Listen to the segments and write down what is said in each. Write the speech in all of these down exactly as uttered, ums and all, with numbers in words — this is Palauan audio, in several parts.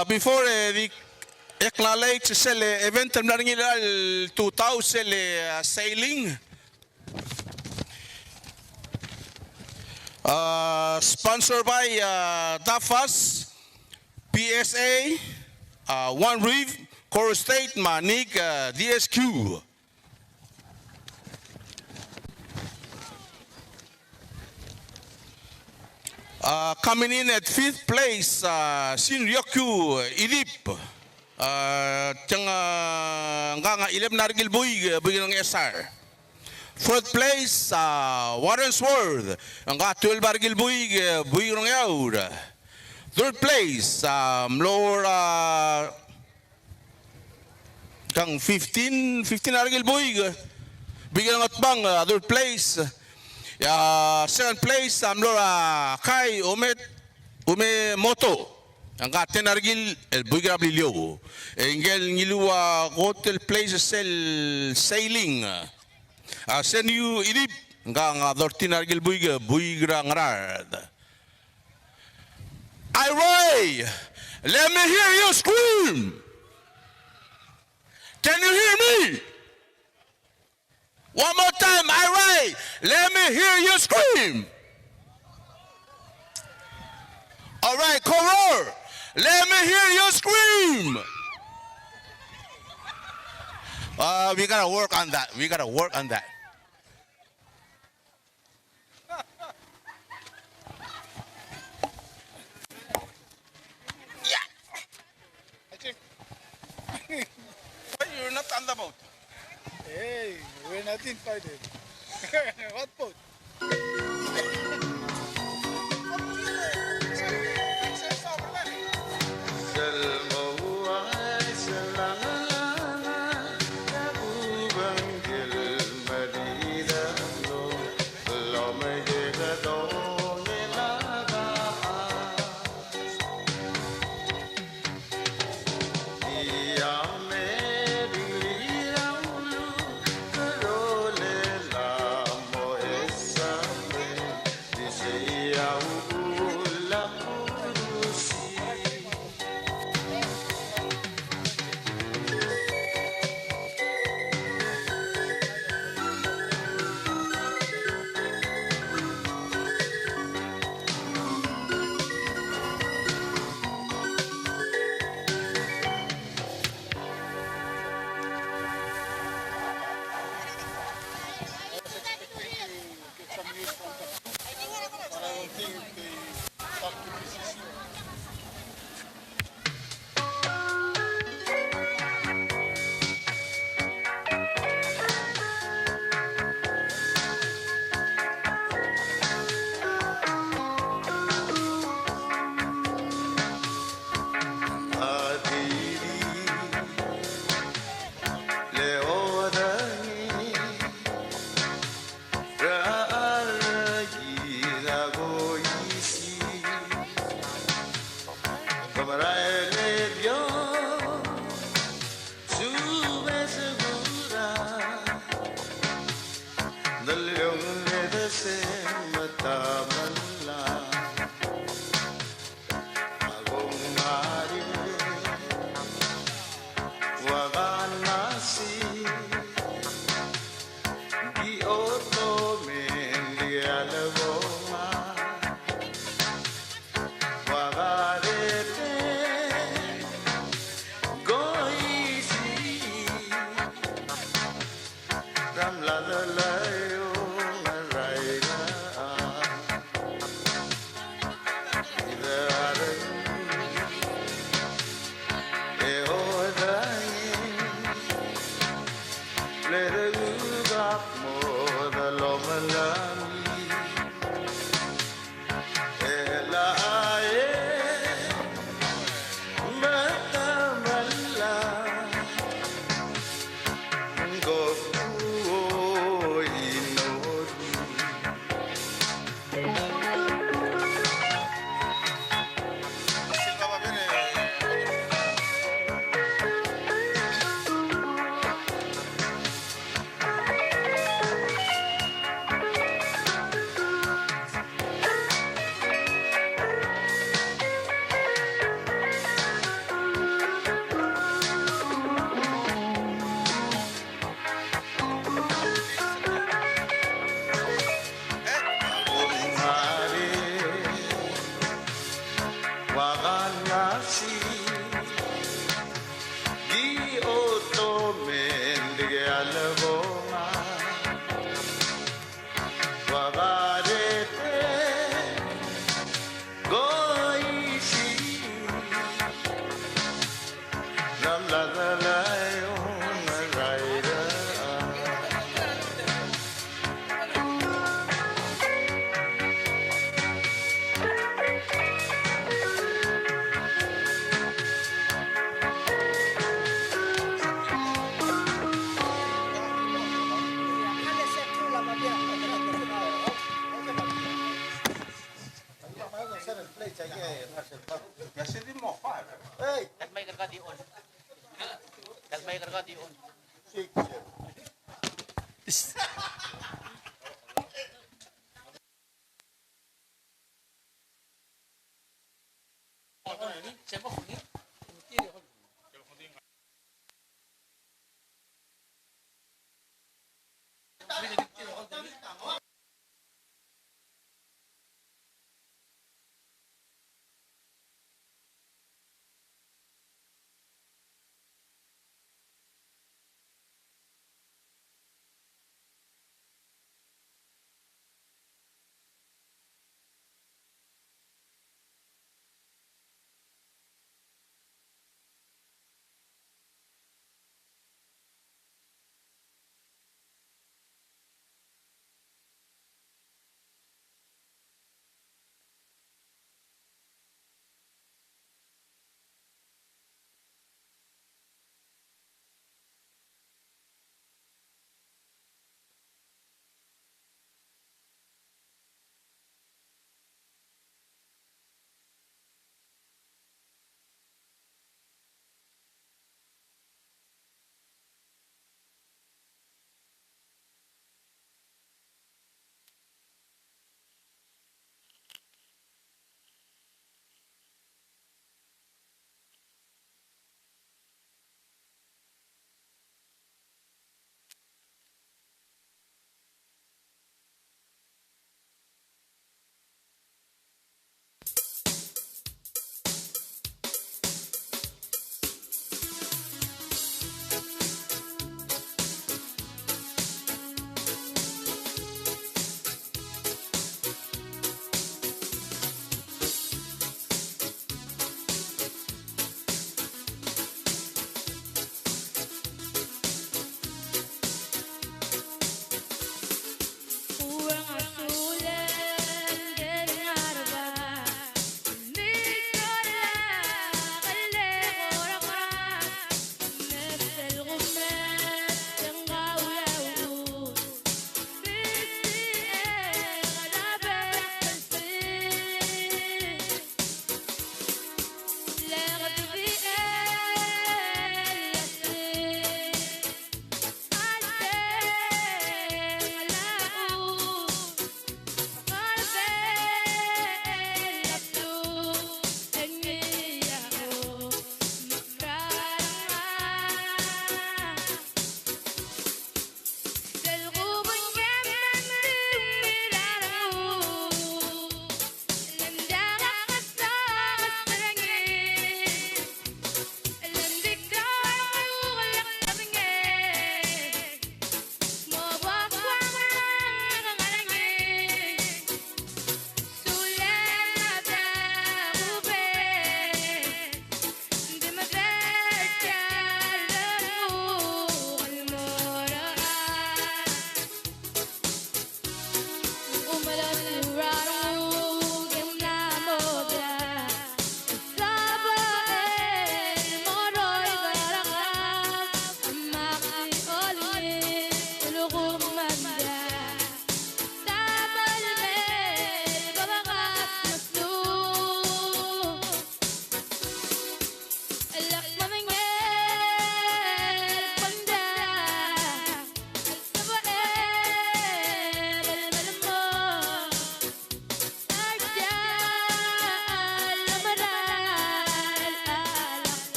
Uh, before, uh, the acknowledge sel event el mla er ngii el tutau sel, uh, sailing. Uh, sponsored by, uh, DAFAS, P S A, uh, One Reef, Koror State, me a Nick, uh, D S Q. Uh, coming in at fifth place, uh, Shinryoku Idip. Uh, tiang, uh, ngka a eleven a rekil buik, buik er a Ngchesar. Fourth place, uh, Warrensworth. Ngka a twelve a rekil buik, buik er a Ngeaur. Third place, uh, mlo er a Kang fifteen, fifteen a rekil buik, buik er a Ngatpang, uh, third place. Ya, second place a mlo er a Kai Ume, Umemoto. Ngka a ten a rekil el buik er a Beliliou. E ngike el ngiluu a kot el place sel sailing. A Senyu Idip, ngka a thirteen a rekil buik, buik er a Ngaraard. Irrai, let me hear you scream. Can you hear me? One more time, Irrai, let me hear you scream. All right, Koror, let me hear you scream. Uh, we gotta work on that. We gotta work on that. Yeah. Why you're not on the boat? Hey, we're not invited. What boat? Wakanasi, ki oto mendeke alebonga. Wakarete, koisi.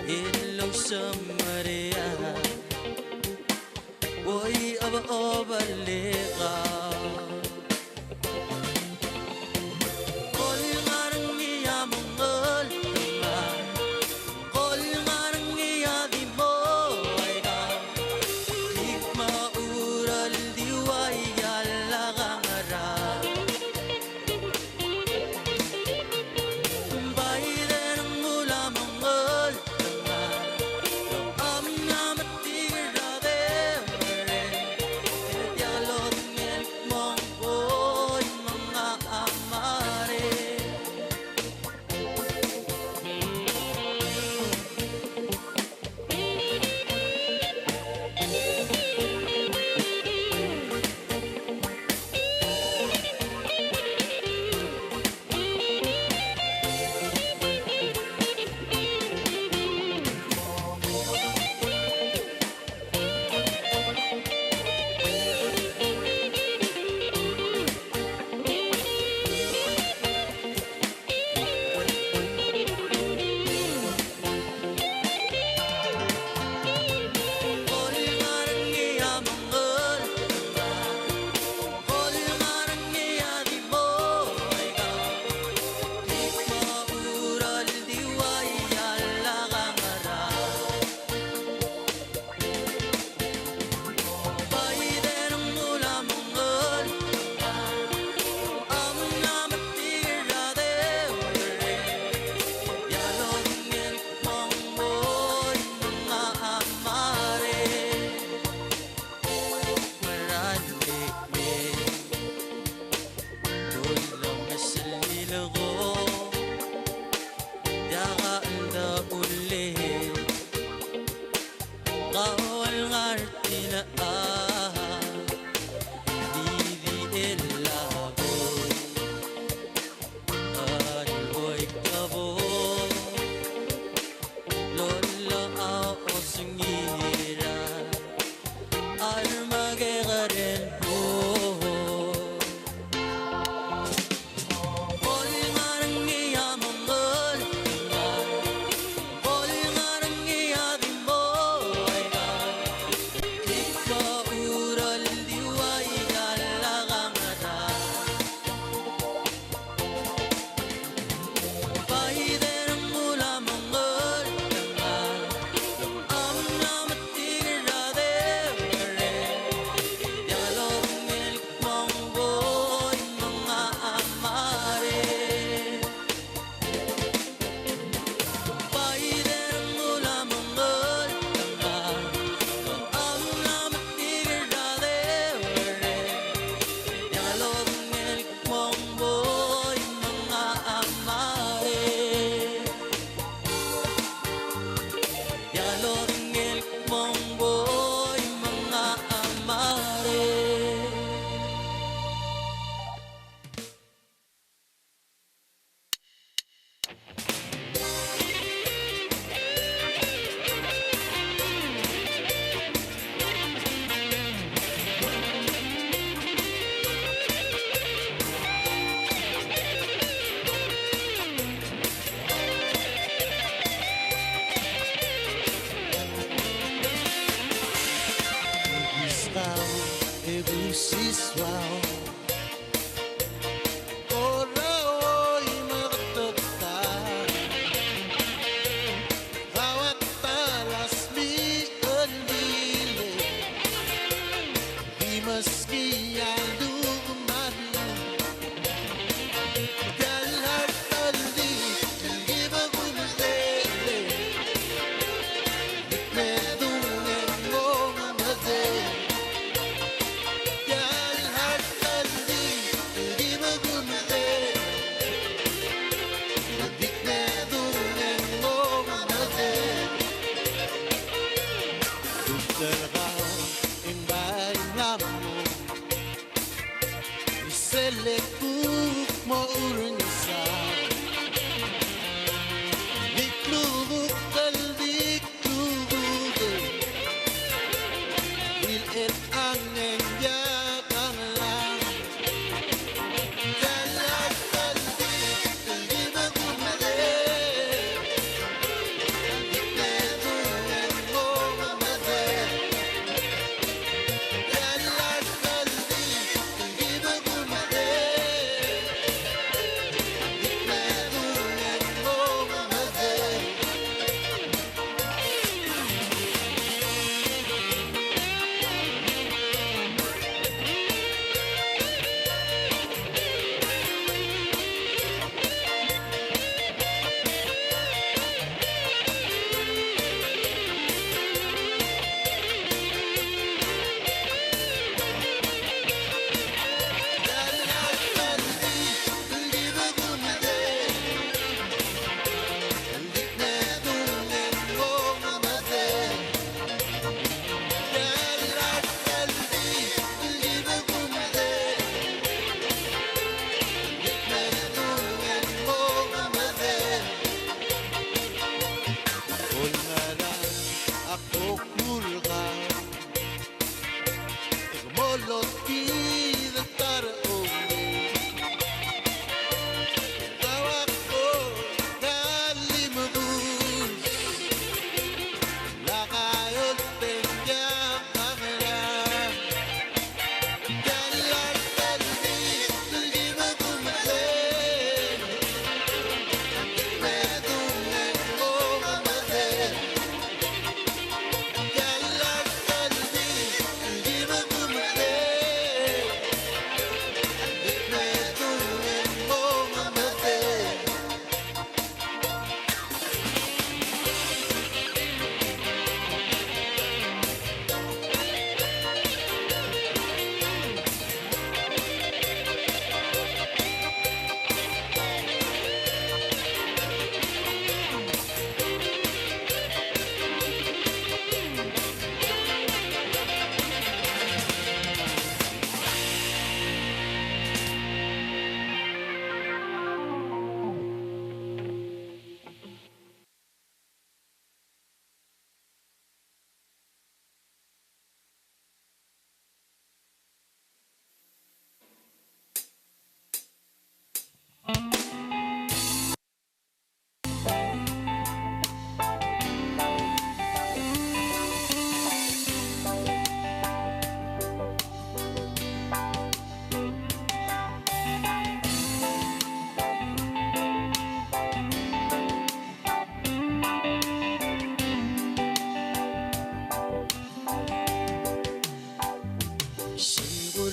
el ousmeria, woi obobelika. Kol ngar er ngii a mengeltengat, kol ngar er ngii a di mo aika, di kmo uchul di ua ia el kangerang. Bai deng ula mengeltengat, a mla metik er a deurreng, e diak lodengei el kmo ng koi menga a marei.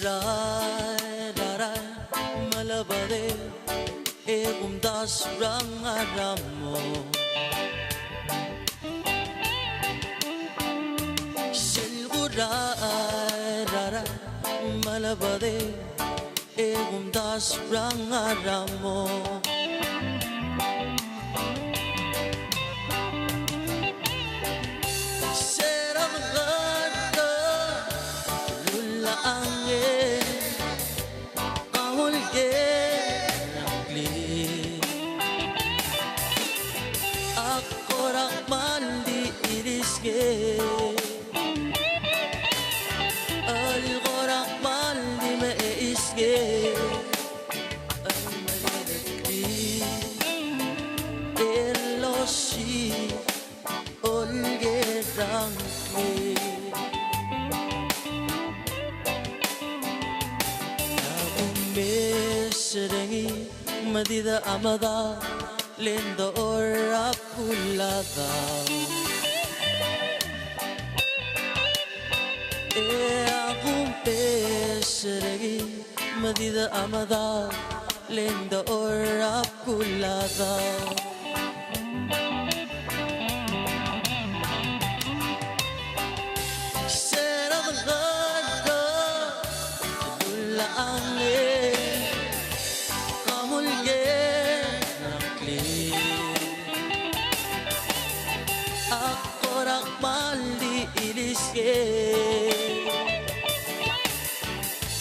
Rael, rael, me lebedel e kumdasu er a ngar er a mo. Sel kurael, rael, me lebedel e kumdasu er a ngar er a mo. Se er a ngar er a ulangel, ka molkel a ngklir. Ak kora kmal di ilisked, el kora kmal di meisked, el merereklir el osisiu. Olkerang e a kumes er ngii me di de a medal e ng dechor a bkulada. E a kumes er ngii me di de a medal e ng dechor a bkulada. Se er a ngar er a ulangel, ka molkel a ngklir. Ak kora kmal di ilisked,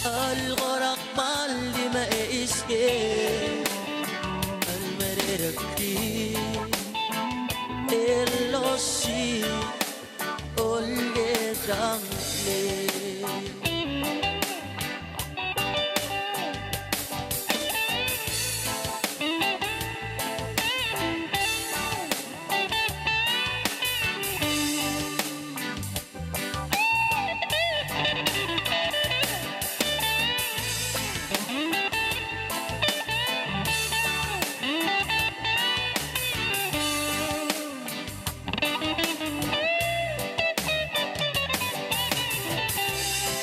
el kora kmal di meisked, el merereklir el osisiu. Olkerang e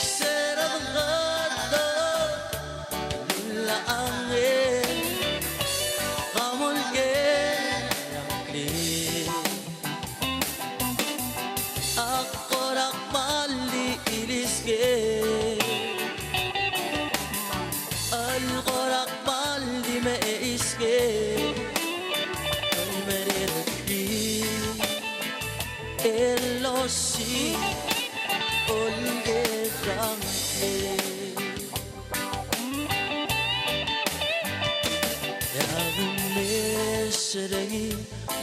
se er a ngar er a ulangel, ka molkel a ngklir. Ak kora kmal di ilisked, el kora kmal di meisked, el merereklir el osisiu. Olkerang e a kumes er ngii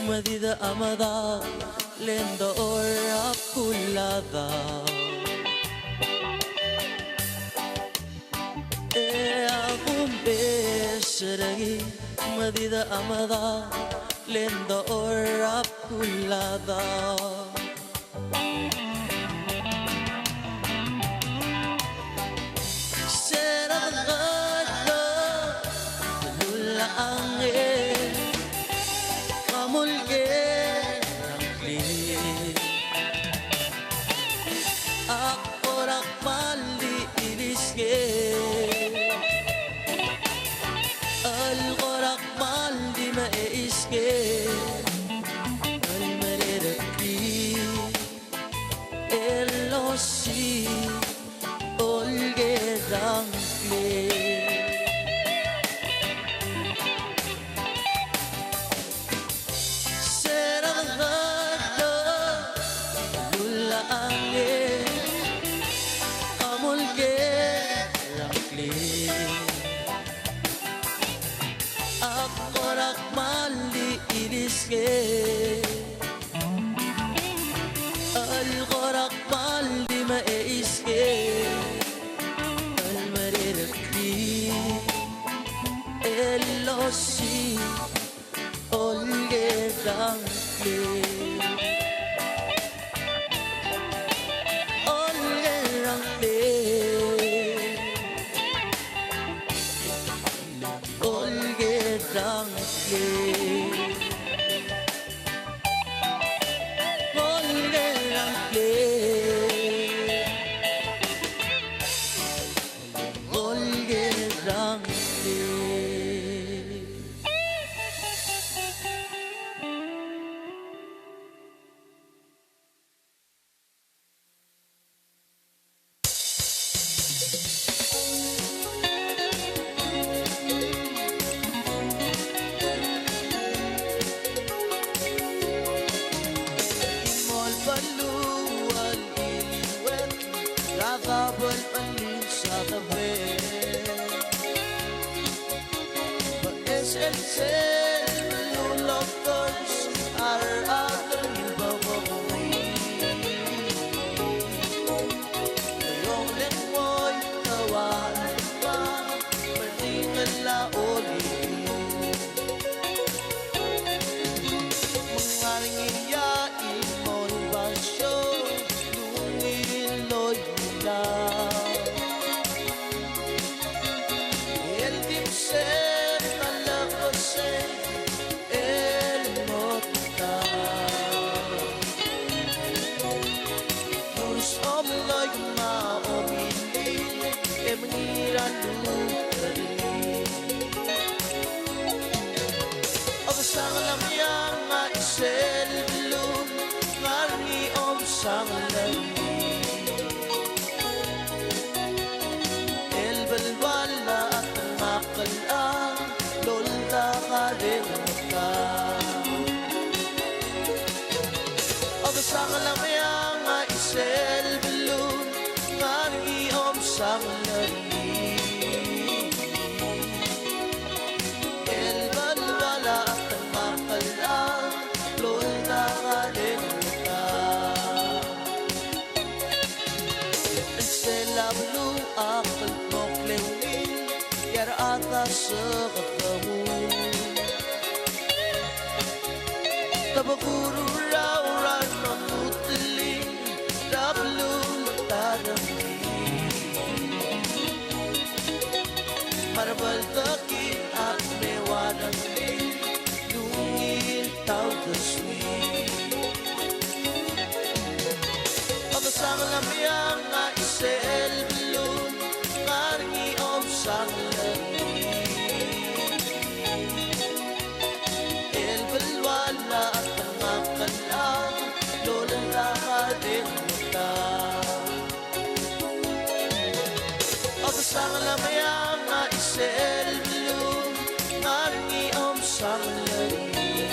me di de a medal e ng dechor a bkulada. E a kumes er ngii me di de a medal e ng dechor a bkulada. Se er a ngar er a ulangel, ka molkel a ngklir. Ak kora kmal di ilisked, el kora kmal di meisked, el merereklir Belual iliuet, er a Dabelcheliil Sadebel. Beches el sel beluu el oktors a rechad er ngii el bebongii. Iong lengoi te ua el ma, meringel a oliu. Me ng ngar er ngii a chimo el basio el ungil el oilang. El di msek a lekesei el motang. Us omloik me a omilil e mengiil er a luterir. Obesangel a Meang a chisel beluu, ngar er ngii a obesangel er ngii. El belual a tengakl a loldak a rengmekang. Obesangel a Meang a chisel beluu, ngar er ngii a obesangel er ngii. El belual a tengakl a loldak a rengmekang. Sel a beluu a kldmokl e ungil, e a rechad a sekedemul. Te bekururau er a remengutelir er a beluu el ta er ngii. Me a rebeltekir a mle ua rengrir el ungil tauldesuir. Obesangel a Meang a chisel beluu, ngar er ngii a obesangel er ngii. El belual a tengakl a loldak a rengmekang. Obesangel a Meang a chisel beluu, ngar er ngii a obesangel er ngii.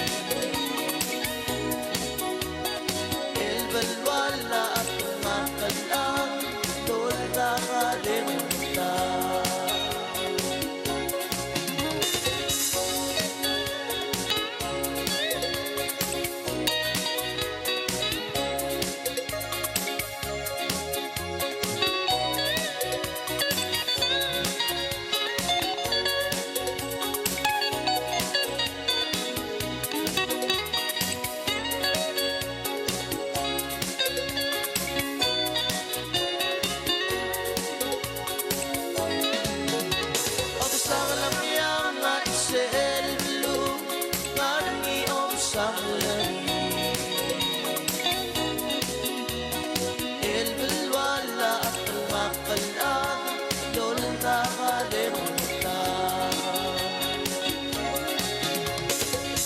El belual a tengakl a loldak a rengmekang. Obesangel a Meang a chisel beluu, ngar er ngii a obesangel er ngii. El belual a tengakl a loldak a rengmekang.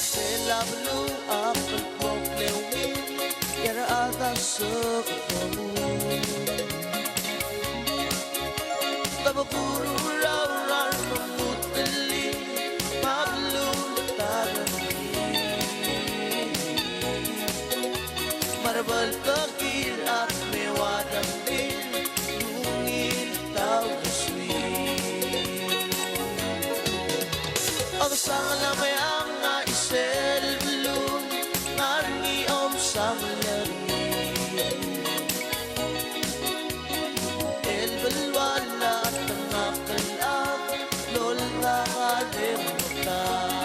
Sel a beluu a kldmokl e ungil, e a rechad a sekedemul. Te bekururau er a remengutelir me a beluu el ta er ngii. Me a rebeltekir a mle ua rengrir el ungil tauldesuir. Obesangel a Meang a chisel beluu, ngar er ngii a obesangel er ngii. El belual a tengakl a loldak a rengmekang.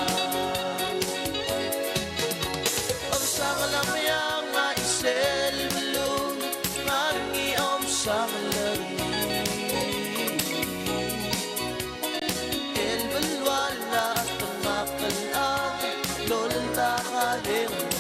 Obesangel a Meang a chisel beluu, ngar er ngii a obesangel er ngii. El belual a tengakl a loldak a rengmekang.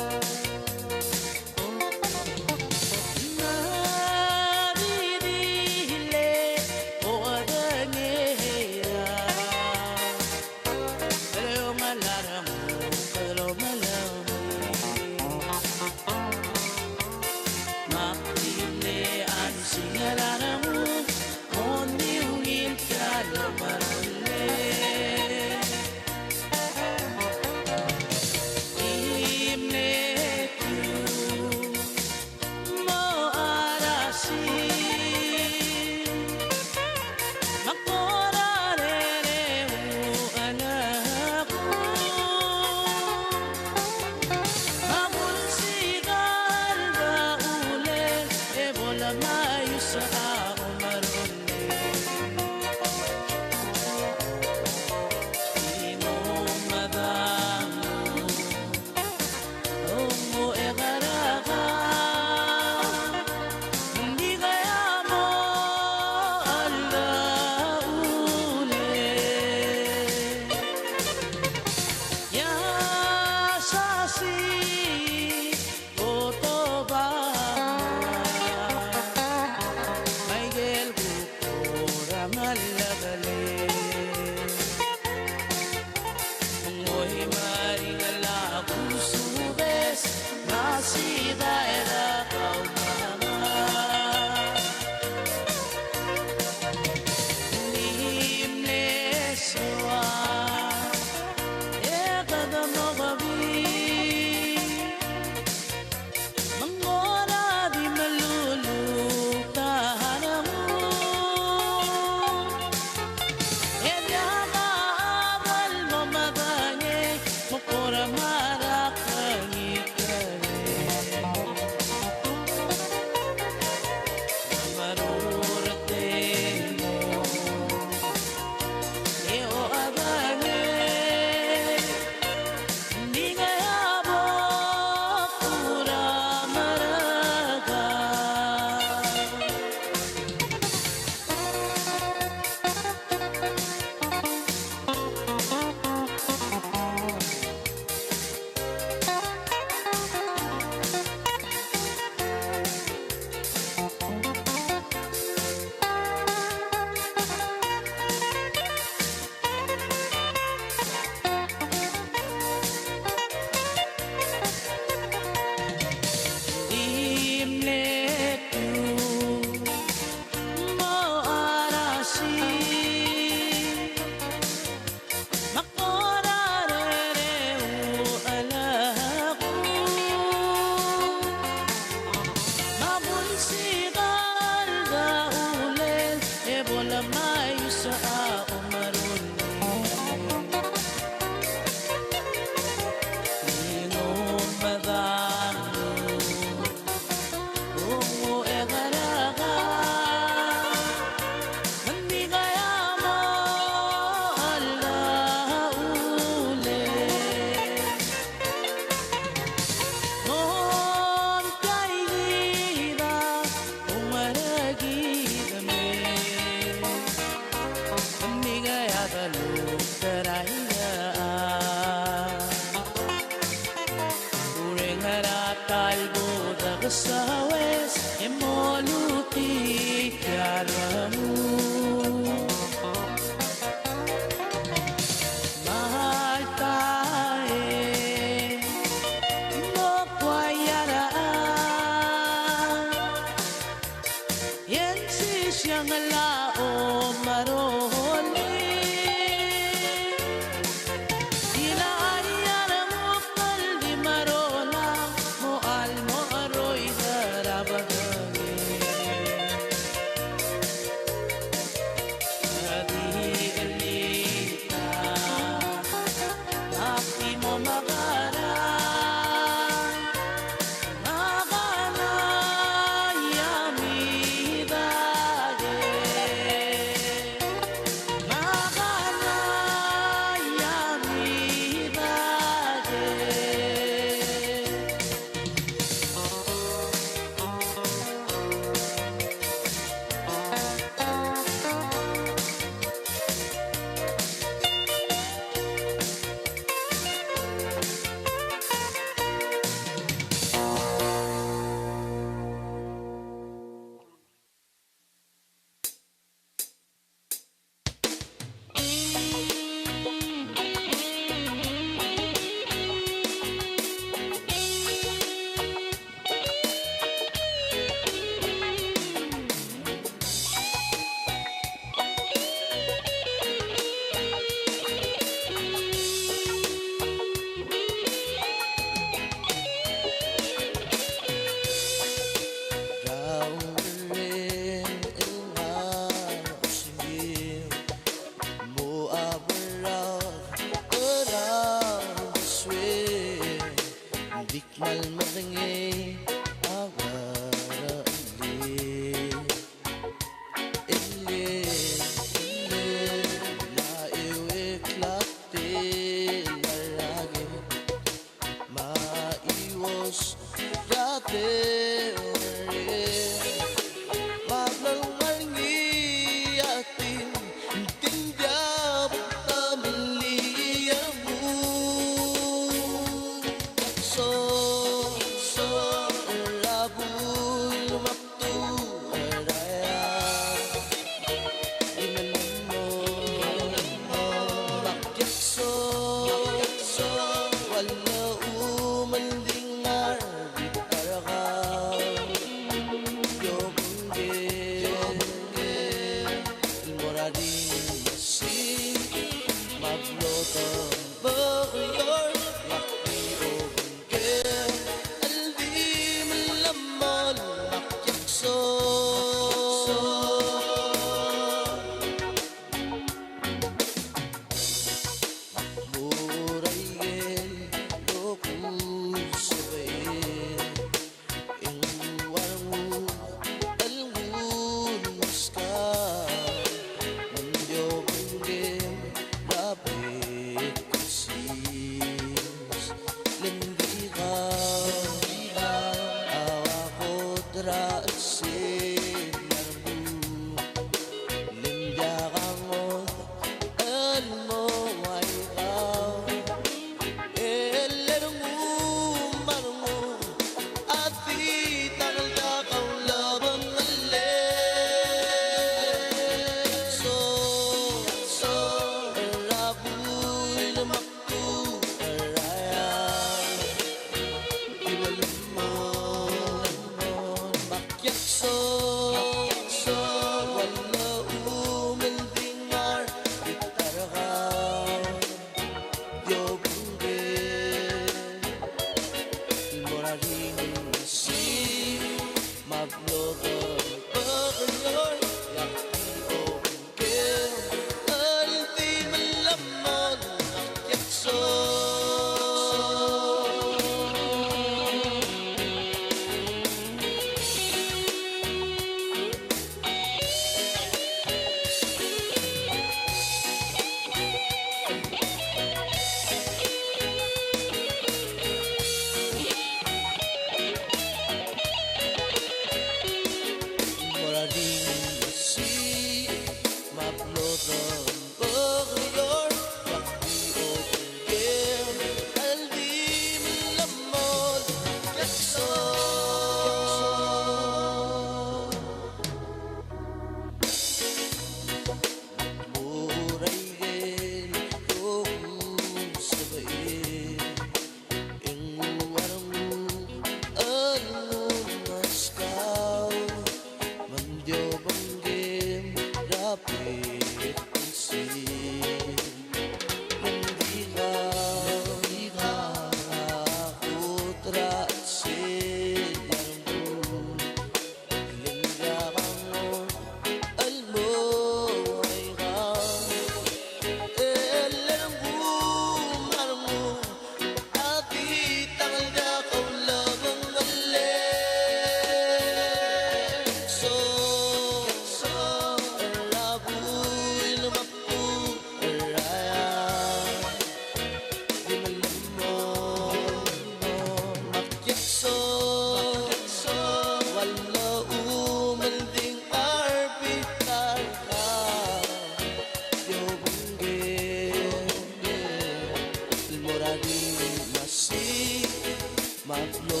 Me a blo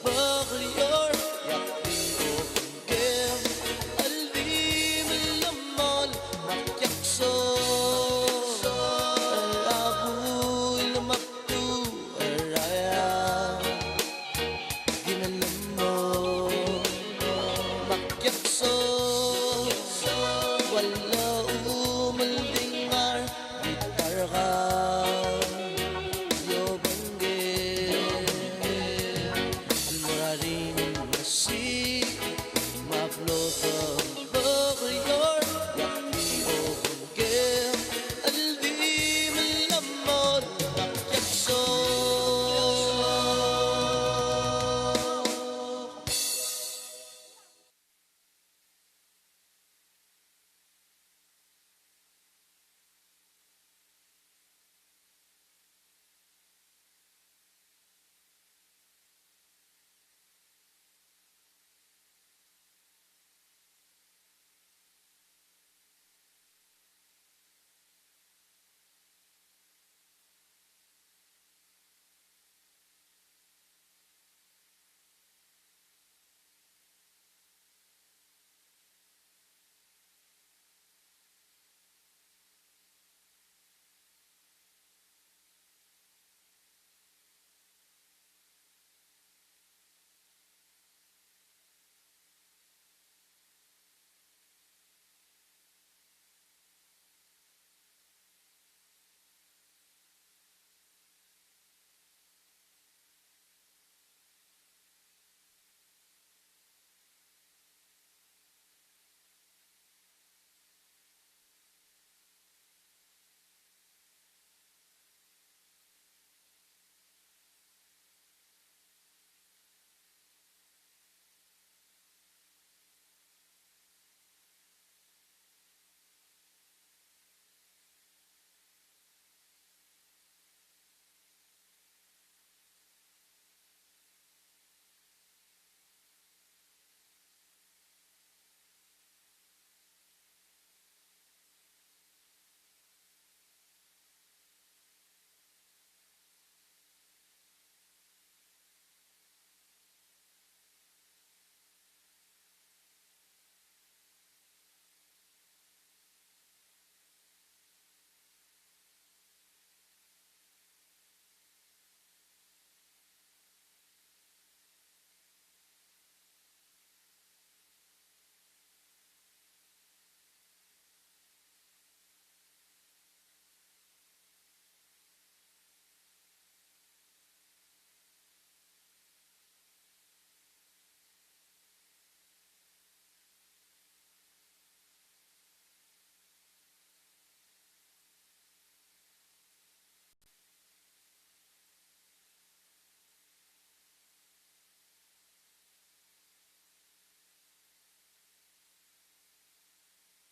debeklior, e ak di obengkem el di melemolem, me ak kiakso er a buil me a bdu er a eang. Di melemolem, me ak kiakso, ua lechub el di ngar er a bita er kau. Di obengkem el mo er a ringel el mesiik, me a blo debeklior, e ak di obengkem el di melemolem, me ak kiakso.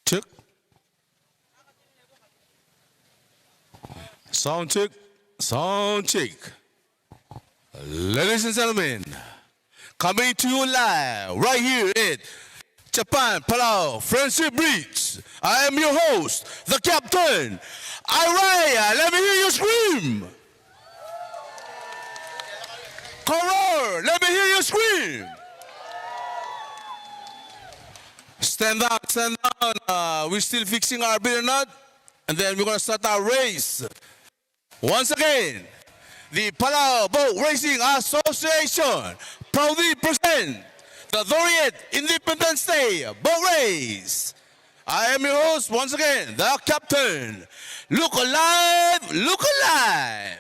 Check. Sound check. Sound check. Ladies and gentlemen, coming to you live right here at Japan Palau Friendship Bridge, I am your host, the captain. Airaya, let me hear you scream. Koror, let me hear you scream. Stand up, stand down. Uh, we're still fixing our beer nut, and then we're gonna start our race. Once again, the Palau Boat Racing Association proudly present the Doriet Independence Day Boat Race. I am your host once again, the captain. Look alive, look alive.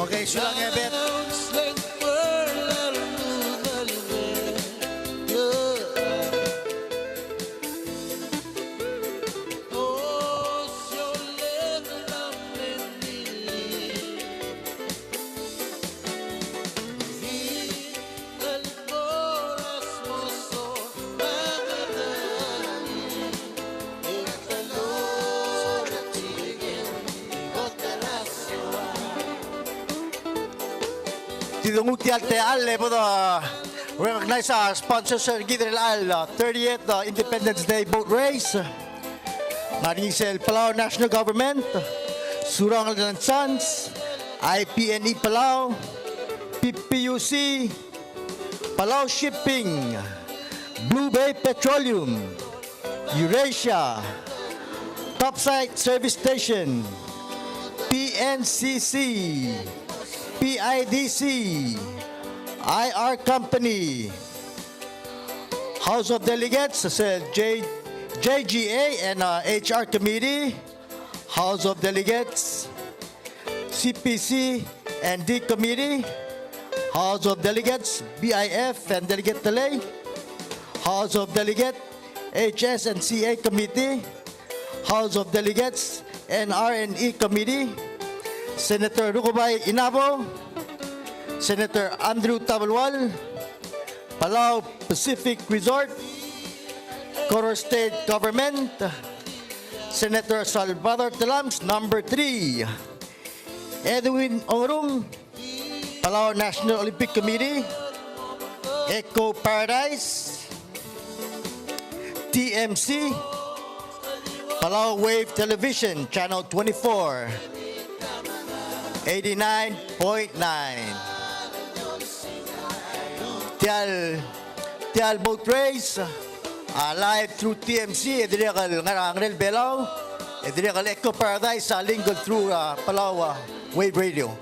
Okay, sulang e Beth. Di donguu tia el techall e bo de recognize a sponsors er kid er chelecha el, uh, thirtieth, uh, Independence Day Boat Race. Ngar er ngii sel Palau National Government, Surangel and Sons, I P N E Palau, P P U C, Palau Shipping, Blue Bay Petroleum, Eurasia, Topside Service Station, P N C C, P I D C, I R Company, House of Delegates, sel J-, J G A and, uh, H R Committee, House of Delegates, C P C and D Committee, House of Delegates, B I F and Delegate Talei, House of Delegate, H S and C A Committee, House of Delegates, N R and E Committee, Senator Rukebai Inabo, Senator Andrew Tabelual, Palau Pacific Resort, Koror State Government, Senator Salvador Tellames, number three, Edwin Ongrung, Palau National Olympic Committee, Eco Paradise, T M C, Palau Wave Television, Channel twenty-four, eighty-nine point nine. Tia el, tia el boat race, a live through T M C, e dirrek el ngar er a Ngerel Belau, e dirrek el Eco Paradise, a link el through, a, Palau, a, Wave Radio.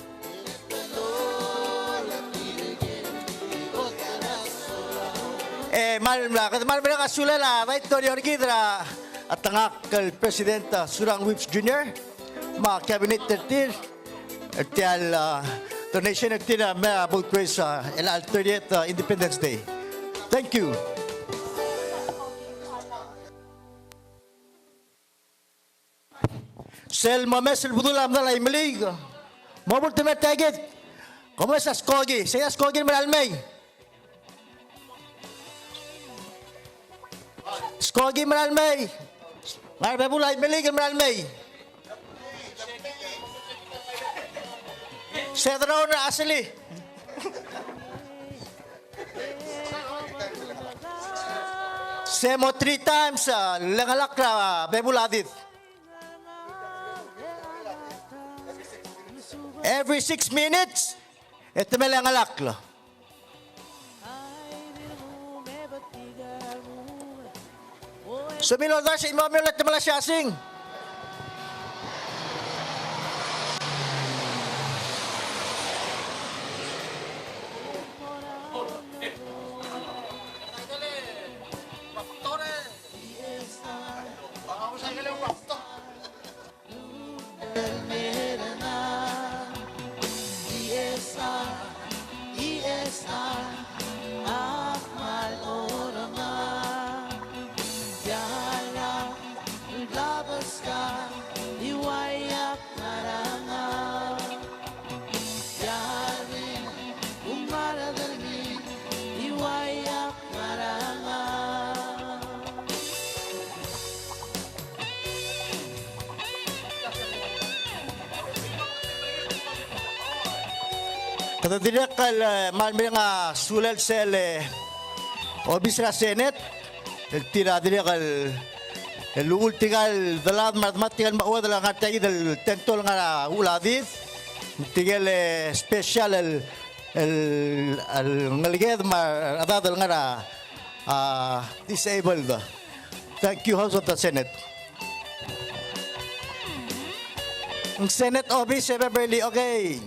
E kmal, kede kmal mereng a sulel a Daitorio er kid er a, a tengakl el President, a, Surangel Whipps Junior, me a cabinet er tir, er tia el, a, donation er tir el mei er a boat race, a, el, el thirtieth, a, Independence Day. Thank you. Sel momes el bedul a medal a Imeliik. Mo bo el temel tia kid. Komes a skoki. Sei a skoki el mera el mei. Skoki el mera el mei. Ngar er a bebul a Imeliik el mera el mei. Se drone er a Ashley. Se mo three times, a, lengelakl er a bebul a did. Every six minutes, e te me lengelakl. Somiu el oldars e mo mei e te melai a siasing. Dirrek el, e, kmal mereng a sulel sel, e, obis er a Senate, el tir a dirrek el, el uchul tirka el delad me a redemad tirka el mechuodel a ngar tia kid el tento el ngar er a uchul a did, tirke el, e, special el, el, el ngeleked me a rechedad el ngar er a, a, disabled. Thank you, House of the Senate. Senate obis e Beverly, okay.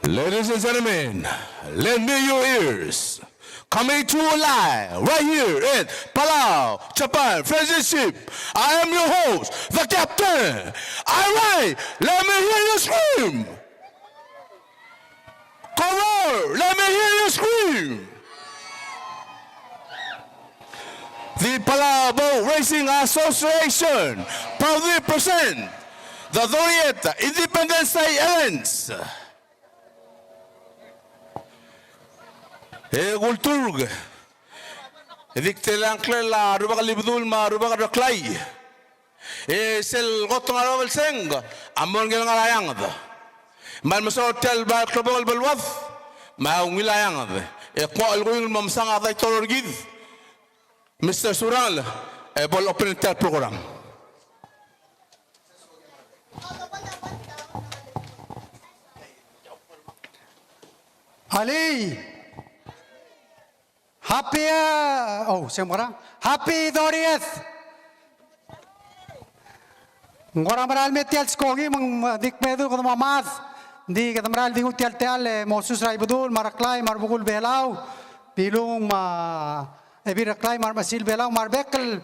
Ladies and gentlemen, lend me your ears. Coming to you live right here at Palau Japan Friendship Ship, I am your host, the captain. All right, let me hear you scream. Come on, let me hear you scream. The Palau Boat Racing Association proudly present the thirtieth Independence Day Events. E kulturk, e di ktelengklel a Rubak el Ibedul me a Rubak el Reklai. E sel kot el ngar er a bab el sengk a mo er ngii el ngar er a eanged. Me a le mesaod tia el bai el klebongel el beluad me a ungil a eanged. E kmo a lekuing el mo mesang a dai tolor kid, Mister Surangel, E bo lopen er tia el program. Alii. Happy, uh, oh, se mera. Happy thirtieth. Ng kora mera el mei tia el skoki, me ng di kmedu kede mo mad. Ng di kede mera el di nguu tia el techall e mo sus er a Ibedul, me a Reklai, me a Rebekul Belau, Bilung, me a Ebil Reklai, me a Remechesil Belau, me a rebek el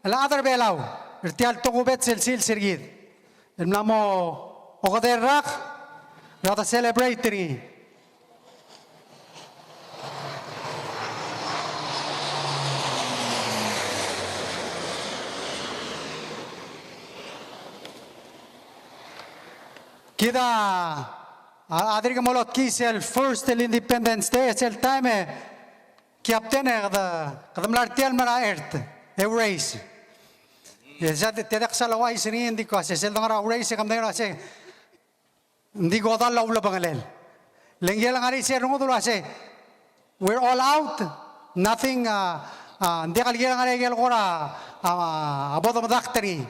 chad er Belau er tia el tokubets el sils er kid el mla mo okedei el rak er a de celebrate er ngii. Kid a, a, a dirk mo lotkii sel first el Independence Day, sel taem e Captain e kede, kede mla er tia el mera el ert, e raise. E se, te diak sal ouchais er ngii, ng di ko uase, sel dengar a raise e ke medengei el uase, ng di kodall a ulebengelel. Le ngii el ngar er ngii sel rengud el uase, we're all out, nothing, a, a, ng diak el kirel ngar er ngii el kora, a, a, bo de medakt er ngii.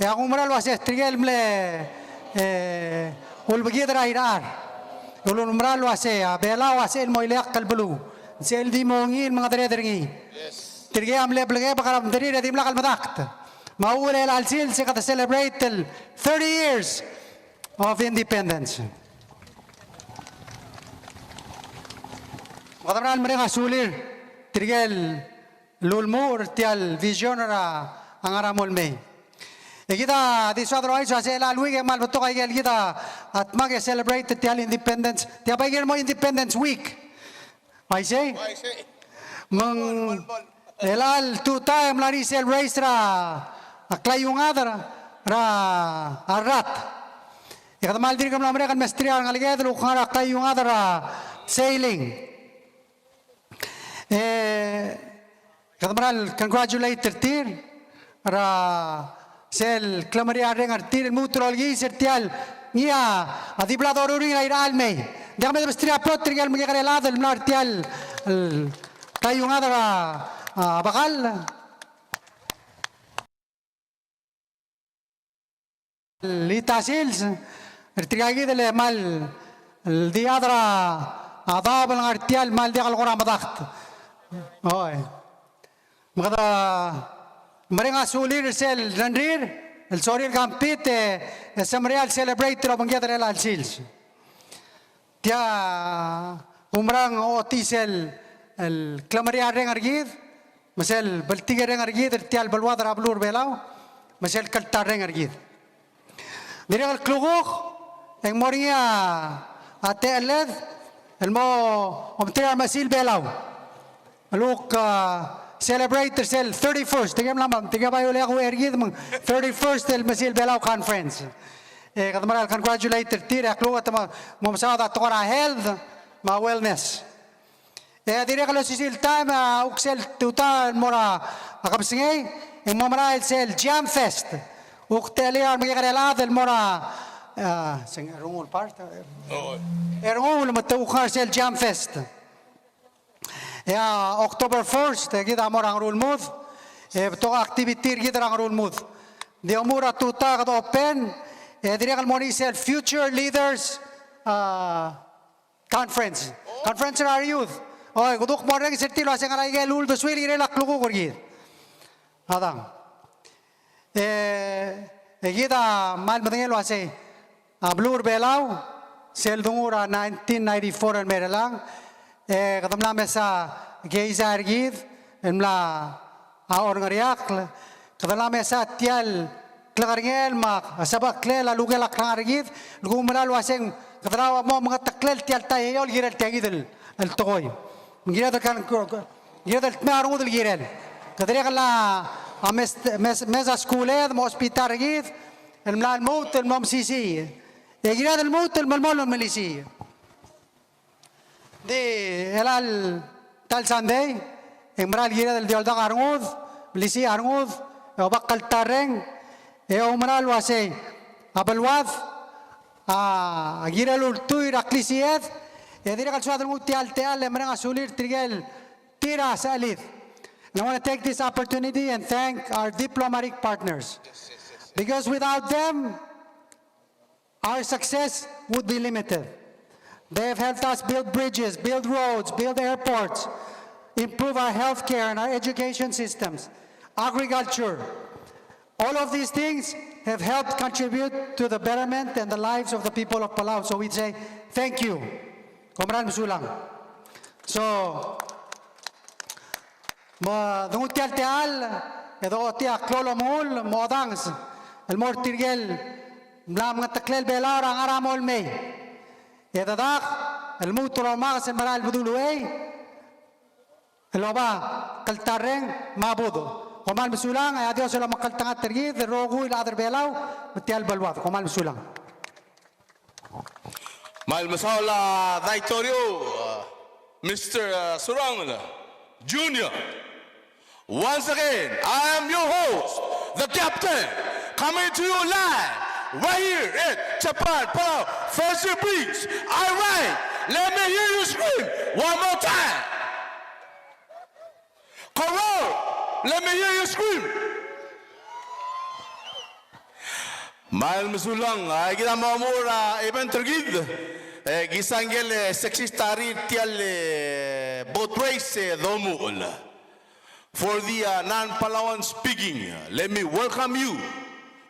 E a kumerang el uase, tirke el mle, e, ulebekid er a irechar. Ulumerang el uase, a, Belau a sel mo ileakl el beluu. Sel di mo ngii el mengedereder er ngii. Tirke a mle blekebek er a mderir e dimlak el medakt. Me a uchul e chelecha el sils e kede celebrate el thirty years of independence. Me kede mera el mereng a sulir tirke el ulemuchel er tia el vision er a ngar er a mo el mei. E kid a di soad el ouchais el uase chelecha el week e ng kmal betok aike el kid a dmak e celebrate tia el independence. Tia bai kid el mo Independence Week. Uaisei? Uaisei. Me ng chelecha el tutau e mla er ngii sel raise er a klaiuengad er a, er a rat. E kede kmal dirk mlo merek el mesterir a rengeleked el kuk ngar er a klaiuengad er a sailing. E kede mera el congratulate er tir er a sel klemerang a reng er tir el lmuut el olekiis er tia el ngii a di bla doruul er ngii er a irechar el mei. Ng diak me de mesterir a plot er tirke el mekekerei el chad el mla er tia el, el klaiuengad er a, a, bekall. Lita sils er tirka kid el kmal di chad er a daob el ngar tia el kmal diak el kora medakt. Oi. Me kede mereng a sulir er sel rengrir el sorir el compete e, e semeriar el celebrate el obengked er chelecha el sils. Tia kumerang a ochotii sel, el klemerang a reng er kid, me sel bltikerreng er kid er tia el beluad er a beluu er a Belau, me sel kltarreng er kid. Dirrek el klukuk, e ng mo er ngii a techelled el mo omtechei a Mechesil Belau el kuk, a, celebrate er sel thirty-first, tirke el mla, tirke el bai uleak a uchei er kid me ng thirty-first el Mechesil Belau Conference. E kede mera el congratulate er tir, e a klukuk e te mo, mo mesaod a tekoi er a health me a wellness. E dirrek el osisiu el taem, a, kuk sel tutau el mo er a kebesengei, e ng mo merael sel Jam Fest. Kuk techellir a remekekerei el chad el mo er a, a, se ng rengul part, e rengul me te kuk ngar sel Jam Fest. E a October first, e kid a mo er a Ngerulmud, e betok a activity er kid er a Ngerulmud. Di omuchel er a tutau e kede open, e dirrek el mo er ngii sel Future Leaders, a, Conference. Conference er a re youth. Oi, kede kuk mo orrenges er tir el uase ngera aike el uldesuir el kirel a klukuk er kid. A dang. E, e kid a kmal medengei el uase a beluu er a Belau, sel dengu er a nineteen ninety-four el mei er chelechang, e kede mla mesa keizai er kid el mla a orengeriakl, kede mla mesa tia el klekerengel me a sebecheklel a lukel a klengar er kid, el kumerang el uaseng kede mla mo mengeteklel tia el taeou el kirel tia kid el, el tekoi. Ng kired el kan, kired el dmeu a rengud el kirel. Kede dirrek el a mes, mes, mesa skuled me a hospital er kid, el mla lmuut el mo mesisiich. E kired el lmuut el melemolem el melisiich. Di chelecha el ta el Sunday, e ng mera el kired el di oldak a rengud, melisiich a rengud, e oba kltarreng, e oumera el uasei a beluad a kirel ultuil er a klisiched, e dirrek el soad el nguu tia el techall e mereng a sulir tirke el tir a sechelid. And I want to take this opportunity and thank our diplomatic partners, because without them, our success would be limited. They have helped us build bridges, build roads, build airports, improve our healthcare and our education systems, agriculture. All of these things have helped contribute to the betterment and the lives of the people of Palau. So we say thank you. Kom kmal mesulang. So, me de nguu tia el techall, e dochotii a klou el omengull, me odanges el mo er tirke el mla mengeteklel Belau er a ngar er a mo el mei. E dedak el lmuut el omakes el merael el bedul uchei el oba kltarreng me a budech. Kom kmal mesulang, e a Dios el omekngeltengat er kid el rokui el chad er Belau me tia el beluad. Kom kmal mesulang. Kmal mesaul a Daitorio, uh, Mister, uh, Surangel Junior. Once again, I am your host, the captain, coming to you live right here at Japan Palau Friendship Bridge. All right, let me hear you scream one more time. Koror, let me hear you scream. Kmal mesulang, a, kid a mo omuchel er a event er kid, e, kisang el, e, sexy star er tia el, e, boat race, e, domuchel. For the, uh, non-Palauan speaking, let me welcome you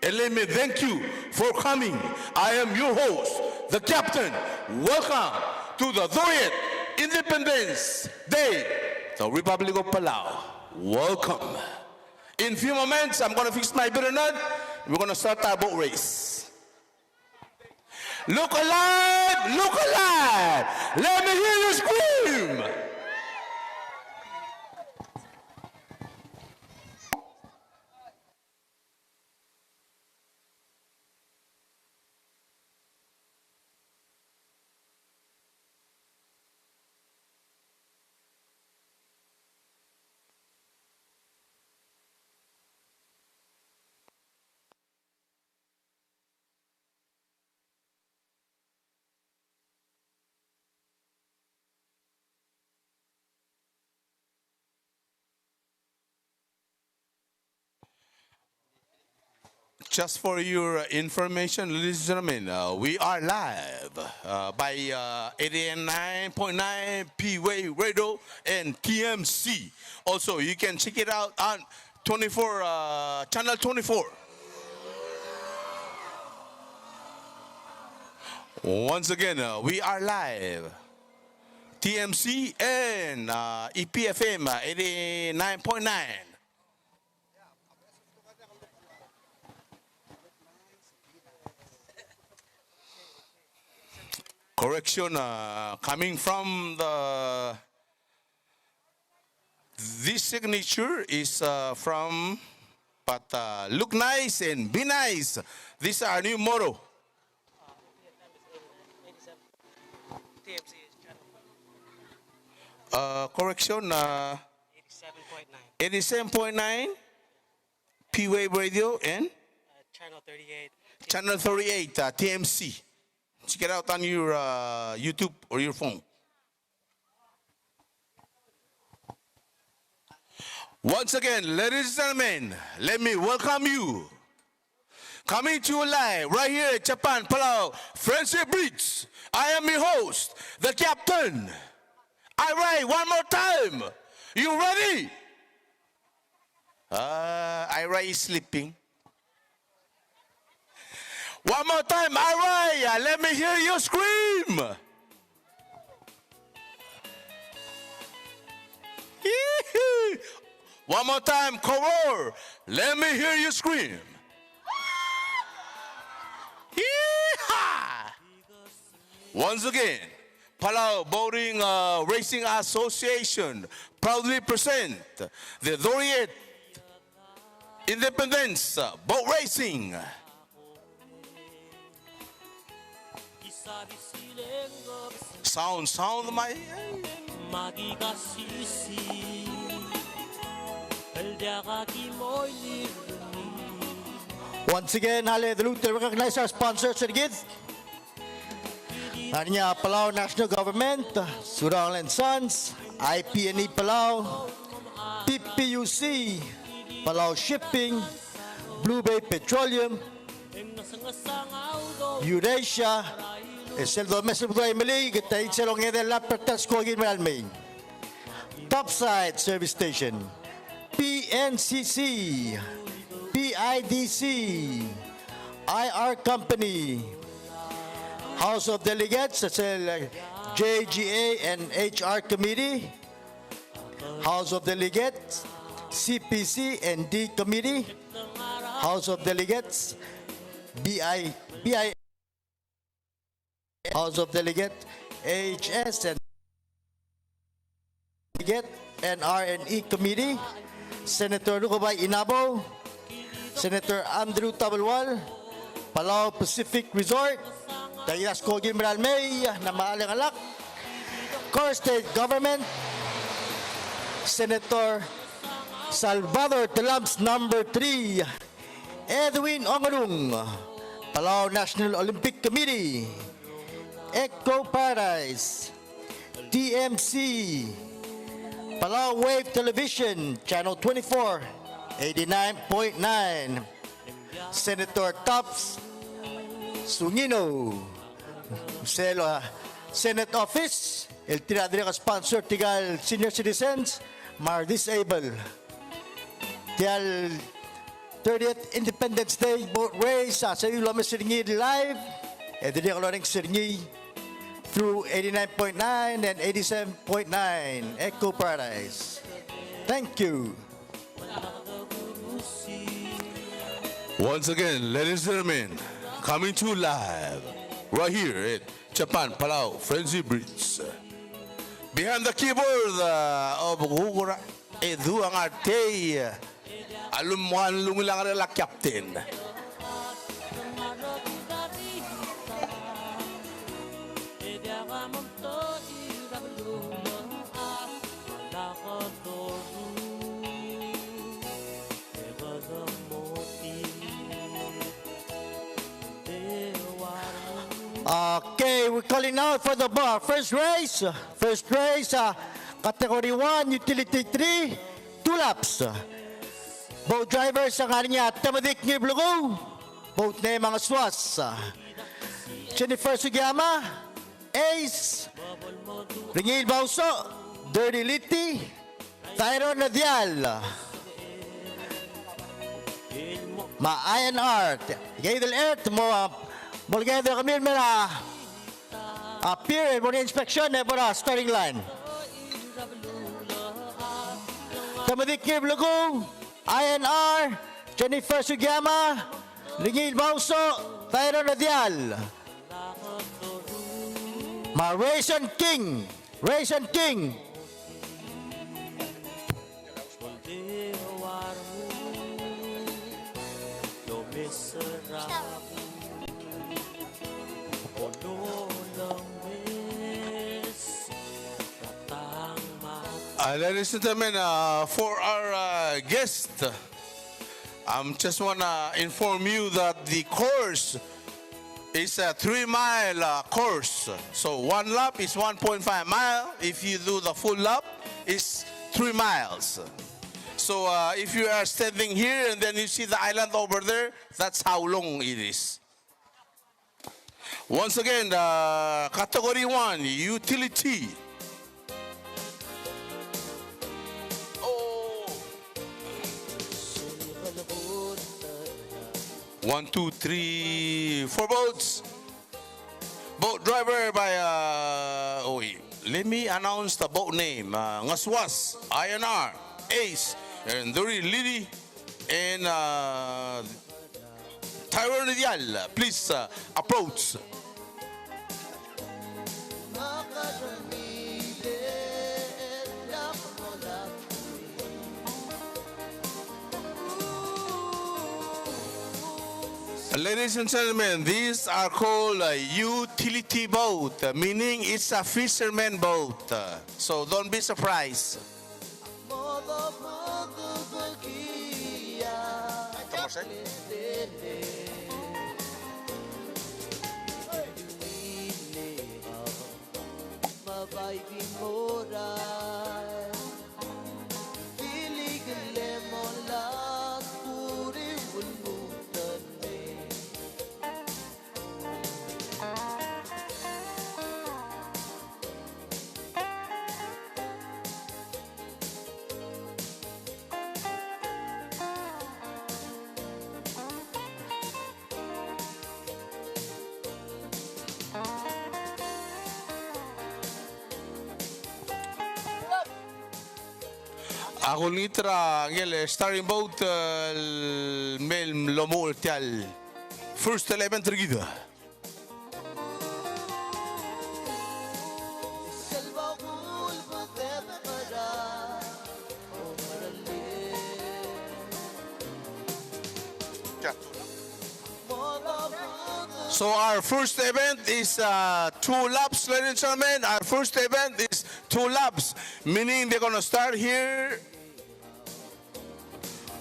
and let me thank you for coming. I am your host, the captain. Welcome to the thirtieth Independence Day, the Republic of Palau. Welcome. In few moments, I'm gonna fix my beer nut. We're gonna start our boat race. Look alive! Look alive! Let me hear you scream! Just for your information, ladies and gentlemen, uh, we are live, uh, by, uh, eighty-nine point nine P-Wave Radio and T M C. Also, you can check it out on twenty-four, uh, channel twenty-four. Once again, uh, we are live. T M C and, uh, E P F M, uh, eighty-nine point nine. Correction, uh, coming from the This signature is, uh, from, but, uh, look nice and be nice. This is our new motto. Uh, correction, uh, eighty-seven point nine P-Wave Radio and, uh, Channel thirty-eight. Channel thirty-eight, uh, T M C. Check it out on your, uh, YouTube or your phone. Once again, ladies and gentlemen, let me welcome you. Coming to you live right here at Japan Palau Friendship Bridge. I am your host, the captain. All right, one more time. You ready? Uh, Ira is sleeping. One more time, Ira, let me hear you scream. One more time, Koror, let me hear you scream. Yeehaw! Once again, Palau Boating, uh, Racing Association proudly present the thirtieth Independence, uh, Boat Racing. Sound, sound, my. Once again, ale dulu to recognize our sponsors er kid. Ngar er ngii a Palau National Government, Surangel and Sons, I P and E Palau, P P U C, Palau Shipping, Blue Bay Petroleum, Eurasia, e sel domes el bedul a Imeliik, e tia el sel ongedei el lap er tia el skoki el mei. Topside Service Station, P N C C, P I D C, I R Company, House of Delegates, sel J G A and H R Committee, House of Delegates, C P C and D Committee, House of Delegates, B I, B I, House of Delegate, H S and Delegate, N R and E Committee, Senator Rukebai Inabo, Senator Andrew Tabelual, Palau Pacific Resort, tia el skoki el mei, na me a lengalek, Koror State Government, Senator Salvador Tellames number three, Edwin Ongerung, Palau National Olympic Committee, Eco Paradise, T M C, Palau Wave Television, Channel twenty-four, eighty-nine point nine, Senator Tops Sungino, sel, uh, Senate Office, el tir a dirrek el sponsor tirka el senior citizens me a disabled. Tia el thirtieth Independence Day boat race a sebechir el omes er ngii live, e dirrek el orrenges er ngii through eighty-nine point nine and eighty-seven point nine Eco Paradise. Thank you. Once again, ladies and gentlemen, coming to you live right here at Japan Palau Friendship Bridge. Behind the keyboard, uh, of Gugura Edu Angartei, a lum-, a lungil a ngar er a captain. Okay, we're calling out for the bar. First race, first race, uh, category one, utility three, two laps. Boat drivers a ngar er ngii a Temedik Ngirblekuu, boat name a Ngesuas, uh, Jennifer Sugiyama, Ace, Rengiil Bausoch, Dirty Liti, Tyron Rediall, me a I N R. Ike el chad el mo, mo olengit er kemiu el mei er a, a pier, el mo er a inspection, e mo er a starting line. Temedik Ngirblekuu, I N R, Jennifer Sugiyama, Rengiil Bausoch, Tyron Rediall, me a Rayson King. Rayson King. Uh, ladies and gentlemen, uh, for our, uh, guest, I just wanna inform you that the course is a three mile, uh, course. So one lap is one point five mile. If you do the full lap, it's three miles. So, uh, if you are standing here and then you see the island over there, that's how long it is. Once again, uh, category one, utility. Oh. One, two, three, four boats. Boat driver by, uh, oh, wait. Let me announce the boat name. Uh, Ngesuas, I N R, Ace, and Dirty Liti, and, uh, Tyron Rediall, please, uh, approach. Ladies and gentlemen, these are called, uh, utility boat, uh, meaning it's a fisherman boat. Uh, so don't be surprised. A kulengit er a ngii el starting boat, eh, el mei el lomuchel er tia el first eleven er kid. So our first event is, uh, two laps, ladies and gentlemen. Our first event is two laps, meaning they're gonna start here,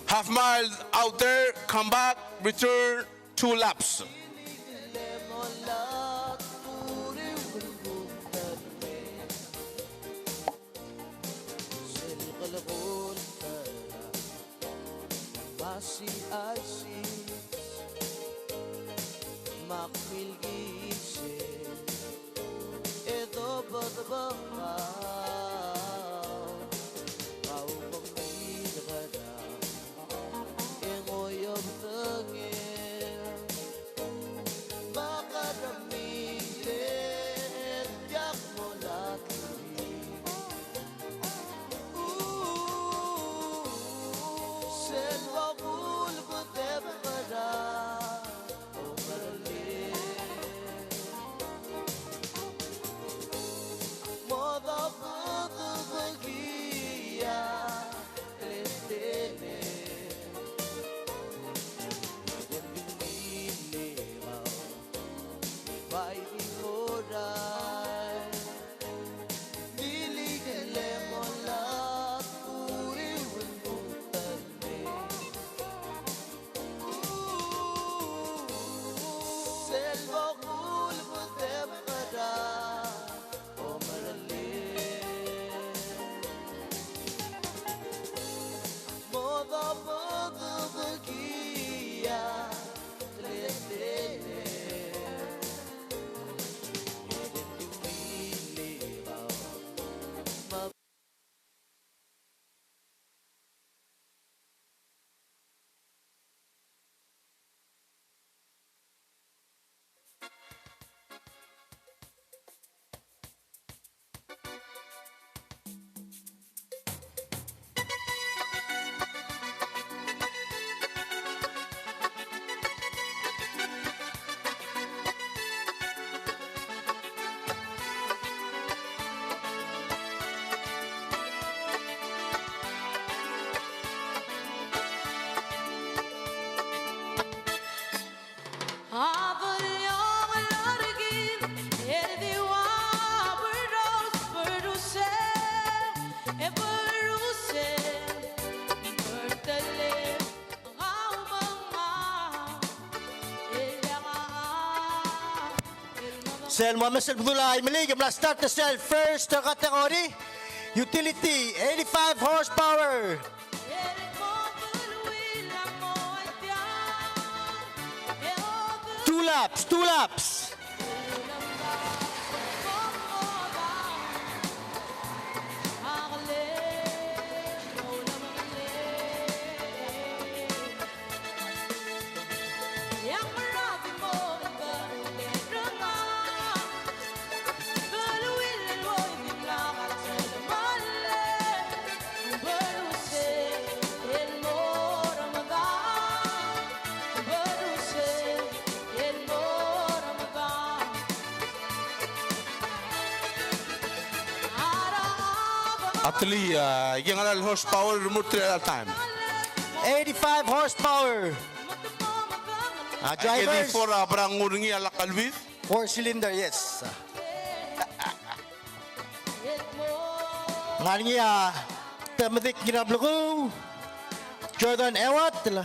half mile out there, come back, return, two laps. Sel mo omes el bedul a Imeliik, e mla start er sel first category, utility, eighty-five horsepower. Two laps, two laps. Ateli, a, ngera el horsepower el mo er tir er a time? Eighty-five horsepower. A, drivers. Eighty-four a bla nguu er ngii a lak el bid. Four cylinder, yes. Ngar er ngii a Temedik Ngirableku, Jordan Ewatel,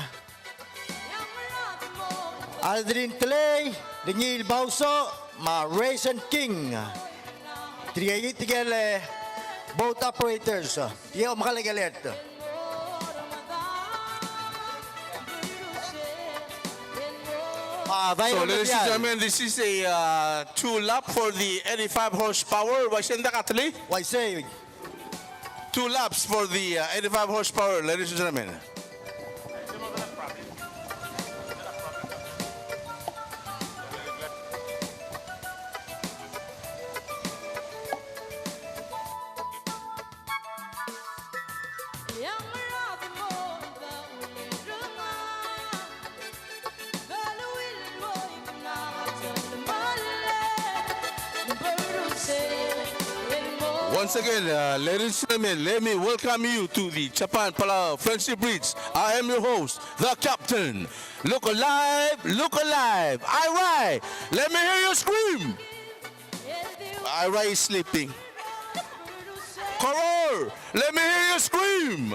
Aldrin Telei, Daniel Bauso, me a Raisin King. Tirke el, tirke el, e, boat operators. Tirke el omekall a alert. So, ladies and gentlemen, this is a, uh, two lap for the eighty-five horsepower. Uaisei ng diak, Ateli? Uaisei. Two laps for the, uh, eighty-five horsepower, ladies and gentlemen. Once again, uh, ladies and gentlemen, let me welcome you to the Japan Palau Friendship Bridge. I am your host, the captain. Look alive, look alive. Airai, let me hear you scream. Airai is sleeping. Koror, let me hear you scream.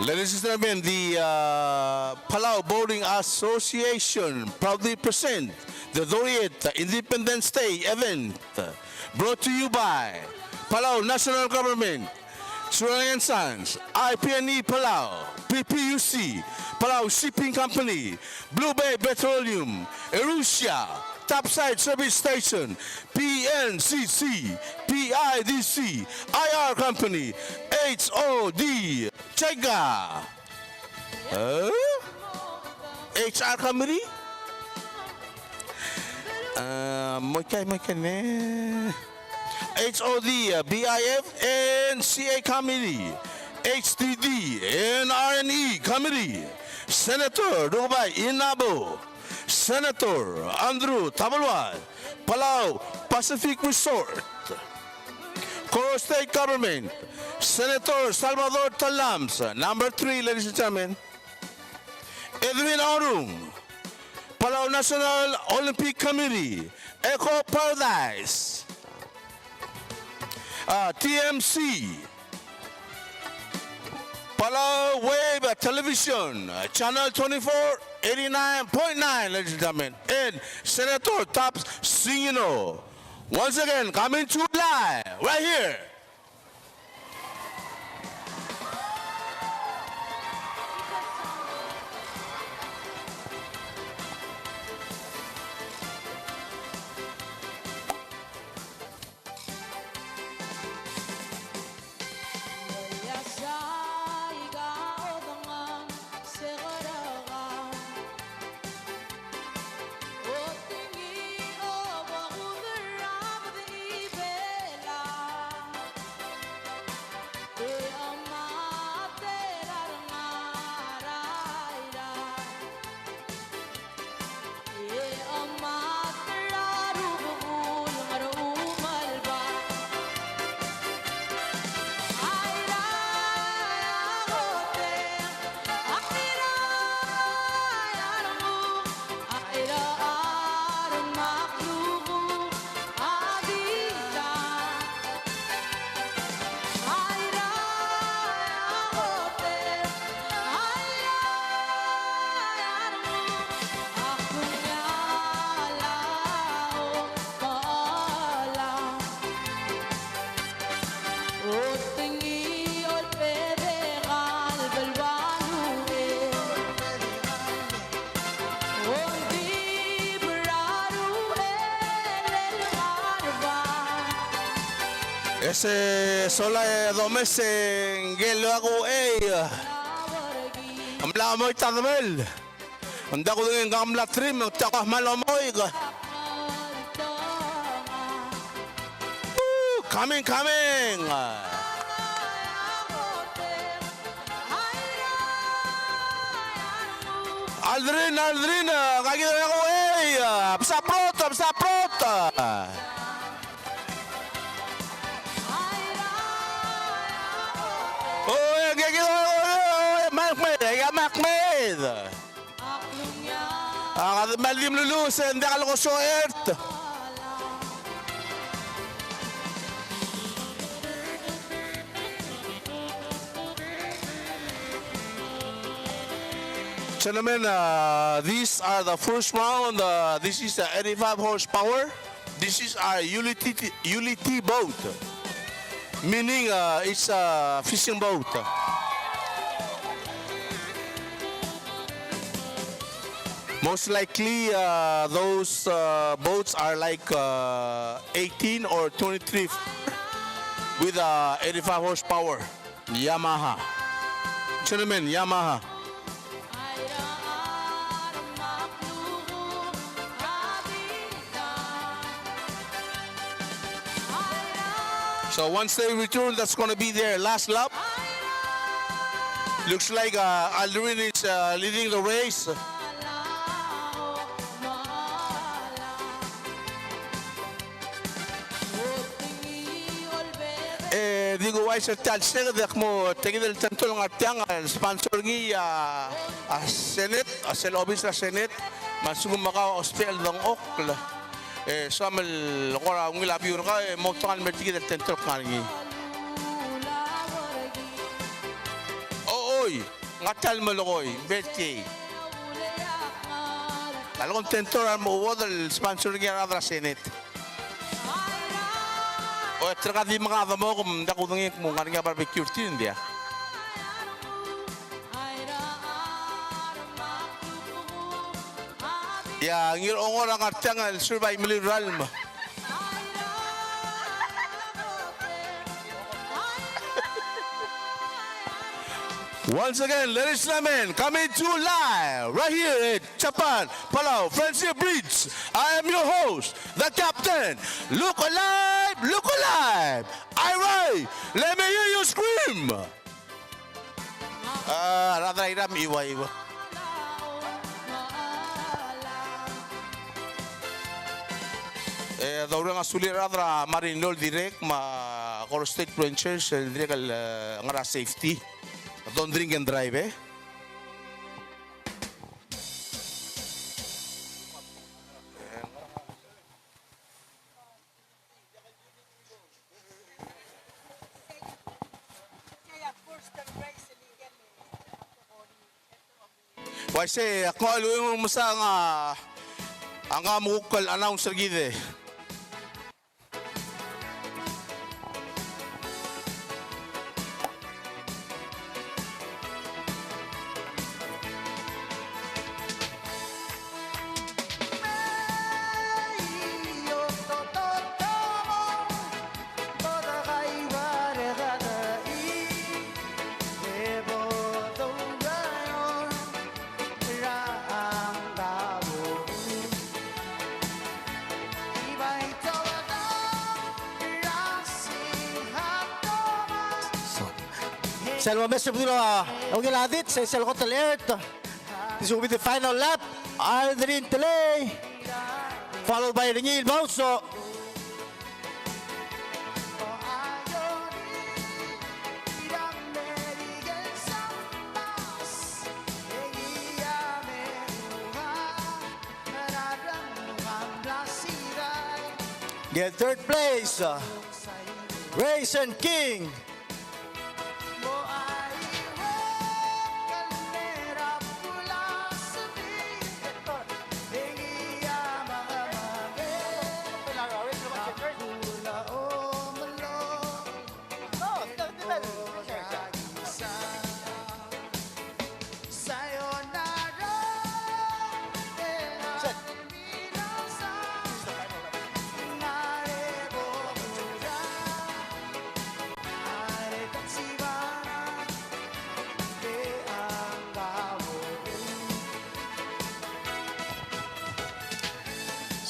Ladies and gentlemen, the, uh, Palau Boating Association proudly present the thirtieth Independence Day event, brought to you by Palau National Government, Churangi and Sons, I P and E Palau, P P U C, Palau Shipping Company, Blue Bay Petroleum, Erusia, Topside Service Station, P N C C, P I D C, I R Company, H O D, Chega. Huh? H R Committee? Uh, mo ikai, mo ikai ne. H O D, uh, B I F, N C A Committee, H D D, N R and E Committee, Senator Rukebai Inabo, Senator Andrew Tabelual, Palau Pacific Resort, Koror State Government, Senator Salvador Tellames, number three, ladies and gentlemen, Edwin Orung, Palau National Olympic Committee, Eco Paradise, uh, T M C, Palau Wave Television, uh, Channel twenty-four, eighty-nine point nine, ladies and gentlemen, and Senator Tabs Singino. Once again, coming to you live, right here. E se sola e domes e ngike el ua kuchei. Ng mla moit a debel. Ng diak kudengei, ng mla trim, ng diak kmal omoik. Ooh, coming, coming. Aldrin, Aldrin, ngak kid a kuchei, bsa prot, bsa prot. O, e, ngak kid a kuchei, e, mak mei, e, mak mei. A, kede mal di meluluches, e ng diak el ko soet. Gentlemen, uh, these are the first round. Uh, this is the eighty-five horsepower. This is a U L T, U L T boat, meaning, uh, it's a fishing boat. Most likely, uh, those, uh, boats are like, uh, eighteen or twenty-three with, uh, eighty-five horsepower. Yamaha. Gentlemen, Yamaha. So once they return, that's gonna be their last lap. Looks like, uh, Aldrin is, uh, leading the race. Di kuuchais er tia el seked e kmo tia kid el tento el ngar tiang a sponsor er ngii a, a Senate, a sel obis er a Senate, me a lsekum a kau a ousbech el dengchokl, e soam el kora ungil a view er kau e mo outekangel el mer tia kid el tento el kngar er ngii. Ochoi, ngar tia el melekoi, birthday. A leko ng tento er a remechuodel el sponsor er ngii a rechad er a Senate. O, e tirka di menga a demok, me ng diak kudengei el kmo ng ngar er ngii a barbecue er tir, ng diak. Ia, Ngirongor a ngar tiang el suub a imeliu el ralm. Once again, ladies and gentlemen, coming to you live right here at Japan, Palau, Friendship Bridge. I am your host, the captain. Look alive, look alive. Irei, let me hear you scream. A, rechad er a Irrai, me chiuaiu. E doureng a sulir a rechad er a Marine Law el dirrek me a Koror State Rangers el dirrek el, e, ngar er a safety. Don't drink and drive, e. Uaisei, ak mo uluuchais er a mesa a nga, a nga mo kuk el announce er kid e. Sel ua mes el bedul a ungil a dits, sel kot el ert. This will be the final lap. Aldrin Telei, followed by Rengiil Bauso. Get third place, uh, Raisin King.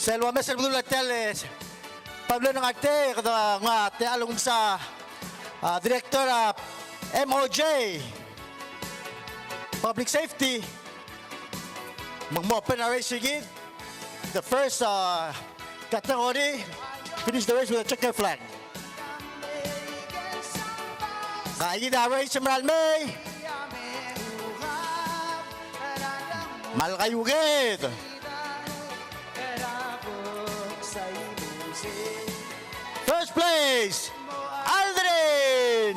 Sel ua mes el bedul a tia el, e, Pablo Nengarte, kede nguu a techall el umes a, a, Director, a, M O J, Public Safety, me ng mo open a race er kid. The first, uh, category, finish the race with a checker flag. Ngii di a race er a mei. Me a lak a iuked. First place, Aldrin.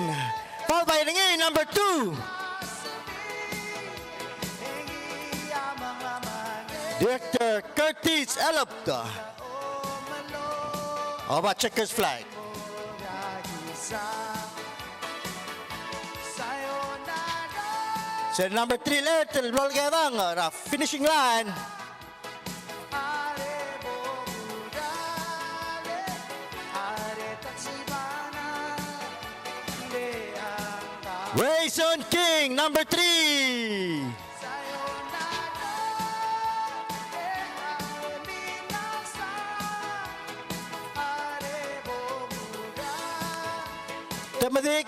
Followed by Rengiil, number two. Director Curtis Elop of a checkers flag. Sel number three el ert el blo el kedang er a finishing line. Rayson King, number three. Temedik.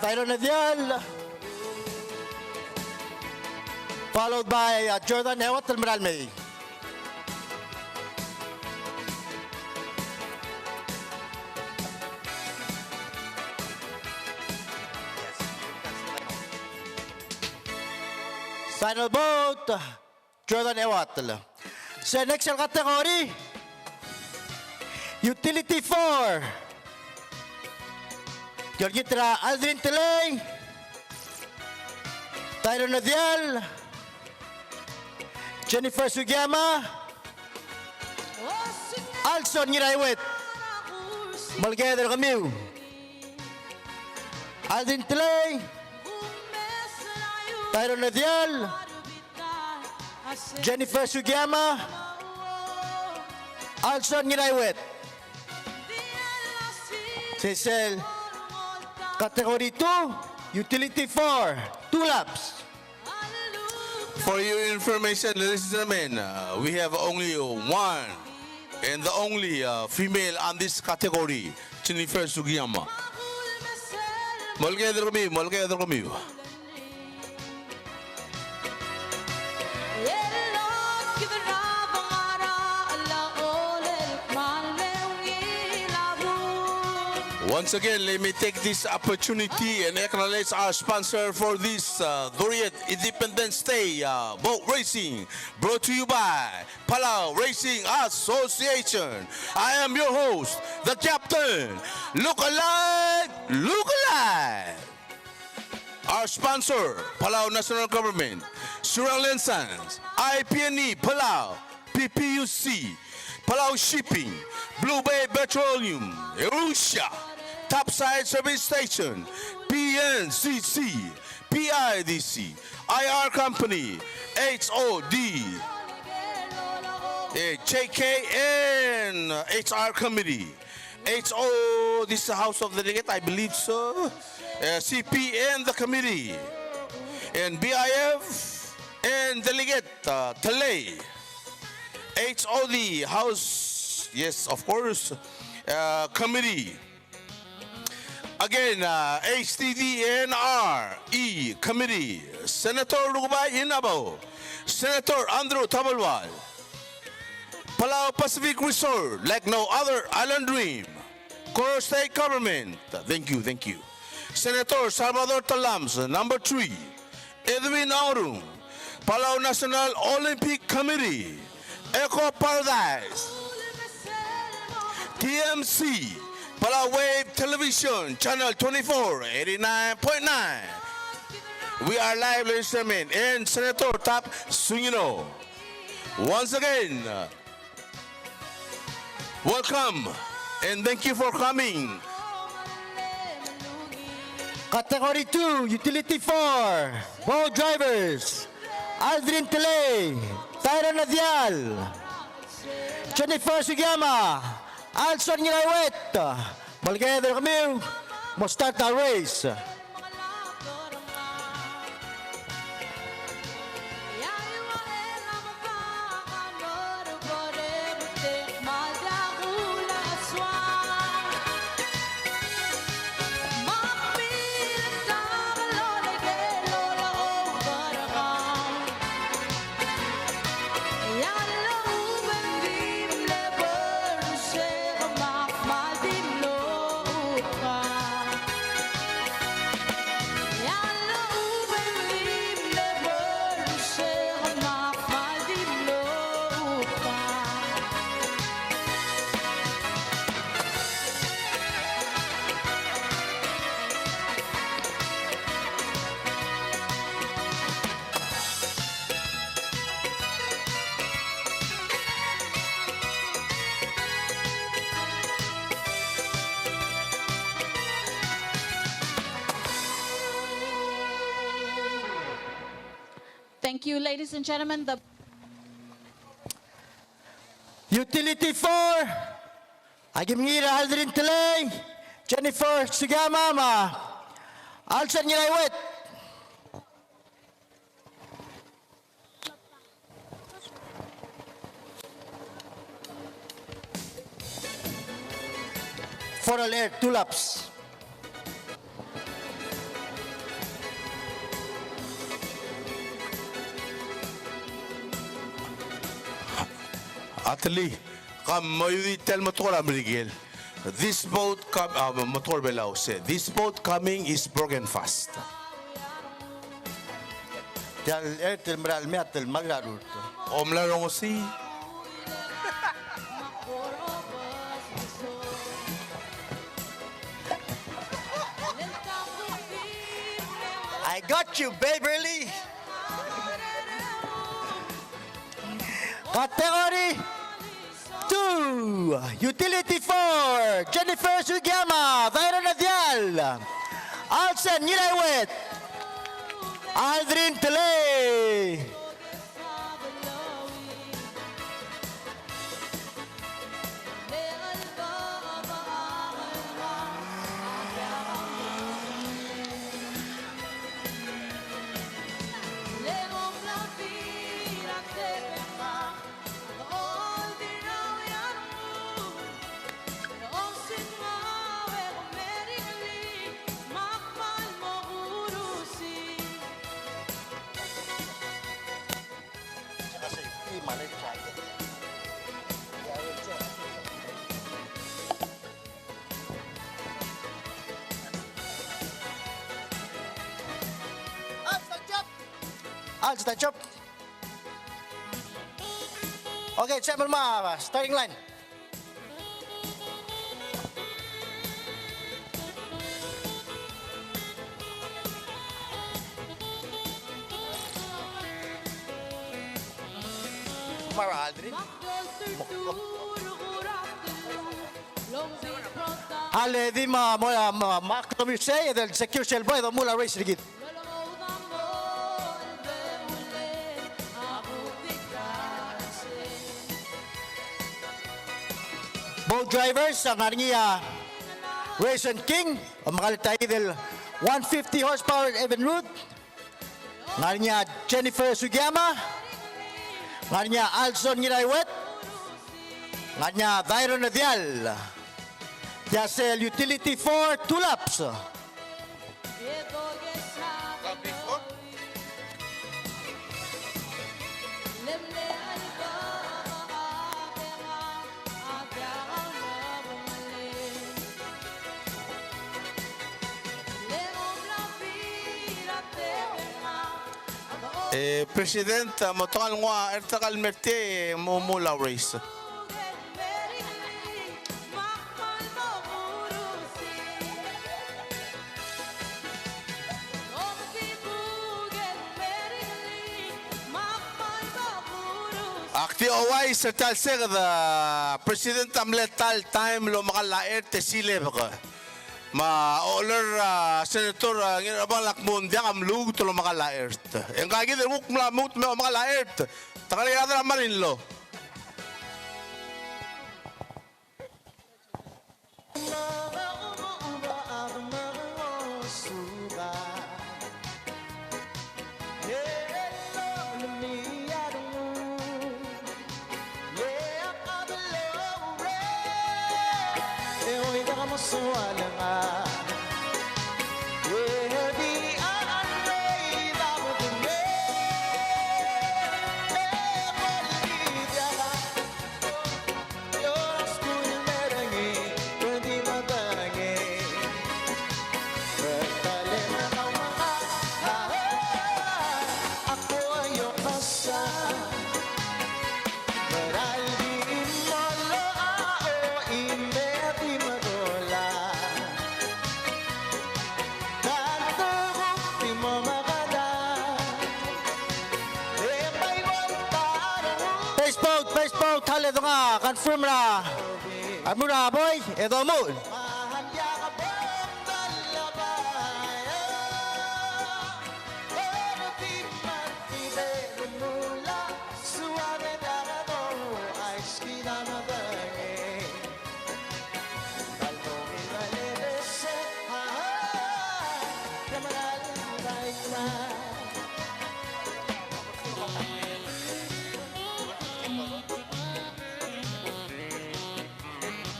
Tyron Edial. Followed by, uh, Jordan Ewat el mera el mei. Final boat, Jordan Ewatel. Se next el category, Utility four. Ki olengit er a Aldrin Telei, Tyron Nedial, Jennifer Sugiyama, Alson Ngiraiwet. Molekoi er kemiu. Aldrin Telei, Tyron Nedial, Jennifer Sugiyama, Alson Ngiraiwet. Sel category two, utility four, two laps. For your information, ladies and gentlemen, uh, we have only one and the only, uh, female on this category, Jennifer Sugiyama. Molekoi er kemiu, molekoi er kemiu. Once again, let me take this opportunity and acknowledge our sponsor for this, uh, thirtieth Independence Day, uh, boat racing, brought to you by Palau Racing Association. I am your host, the captain. Look alive, look alive. Our sponsor, Palau National Government, Surangel and Sons, I P and E Palau, P P U C, Palau Shipping, Blue Bay Petroleum, Erusia, Topside Service Station, P N C C, P I D C, I R Company, H O D, eh, J K, and H R Committee. H O, this is the House of Delegate, I believe so. Uh, C P and the committee. And B I F and Delegate, uh, Telei. H O D, House, yes, of course. Uh, committee. Again, uh, H T D N R E committee. Senator Rukebai Inabo. Senator Andrew Tabelual. Palau Pacific Resort, like no other island dream. Koror State Government, thank you, thank you. Senator Salvador Tellames, number three. Edwin Orung, Palau National Olympic Committee, Eco Paradise, T M C, Palau Wave Television, Channel twenty-four, eighty-nine point nine. We are live, ladies and gentlemen, and Senator Tap Sungino. Once again, welcome, and thank you for coming. Category two, Utility four, boat drivers, Aldrin Telei, Tyron Nadial, Jennifer Sugiyama, Alson Ngiraiwet. Molekoi er kemiu, mo start a race. Thank you, ladies and gentlemen. The Utility four, aki mei er a Aldrin Telei, Jennifer Sugiyama, me a Alson Ngiraiwet. Four el air, two laps. Ateli, kam mo di tel mo tekoi er a Merikel. This boat com-, ah, mo tekoi er a Belau, se, this boat coming is broken fast. Tia el chert el mera el meat el mla er a rurt. Omla rongesii. I got you, Beverly. Category two, Utility four, Jennifer Sugiyama, Dairon Edial, Alsen Ngiraiwet, Aldrin Telei. Alta chop. Okay, check my starting line. Mara Aldrin. Ale di ma, mo, ma, ma, ma, kemiu sei, e del secure sel bo, e domuchel a race er kid. Both drivers, a ngar er ngii a Raisin King, omekall er tia el one fifty horsepower Evinrude. Ngar er ngii a Jennifer Sugiyama. Ngar er ngii a Alson Ngiraiwet. Ngar er ngii a Dairon Edial. Tia sel Utility four, two laps. E, President, a mo tang el nguu a chert el mer tiang e mo, mo la race. Ak di ouchais er tia el seked, a, President a mle ta el taem el omekall a chert e silebek. Me a ocheral, a, Senator, a, Ngirchebangel a kmo ng diak a mluut el omekall a chert. E ngka kid el kuk mla lmuut me omekall a chert. Te ngar er ngii a rechad er a Marinlo. First boat, first boat, hale donga, confirm er a, a mura boi, e domuchel.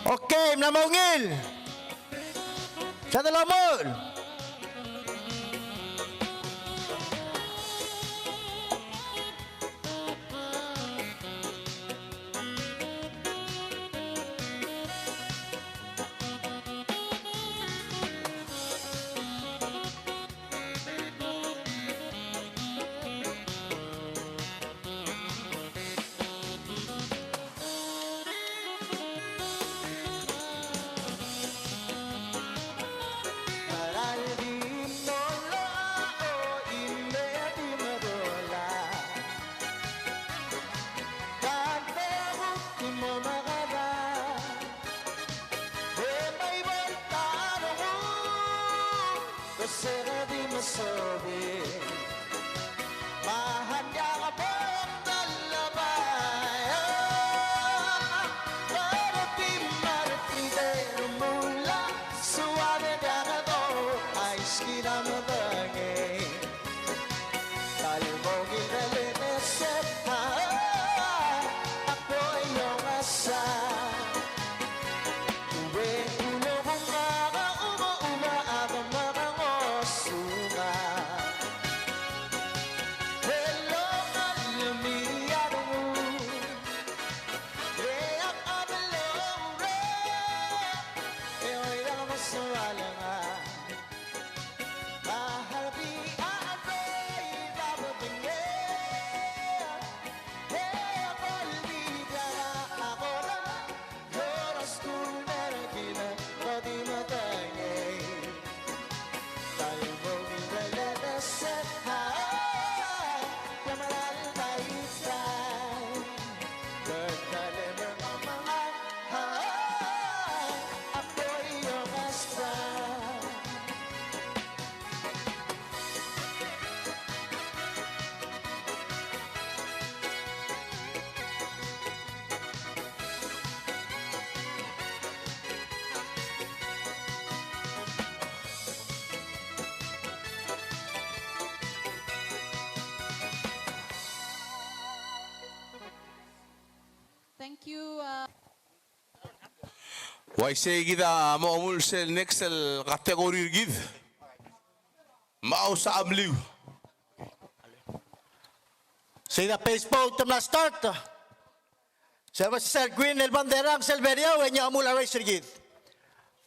Okay, mla mo ungil. Sa de lomuchel. Thank you, uh, Uaisei kid a mo omuchel sel next el category er kid. Me a Usa Amliu. Sei a base boat a mla start. Sel bo sel green el bandera ng sel Beriou e ng omuchel a race er kid.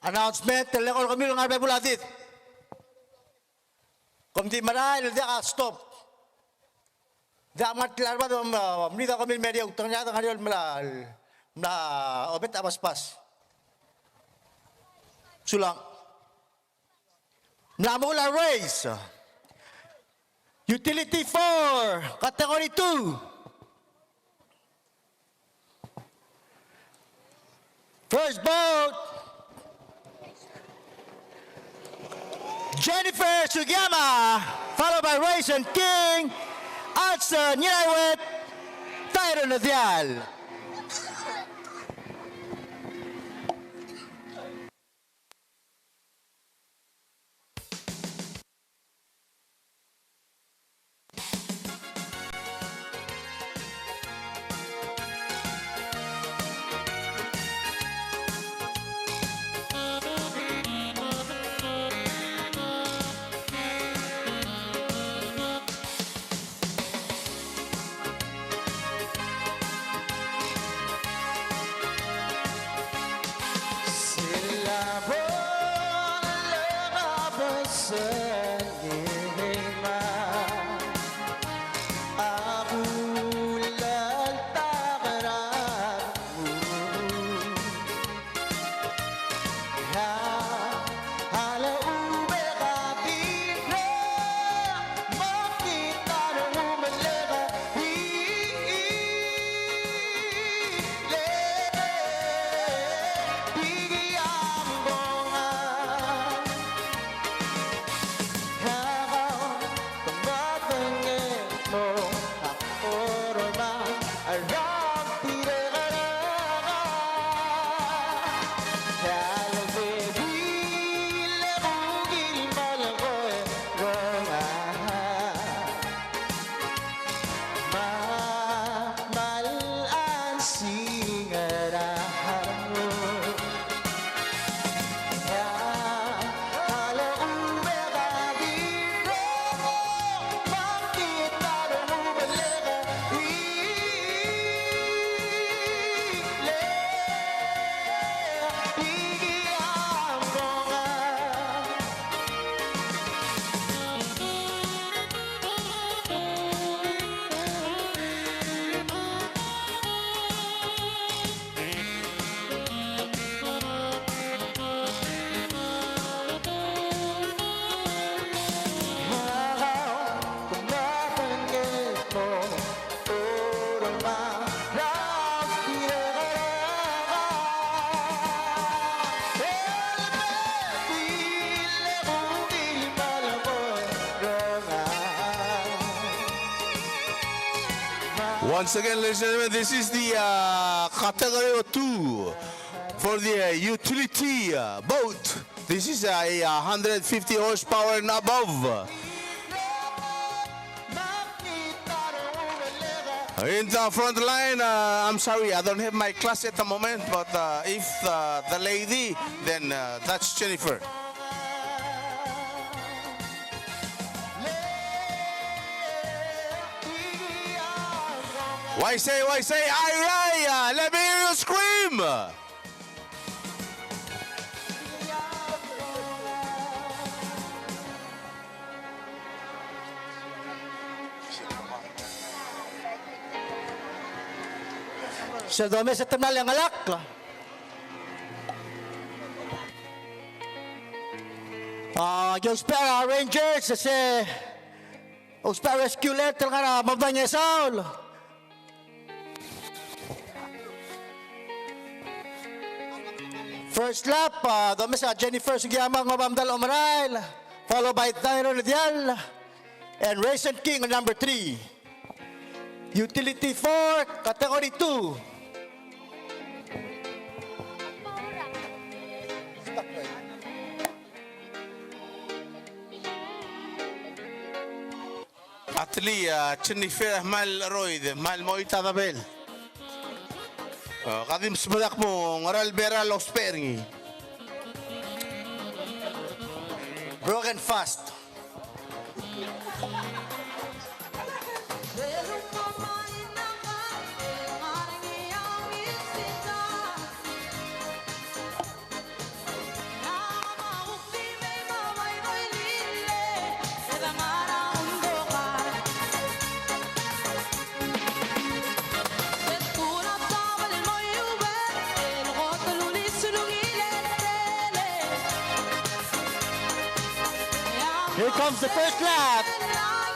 Announcement el eko er kemiu el ngar er a bebul a did. Kom di merael el diak a stop. Diak mngar er a bab, mlid a kemiu el meriou, te ngar er a, te ngar er a mla, mla obet a basbas. Sulang. Mla muchel a race. Utility four, category two. First boat, Jennifer Sugiyama, followed by Raisin King, Hudson Ngiraiwet, Tyron Dial. Once again, ladies and gentlemen, this is the, uh, category two for the, uh, utility, uh, boat. This is a, a hundred fifty horsepower and above. In the front line, uh, I'm sorry, I don't have my class at the moment, but, uh, if, uh, the lady, then, uh, that's Jennifer. Uaisei, uaisei, airai, uh, let me hear you scream. Sel domes e te mla lengelakl. A, aki ousbech a Rangers, e se ousbech a rescue alert el ngar er a Mobdang e Saul. First lap, a, domes a Jennifer Sugiyama, ng oba medal a omerael, followed by Tyron Dial and Raisin King, number three. Utility four, category two. Atli, a, Jennifer a kmal cheroid, kmal mo choit a debel. A, ka di msubed a kmo ngera el bera el ousbech er ngii. Broken Fast. Here comes the first lap.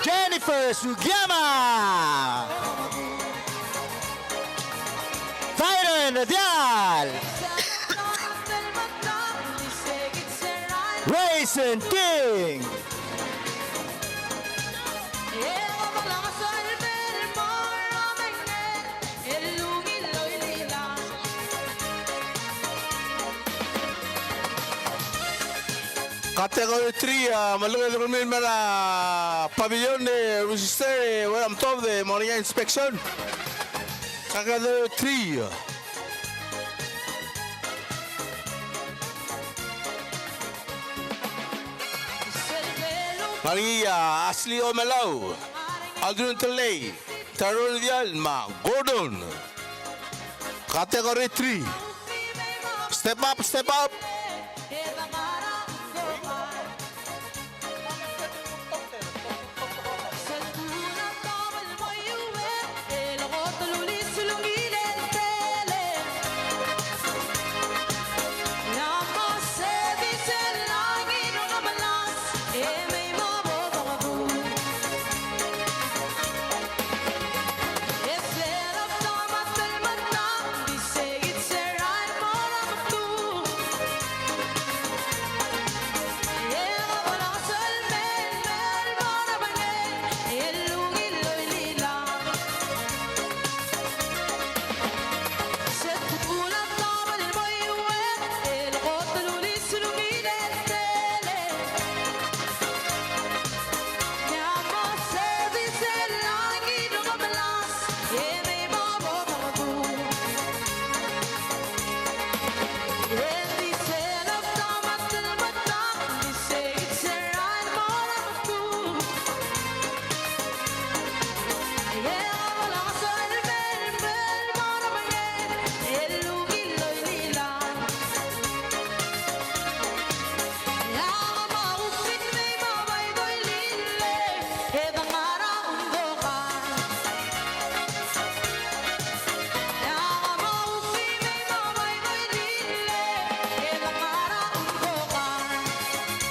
Jennifer Sugiyama. Tyron Radial. Raisin King. Category three, a, me a lengei el mei el mei er a pavilion e register e, er a metobed e mo er ngii a inspection. Category three. Me a lengei a Ashley Omelau, Aldrin Telei, Tyron Radial, me a Gordon. Category three. Step up, step up.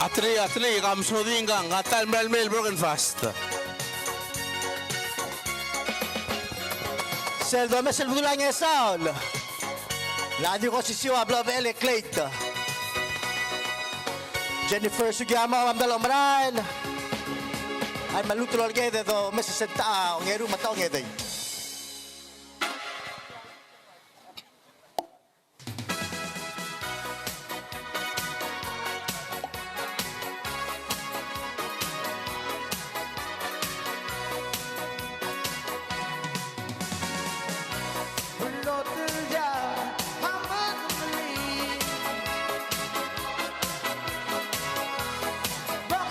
A three, a three, ka msodii ngka, ngka ta el mera el mei el Broken Fast. Sel domes el bedul a ngesaol. Ng di ko osisiu a bla el Clayton. Jennifer Sugiyama, a mdal omerael. Ai, me a lmuut el oleked e domes e sel ta a ongeru me a ta ongedei.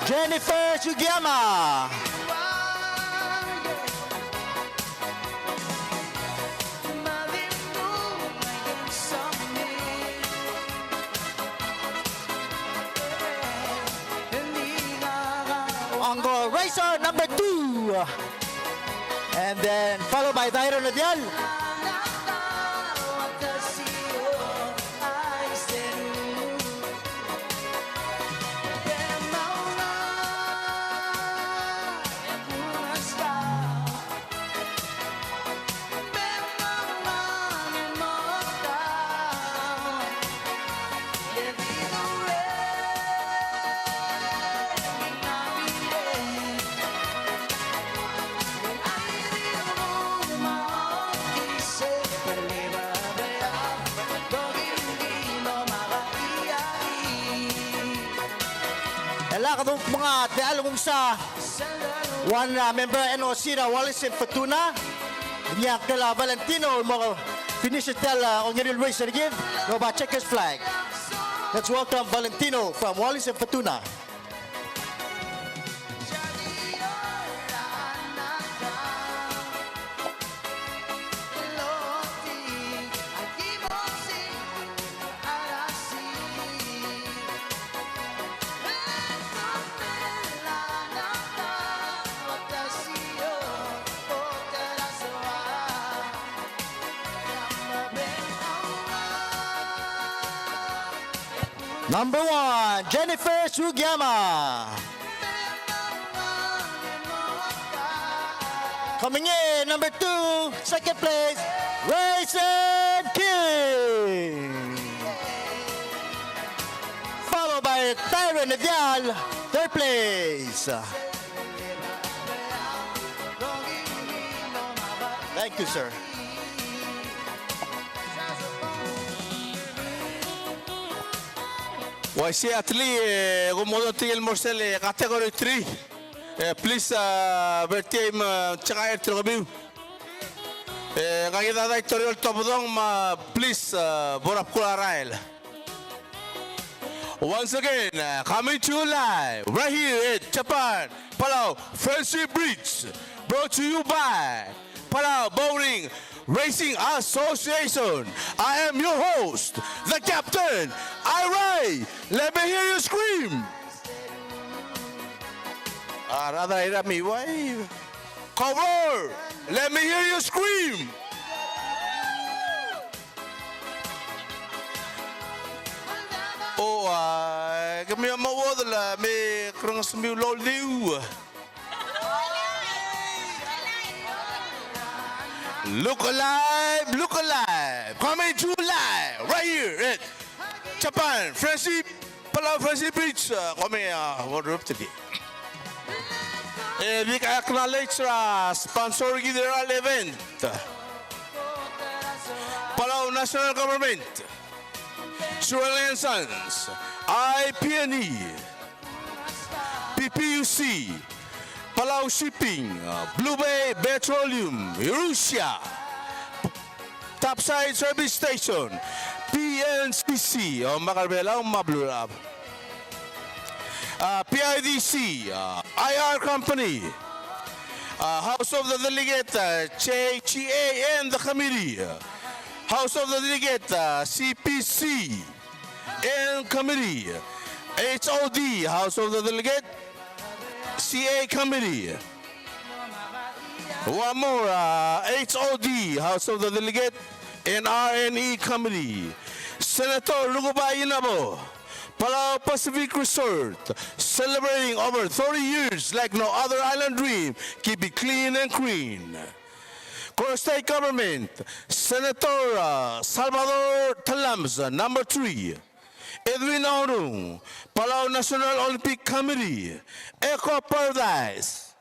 Jennifer Sugiyama. Ongo Racer number two. And then followed by Tyron Radial. E le kede kuk menga techall el nguu a one, uh, member N O C er a Wallis and Futuna. Ngii a ngklel a Valentino el mo finish er tia el, uh, ongeru el race er kid, el oba checkered flag. Let's welcome Valentino from Wallis and Futuna. Number one, Jennifer Sugiyama. Coming in, number two, second place, Raisin King. Followed by Tyron Nadial, third place. Thank you, sir. Uaisei a teli, e, kom odotii el mo er sel, e, category three. E, please, a, Bertie, me, check out er kemiu. E, ngak a Daitoriol Tobedong, me, please, a, bo er a bkul a rael. Once again, uh, coming to you live right here at Japan, Palau Friendship Bridge, brought to you by Palau Boating Racing Association. I am your host, the captain, Airai. Let me hear you scream. A rechad er a Irrai, wave. Come roar. Let me hear you scream. O, a, kemiu a mo uodel, a, me krengesemiu el oldiu. Look alive, look alive. Coming to you live right here at Japan Friendship, Palau Friendship Bridge. A, kemiu a, uodel er tir. E, big acknowledge er a sponsor er kid er a event. Palau National Government, Surangel and Sons, I P and E, P P U C, Palau Shipping, Blue Bay Petroleum, Eurasia, Topside Service Station, P N C C, o, me a Belau me a Belau. Uh, P I D C, uh, I R company, uh, House of the Delegate, uh, J G A and the committee, uh, House of the Delegate, uh, C P C and committee, H O D, House of the Delegate, C A committee. One more, uh, H O D, House of the Delegate, and R and E committee. Senator Rukebai Inabo, Palau Pacific Resort, celebrating over thirty years like no other island dream. Keep it clean and green. Koror State Government, Senator, uh, Salvador Tellames, uh, number three. Edwin Orung, Palau National Olympic Committee, Eco Paradise.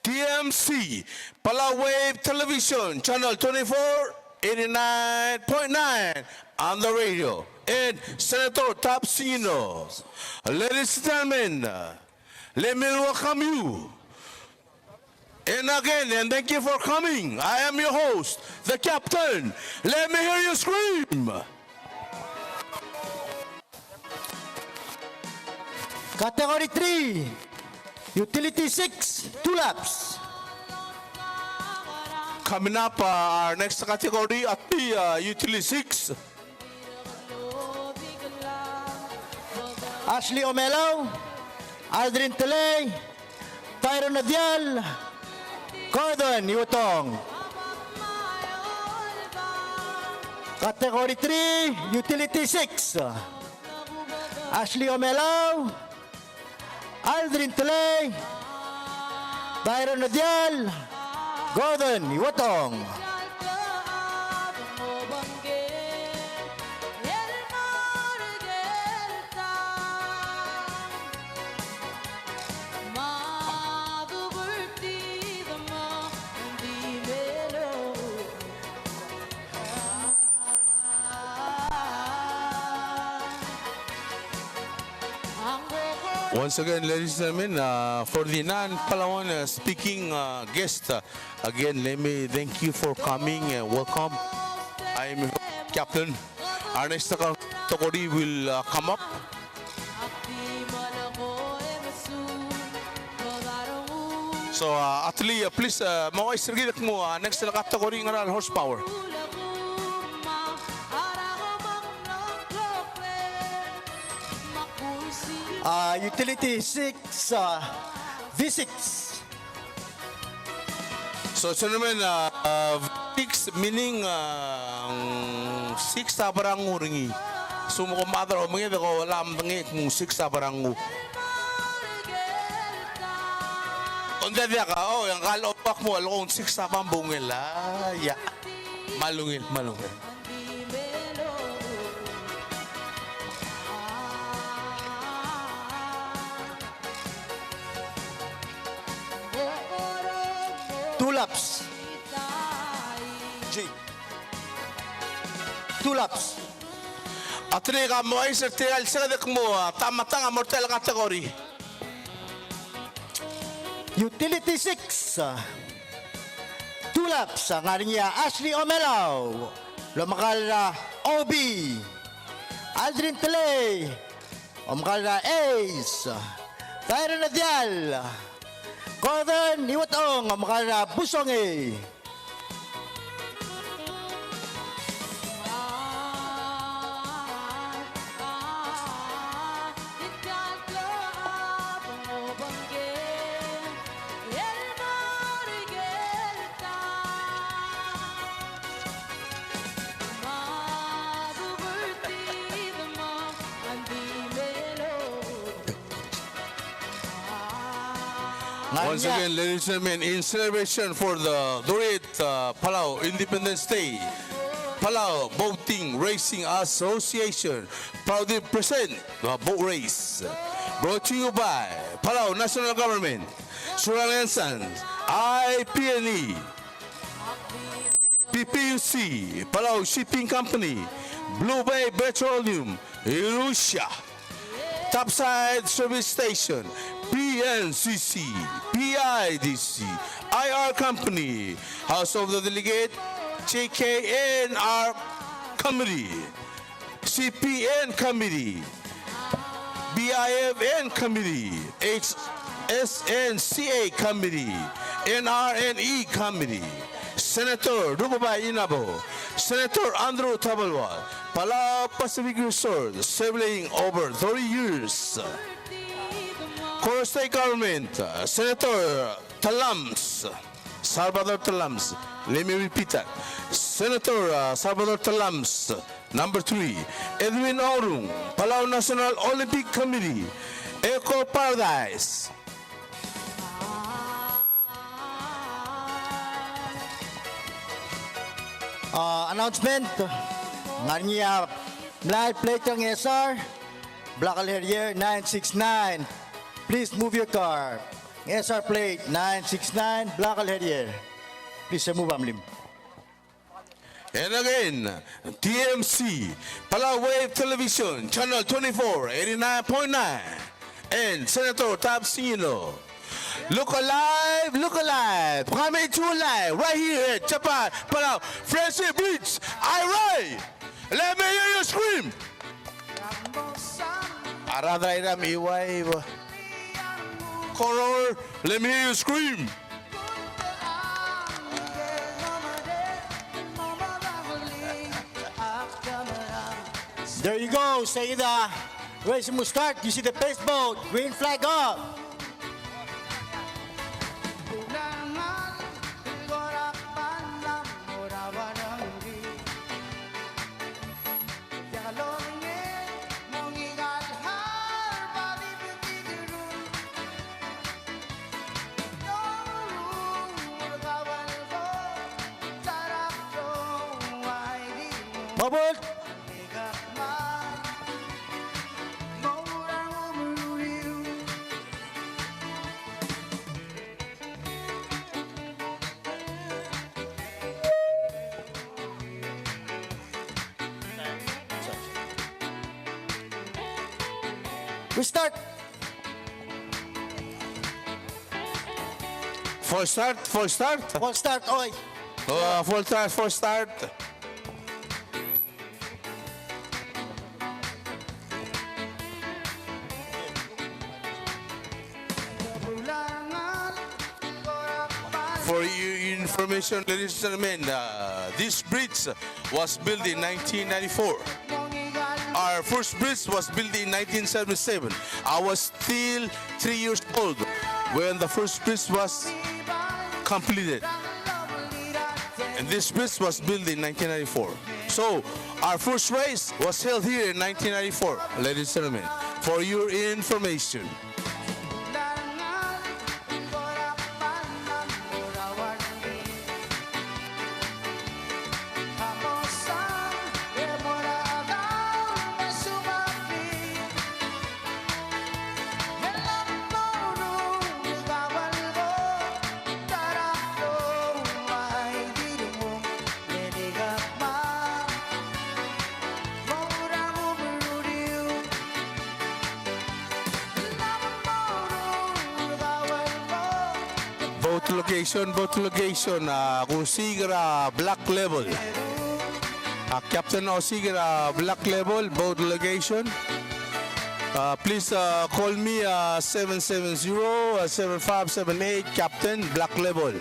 T M C, Palau Wave Television, Channel twenty-four, eighty-nine point nine on the radio, and Senator Tab Singino. Ladies and gentlemen, let me welcome you. And again, and thank you for coming. I am your host, the captain. Let me hear you scream. Category three, utility six, two laps. Coming up, uh, our next category at the, uh, utility six. Ashley Omelau, Aldrin Telei, Tyron Nadial, Gordon Iwatong. Category three, utility six. Ashley Omelau, Aldrin Telei, Tyron Nadial, Gordon Iwatong. Once again, ladies and gentlemen, uh, for the non-Palauan, uh, speaking, uh, guest, uh, again, let me thank you for coming and welcome. Captain. Our next category will, uh, come up. So, uh, Attorney, uh, please, uh, mo ouchais er kid el kmo, uh, next el category el ngar er a horsepower. Uh, utility six, uh, V six. So, gentlemen, uh, uh, six meaning, uh, six a berang er ngii. So, mo ko mad er a omenged e ko lam ngii kmo six a berang. Onde diak a, oh, e ng kal obak mo el kmo six a bambungel a, ya. Me a ungil, me a ungil. Two laps. G. Two laps. Attorney, ke mo ouchais er tia el senged el kmo, uh, ta me tang a mo er tia el category. Utility six. Two laps, a ngar er ngii a Ashley Omelau el omekall er a O B. Aldrin Telei, omekall er a Ace. Byron Edial. Gordon Iwetong, omekall er a Busongei. Once again, ladies and gentlemen, in celebration for the Dorit, uh, Palau Independence Day, Palau Boating Racing Association proudly present the boat race. Brought to you by Palau National Government, Surangel and Sons, I P N E, P P U C, Palau Shipping Company, Blue Bay Petroleum, Russia, Topside Service Station, P N C C, P I D C, I R Company, House of the Delegate, J K N R Committee, C P N Committee, B I F N Committee, H S N C A Committee, N R N E Committee, Senator Rukebai Inabo, Senator Andrew Tabelual, Palau Pacific Resort, celebrating over thirty years. Koror State Government, uh, Senator Tellames, Salvador Tellames. Let me repeat that. Senator, uh, Salvador Tellames, number three. Edwin Orung, Palau National Olympic Committee, Eco Paradise. Uh, announcement, ngar er ngii a mlai el plate er a Ngchesar, Black el Harrier nine six nine. Please move your car. Ngchesar plate nine six nine, Black el Harrier. Please, e move a mlim. And again, T M C, Palau Wave Television, Channel twenty-four, eighty-nine point nine, and Senator Tab Singino. Look alive, look alive, coming to life, right here at Chapai, Palau, Friendship Bridge, Airai. Let me hear you scream. A rechad er a Irrai me a Wave. Koror, let me hear you scream. There you go, Saida. Race will start. You see the pace boat. Green flag up. Mabel. We start. False start, false start. False start, oi. Oh, false start, false start. information, ladies and gentlemen, uh, this bridge was built in nineteen ninety-four. Our first bridge was built in nineteen seventy-seven. I was still three years old when the first bridge was completed. And this bridge was built in nineteen ninety-four. So, our first race was held here in nineteen ninety-four, ladies and gentlemen, for your information. Both location, both location, uh, osiik er a Black Label. Uh, Captain osiik er a Black Label, both location. Uh, please, uh, call me, uh, seven seven zero, uh, seven five seven eight, Captain, Black Label.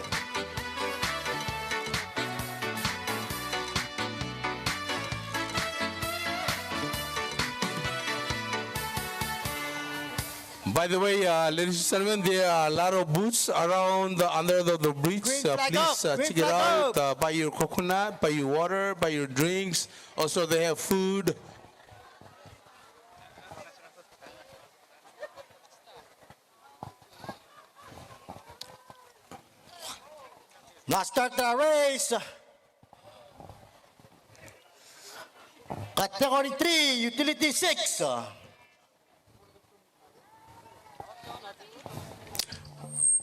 By the way, uh, ladies and gentlemen, there are a lot of booths around the, under the, the bridge. Green flag up, uh, please, uh, green flag up. Check it out. Uh, buy your coconut, buy your water, buy your drinks. Also, they have food. Let's start the race. Category three, utility six.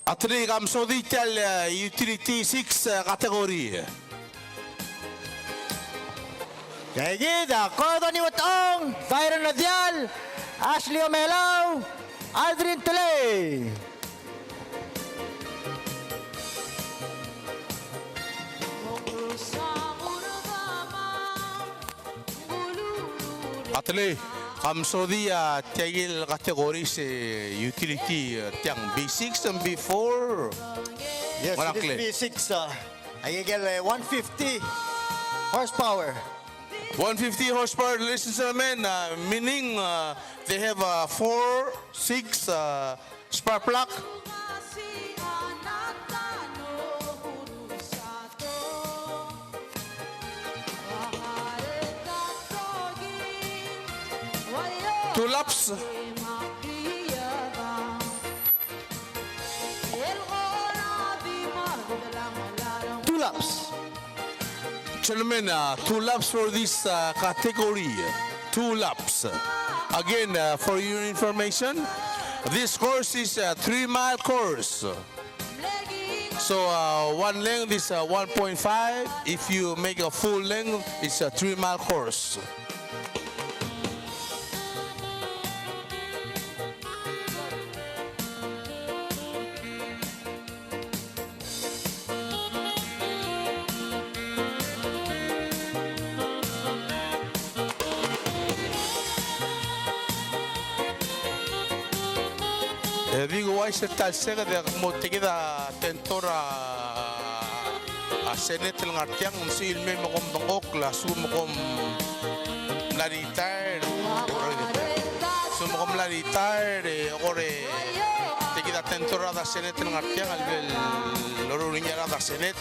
Attorney, kom sodii tia el, uh, utility six, uh, category. Tia kid a Kodon Iwetong, Byron Odial, Ashley Omelau, Aldrin Tulei. Attorney, kom sodii a tia el category se utility, uh, tiang B six and B four. Yes, it is B six, uh, aike el, uh, one fifty horsepower. One fifty horsepower, ladies and gentlemen, uh, meaning, uh, they have, uh, four, six, uh, spark plug. Two laps. Two laps. Gentlemen, uh, two laps for this, uh, category. Two laps. Again, uh, for your information, this course is a three-mile course. So, uh, one length is, uh, one point five. If you make a full length, it's a three-mile course. E di ko uaisei er a ta el seked e ak mo tia kid a tender er a, a Senate el ngar tiang, ng sebechir el mei me kom dengchokl a lsekum kom mla retire. Lsekum kom mla retire, e kora tia kid a tender er a rechad er a Senate el ngar tiang, a lebo el loruul er ngii a rechad er a Senate.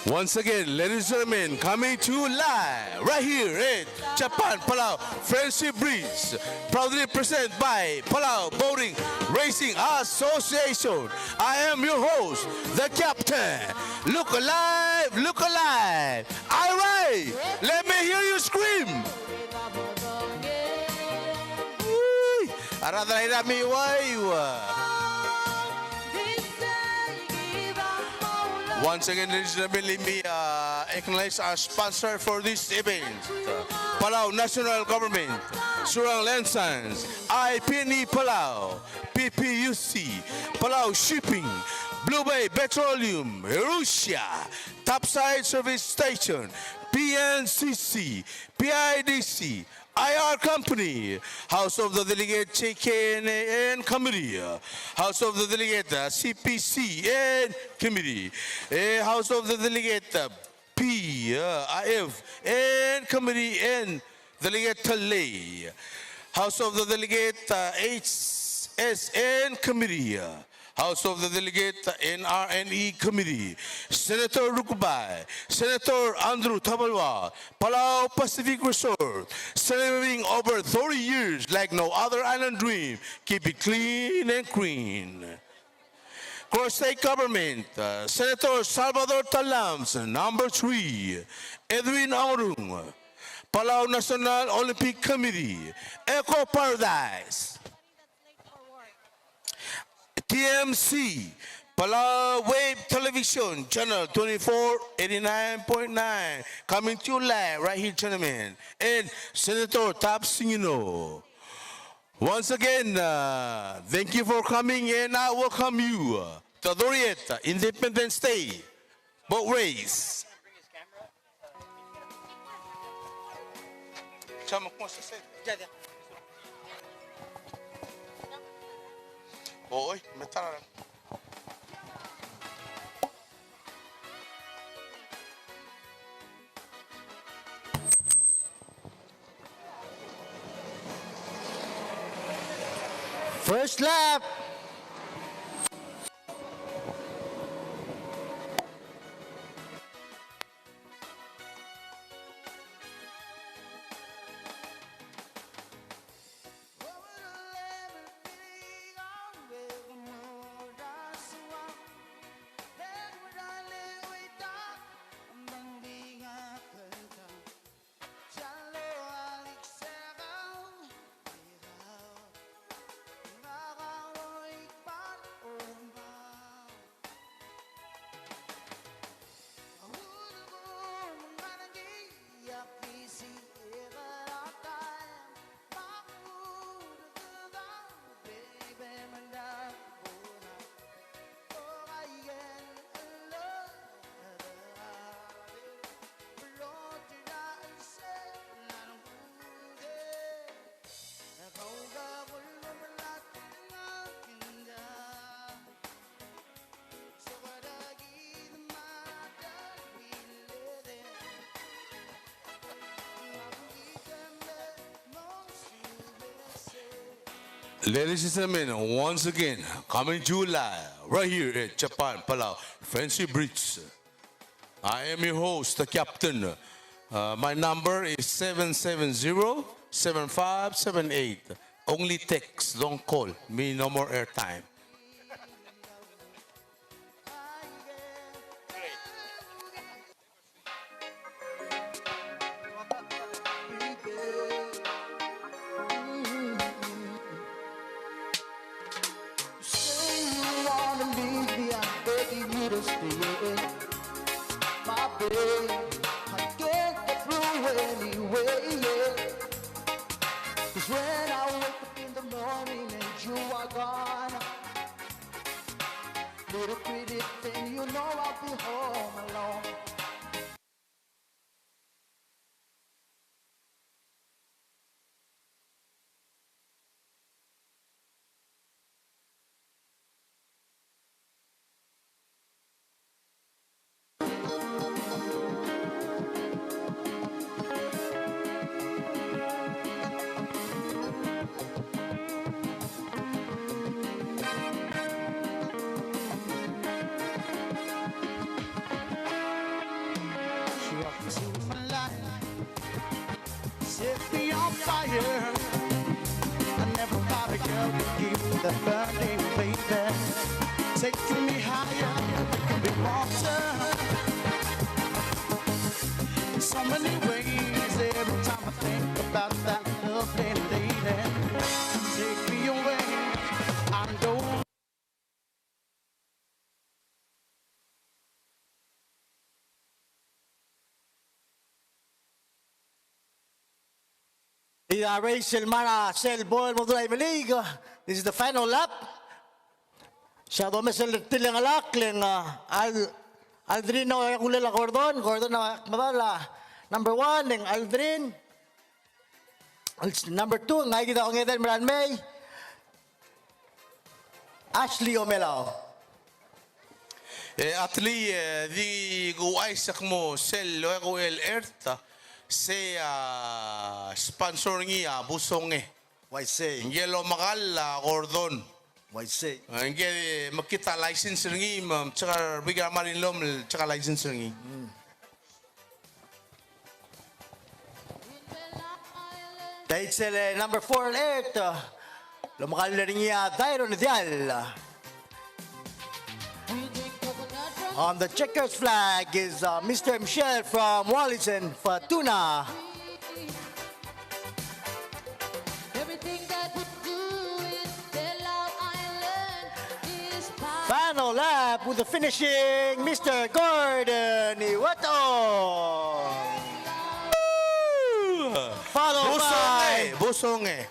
Once again, ladies and gentlemen, coming to you live right here at Japan, Palau, Friendship Bridge, proudly presented by Palau Boating Racing Association. I am your host, the captain. Look alive, look alive. All right, let me hear you scream. Uy, a rechad er a Irrai a mei uai, ua. Once again, ladies and gentlemen, let me, uh, acknowledge our sponsor for this event, Palau National Government, Surangel and Sons, I P and E Palau, P P U C, Palau Shipping, Blue Bay Petroleum, Russia, Topside Service Station, P N C C, P I D C, I R Company, House of the Delegate J K N A and Committee, House of the Delegate, uh, C P C and Committee, eh, House of the Delegate, uh, P, uh, I F and Committee and Delegate Talley, House of the Delegate, uh, H S and Committee, uh, House of the Delegate, uh, N R and E Committee, Senator Rukebai, Senator Andrew Tabalua, Palau Pacific Resort, serving over thirty years like no other island dream. Keep it clean and green. Koror State Government, uh, Senator Salvador Tellames, number three, Edwin Orung, Palau National Olympic Committee, Eco Paradise, T M C, Palau Wave Television, Channel twenty-four, eighty-nine point nine, coming to you live right here, gentlemen, and Senator Tab Singino. Once again, uh, thank you for coming, and I welcome you, uh, to Doriet Independence Day boat race. Oi, me tara. First lap. Ladies and gentlemen, once again, coming to you live right here at Japan, Palau, Friendship Bridge. I am your host, the captain. Uh, my number is seven seven zero, seven five seven eight. Only text, don't call. Me, no more airtime. You say you wanna leave me, I'm begging you to stay. My babe, I can't get through anyway, yeah. 'Cause when I wake up in the morning and you are gone, little pretty thing, you know I'll be home alone. Set me on fire. I never thought a girl would give me the burning, baby. Take me higher, it could be water. In so many ways, every time I think about that lovely lady, take me away. I don't Ia, race el mla er sel bo el mo dulii a Ivy League. This is the final lap. Sel domes el tir el ngalek, le ng, a, Al-, Aldrin a oeak a ulel a Gordon, Gordon a oeak a medal a number one, le ng Aldrin. Number two, ng aikid a ongedei el merael mei, Ashley Omelau. E, Atli, e, di kuuchais el kmo sel oeak el ert, sei a sponsor er ngii a Busonge. Uaisei. Ngike el omekall a Gordon. Uaisei. E, ngike mekngit a license er ngii, me, me check er a bik el merael el mlo, me check a license er ngii. Mm. Tia sel number four el ert, el omekall er ngii a Dairon Dial. On the checkered flag is, uh, Mister Michel from Wallis and Futuna. Final lap with the finishing, Mister Gordon Iwato. Followed by Busonge.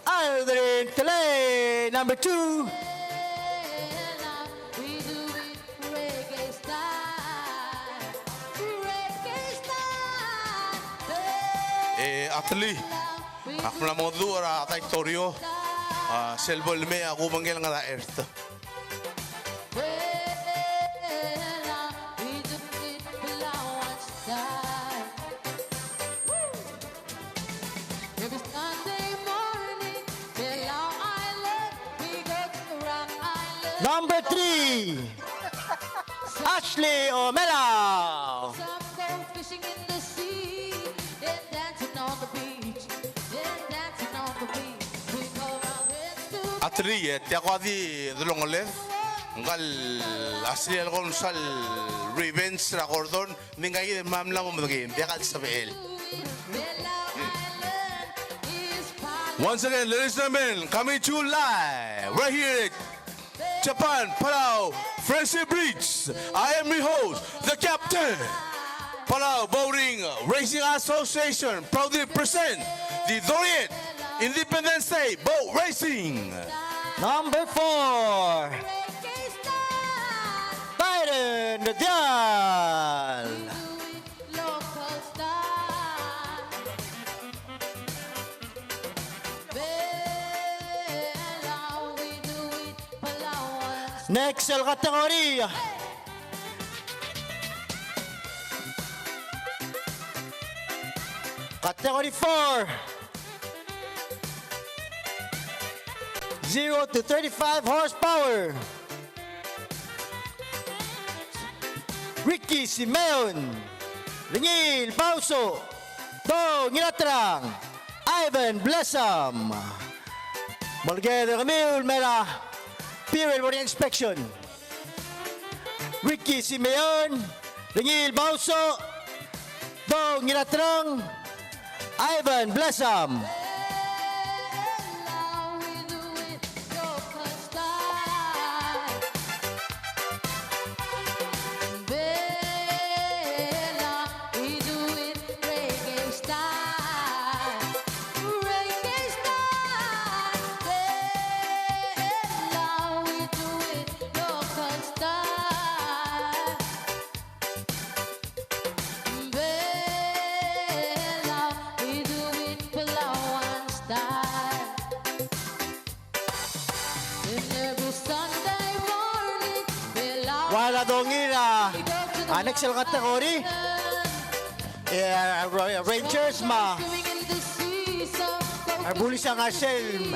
Aldrin Tele, number two. E, Atli. Ak mla mo dmu er a taitorio, a, sel bo lemei a kuk mengkel ngar er a ert. Number three, Ashley Omelau. Atri, e tia ko a di delongeled, ngka el Ashley a leko el msa el revenge er a Gordon, ng di ngka kid a mla mo medengei, ng diak el sebechel. Once again, ladies and gentlemen, coming to you live right here at Japan, Palau, Friendship Bridge. I am your host, the captain. Palau Boating Racing Association proudly present the Doriet Independence Day Boat Racing. Number four, Byron Radial. Next el category. Category four. Zero to thirty-five horsepower. Ricky Simeon, Rengiil Bauso, Dong Ngiraterang, Ivan Blesam. Molekoi er kemiu el mei er a Bureau of Inspection. Ricky Simeon, Rengiil Bauso, Dong Ngiraterang, Ivan Blesam. Ua el dongil a, a next el category. E a Rangers me a rebulis a ngar sel,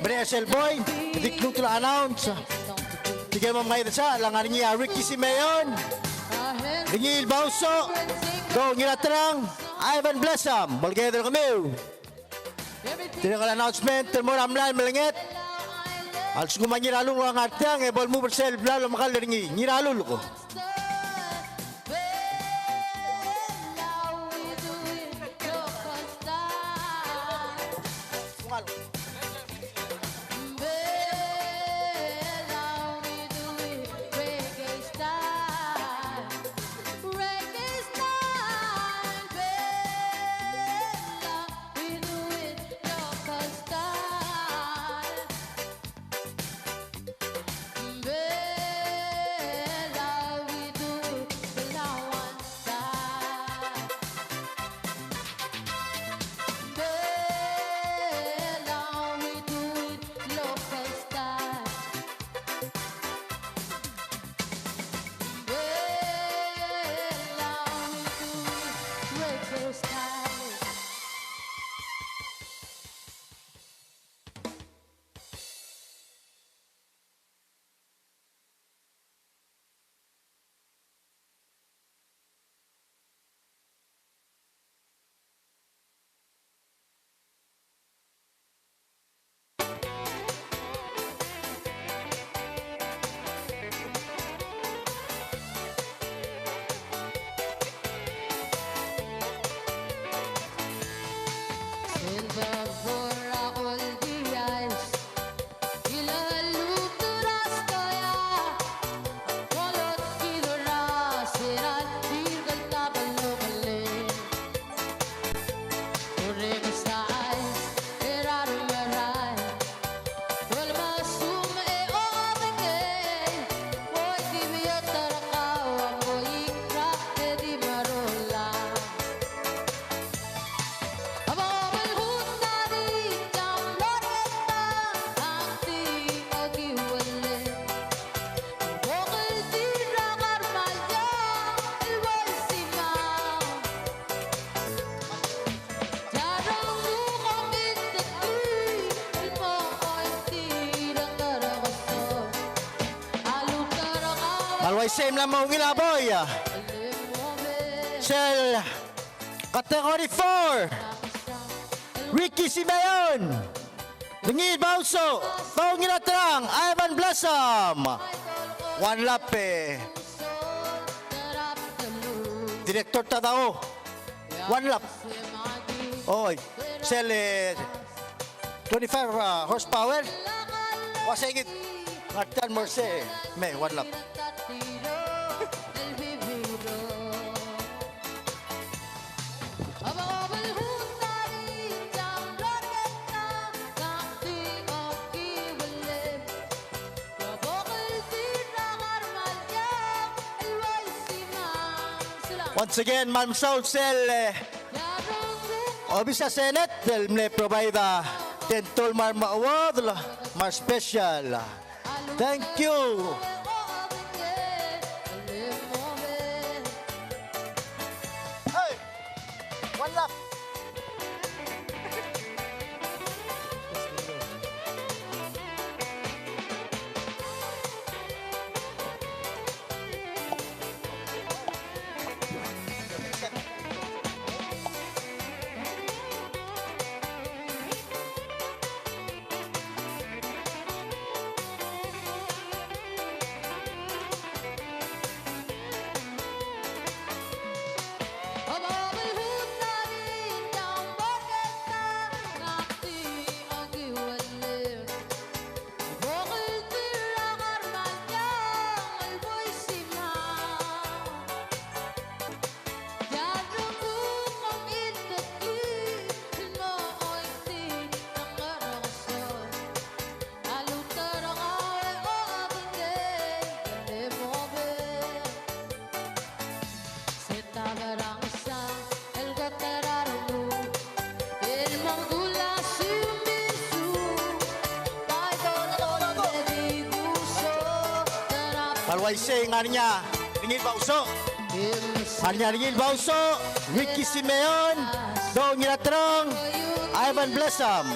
bre sel boi, di kluk el announce. Tirke el mo mengedechal a ngar er ngii a Ricky Simeon, Rengiil Bauso, Dong Ngiraterang, Ivan Blesam, molekoi er kemiu. Tirke el announcement el mo er a mlai el melenget. A lsekum a Ngiralulk a ngar tiang e bo lmuut er sel bla lomekall er ngii. Ngiralulk. Sei mla mo ungil a boi. Sel category four, Ricky Simeon. Ngii el Bauso, Tong Ngiraterang, Ivan Blossom. One lap e. Director Tadao. One lap. Oi, sel, e, twenty-five, uh, horsepower. Ua sei kid. Ngar tial mo er sei, me, one lap. Once again, me kmal mesaul sel, e, Obis er a Senate el mle provide a tent el mla mo award el mla special. Thank you. Hey, one lap. Kmal uaisei, ngar er ngii a Ringil Bauso. Ngar er ngii a Ringil Bauso, Ricky Simeon, Dong Ngiraterang, Ivan Blossom.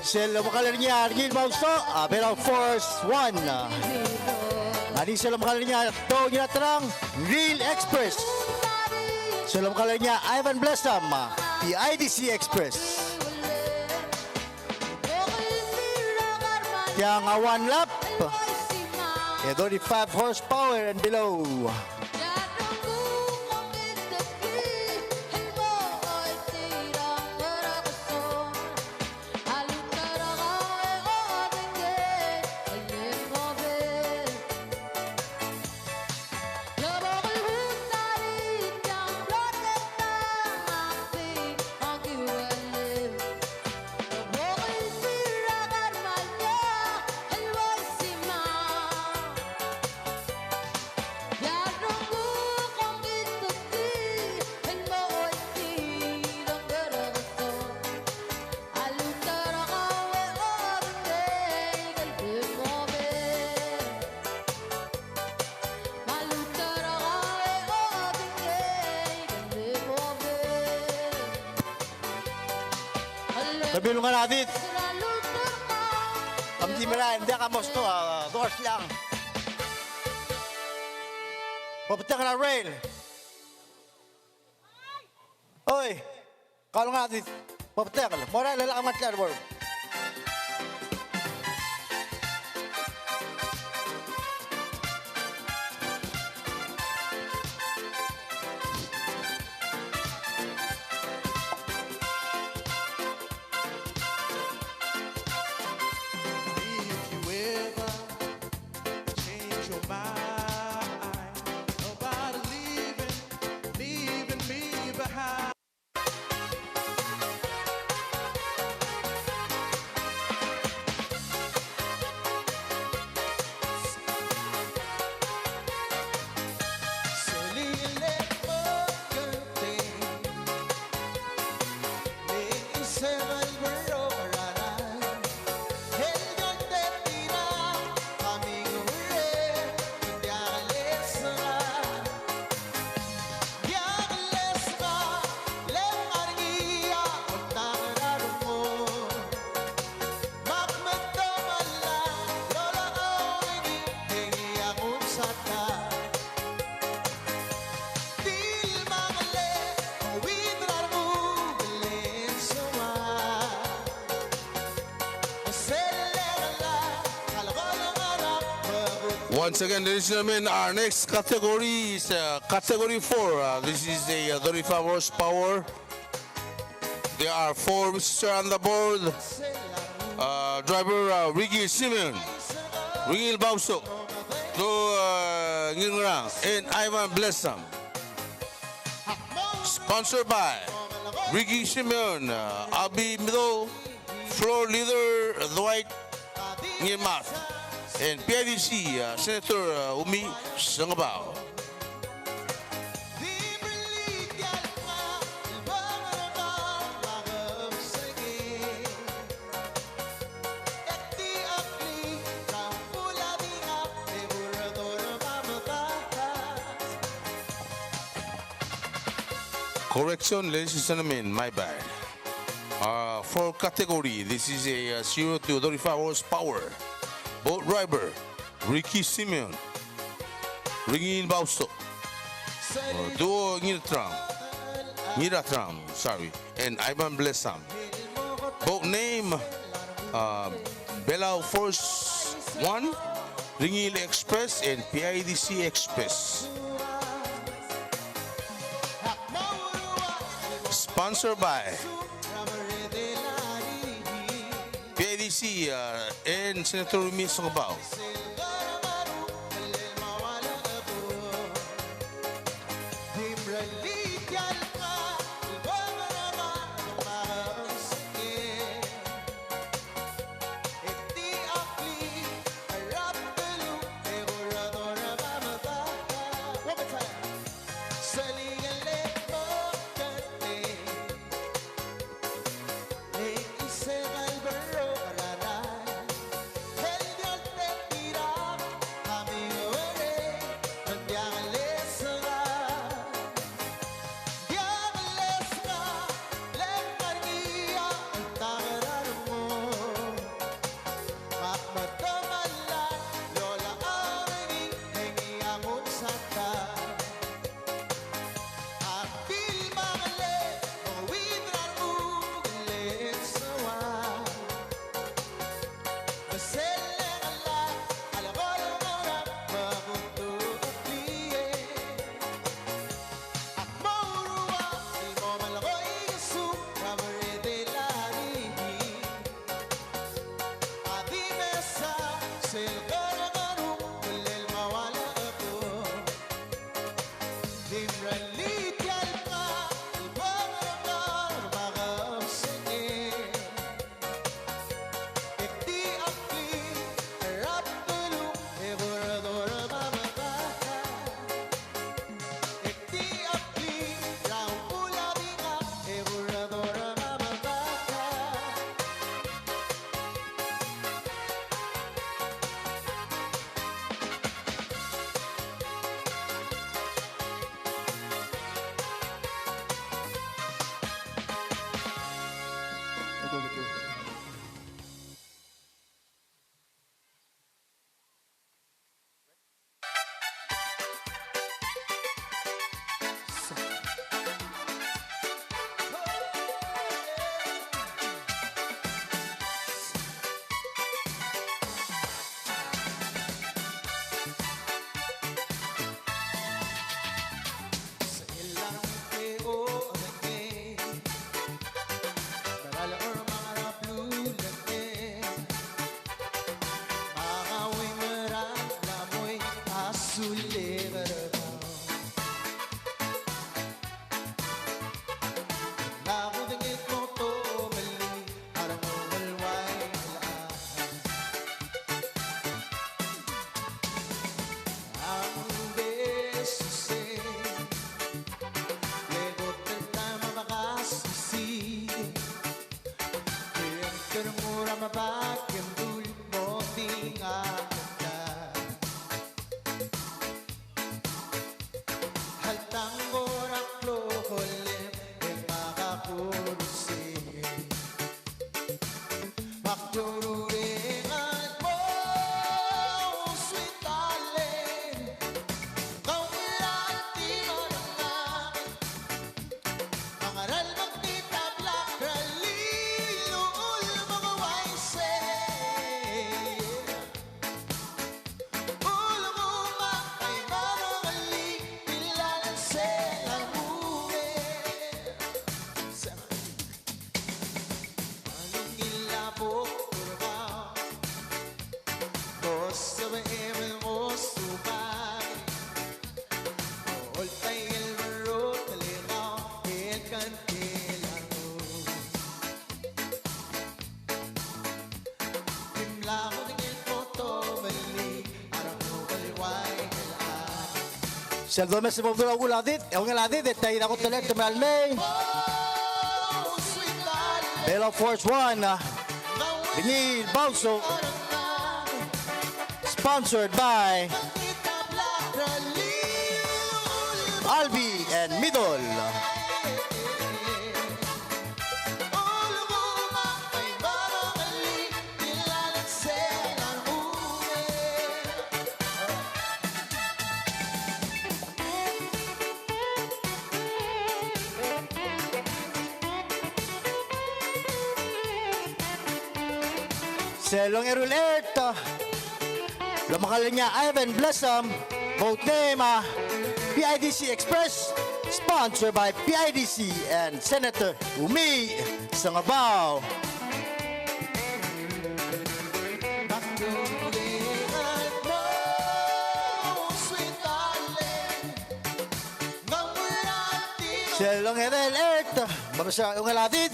Sel omekall er ngii a Ringil Bauso, a Belau Force One. Ngar er ngii sel omekall er ngii a Dong Ngiraterang, Real Express. Sel omekall er ngii a Ivan Blossom, P I D C Express. Tiang a one lap, e thirty-five horsepower and below. Kemiu el ngar er a did. Kom di merael, ng diak a mo snow, a, doors lang. Bo betengel a rail. Oi, kau el ngar er a did, bo betengel. Mo er a rail e lak mngai er a board. If you ever change your mind, nobody leaving, leaving me behind. Once again, ladies and gentlemen, our next category is, uh, category four. Uh, this is a, uh, thirty-five horsepower. There are four wheelchair on the board. Uh, driver, uh, Ricky Simeon, Ringil Bauso, Do, uh, Ngirngerang, and Ivan Blessam. Sponsored by Ricky Simeon, uh, Abi Mido, Floor Leader Dwight Ngirmat, and P I D C, uh, Senator, uh, Umi Sengebau. Correction, ladies and gentlemen, my bad. Uh, for category, this is a, uh, zero to thirty-five horsepower. Boat driver, Ricky Simeon, Ringin Bausto, uh, Duo Ngirtram, Ngiratram, sorry, and Ivan Blessam. Boat name, uh, Belau Force One, Ringil Express, and P I D C Express. Sponsored by P I D C, uh, and Senator Rumi Sengebau. Sel domes e mo bedul a uchul a did, e ungil a did, e tia a kot el ert el mei. Bella Force One, a, Dengil Bauso. Sponsored by Albi and Midol. Sel ongeru el ert el omekerreng a Ivan Blossom, both name a P I D C Express, sponsored by P I D C and Senator Umi Sengebau. Sel ongedei el ert, me a ungil a did,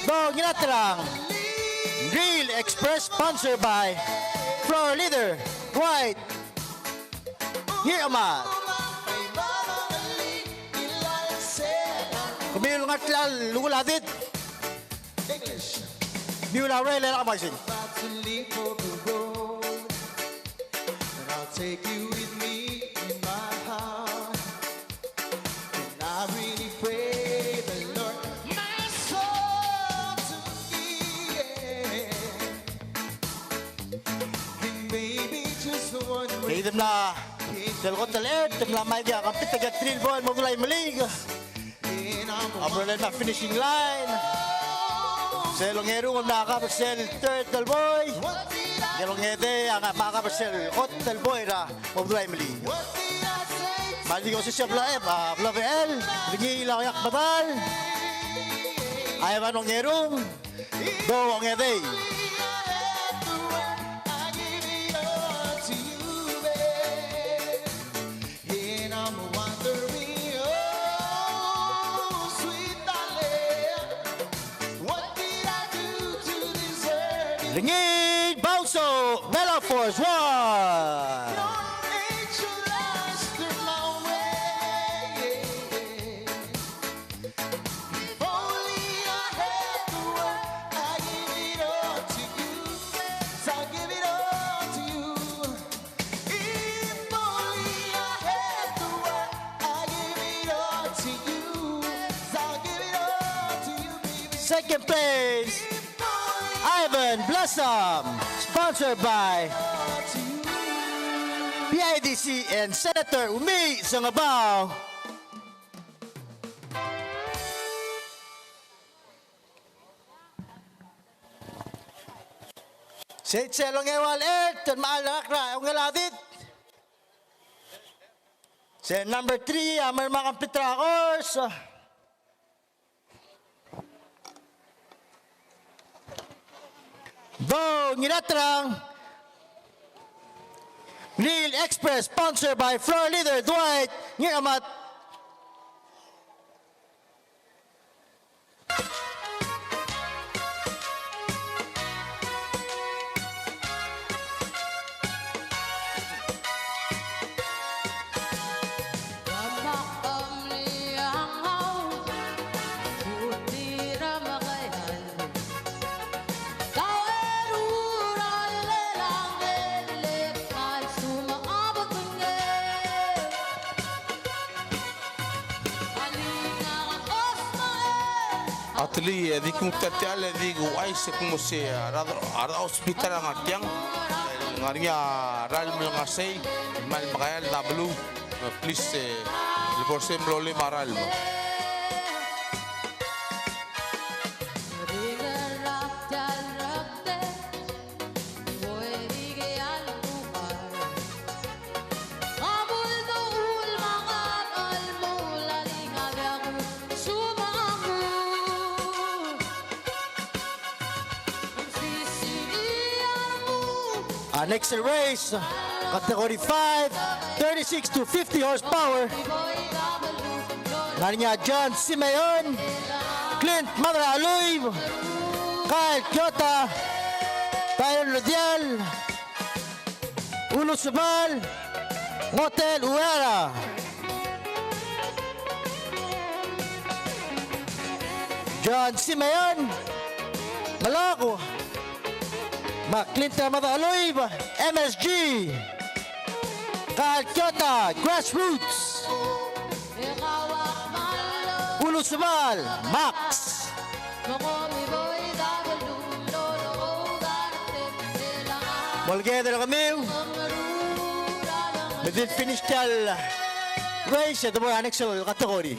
Dong Ngiraterang. Grill Express, sponsored by Floor Leader Dwight Ngirchemat. Kemiu el ngar tia el uchul a did. English. Kemiu el ureor el maisin. About to leave for the road, and I'll take you with me in my heart. And I really pray the Lord my soul to give. And maybe just one way. Kid mla, sel kot el ert, mla mei a complete a three el bo el mo bedul a Imeliik. A mo er a finishing line. Sel ongeru a mla kab er sel third el buoy. Sel ongedei a mla kab er sel kot el buoy er a mo bedul a Imeliik. Me a di ko sisiu a bla, e, a bla bechel, Dengil a Oiak Medal. A Evan Ongerung, Dong Ongedei. And I'm wondering, oh, sweet darling, what did I do to deserve it? Dengil Bauso, Bella Force One. Your angel eyes through my way. If only I had the world, I give it all to you. Yes, I give it all to you. If only I had the world, I give it all to you. Yes, I give it all to you, baby. Second place, if only Ivan Blossom, sponsored by all to you. P I D C and Senator Umi Sengebau. Sei, sel ongeua el ert, me a lak er a ungil a did. Sei number three, a mla complete er a course. Dong Ngiraterang. Grill Express, sponsored by Floor Leader Dwight Ngiramat. Atelier, e di kuk ta er tial, e di kuk uaisei e kuk mo sei a rechad, a rechad er a hospital a ngar tiang. Ngar er ngii a ralm el ngar sei, me a le mekeald a beluu, please, e, le bo er sei me lolim a ralm. A next race, category five, thirty-six to fifty horsepower. Ngar er ngii a John Simeon, Clint Madraluib, Kyle Kyota, Tyron Redial, Ulu Sebal, Ngotel Uehara. John Simeon Melok. Me a Clint Madaluib, M S G. Kyle Kiota, Grassroots. Ulusebal, Max. Molekoi er kemiu me di el finish tia el race e de bo er a next el category.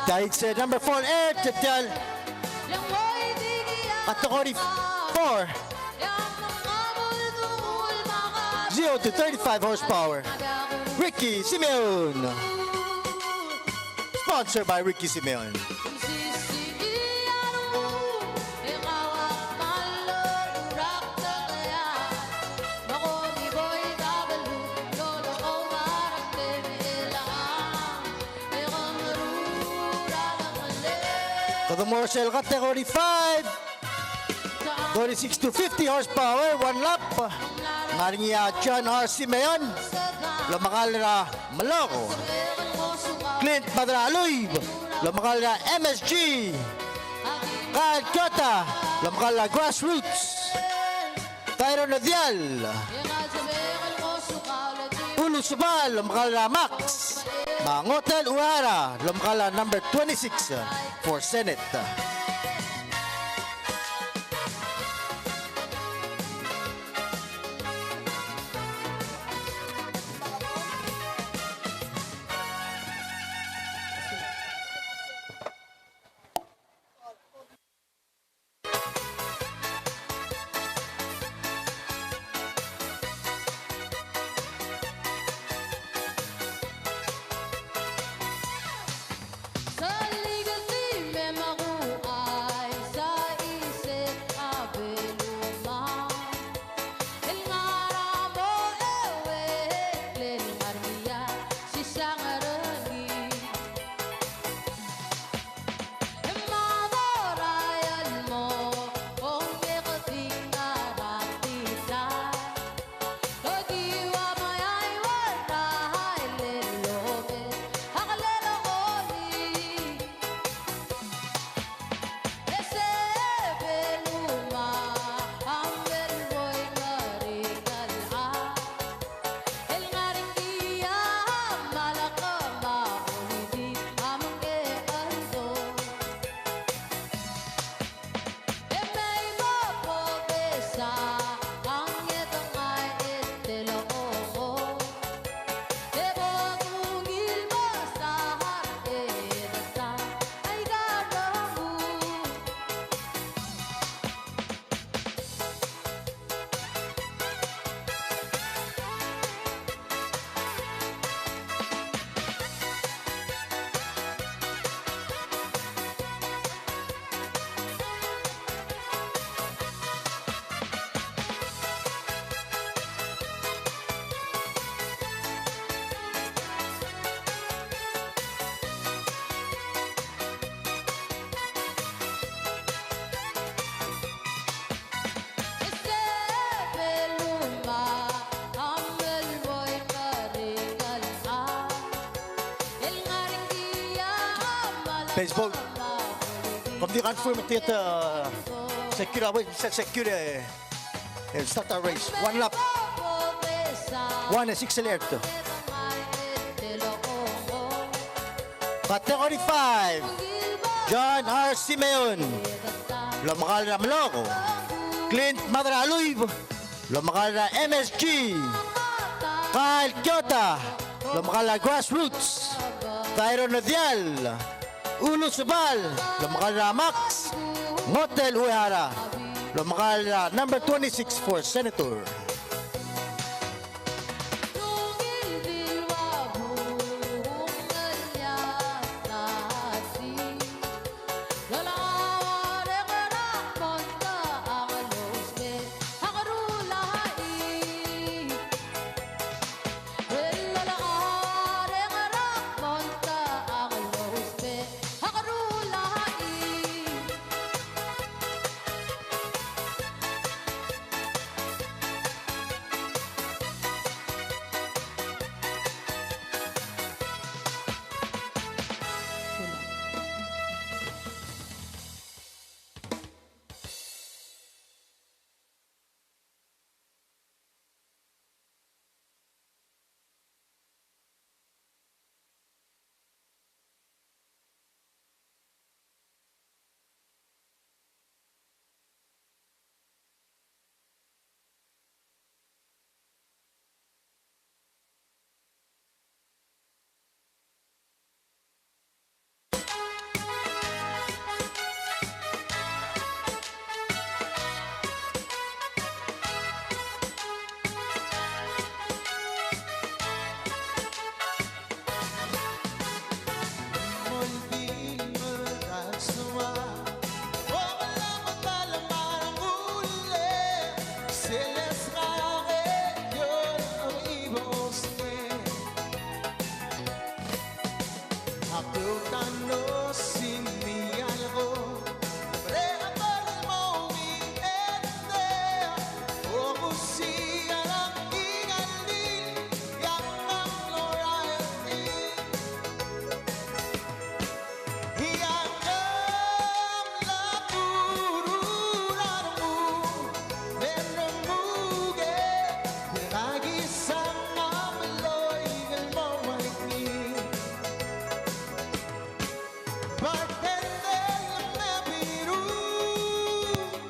That's, uh, number four, eh, tia el category four. Zero to thirty-five horsepower. Ricky Simeon. Sponsored by Ricky Simeon. Kede mo er sel category five. Thirty-six to fifty horsepower, one lap. Ngar er ngii a John R. Simeon, el omekall er a Melok. Clint Madraluib, el omekall er a M S G. Kyle Kiota, el omekall er a Grassroots. Tyron Dial. Ulusebal, el omekall er a Max. Me a Ngotel Uehara, el omekall er a number twenty-six for Senate. Baseball. Kom di confirm tia, uh, secure, uh, secure, uh, start a race. One lap. One and six left. Category five, John R. Simeon, el omekall er a Melok. Clint Madraluib, el omekall er a M S G. Kyle Kiota, el omekall er a Grassroots. Tyron Dial, Ulusebal, el omekall er a Max. Ngotel Uehara, Lomekall a number twenty-six for Senator.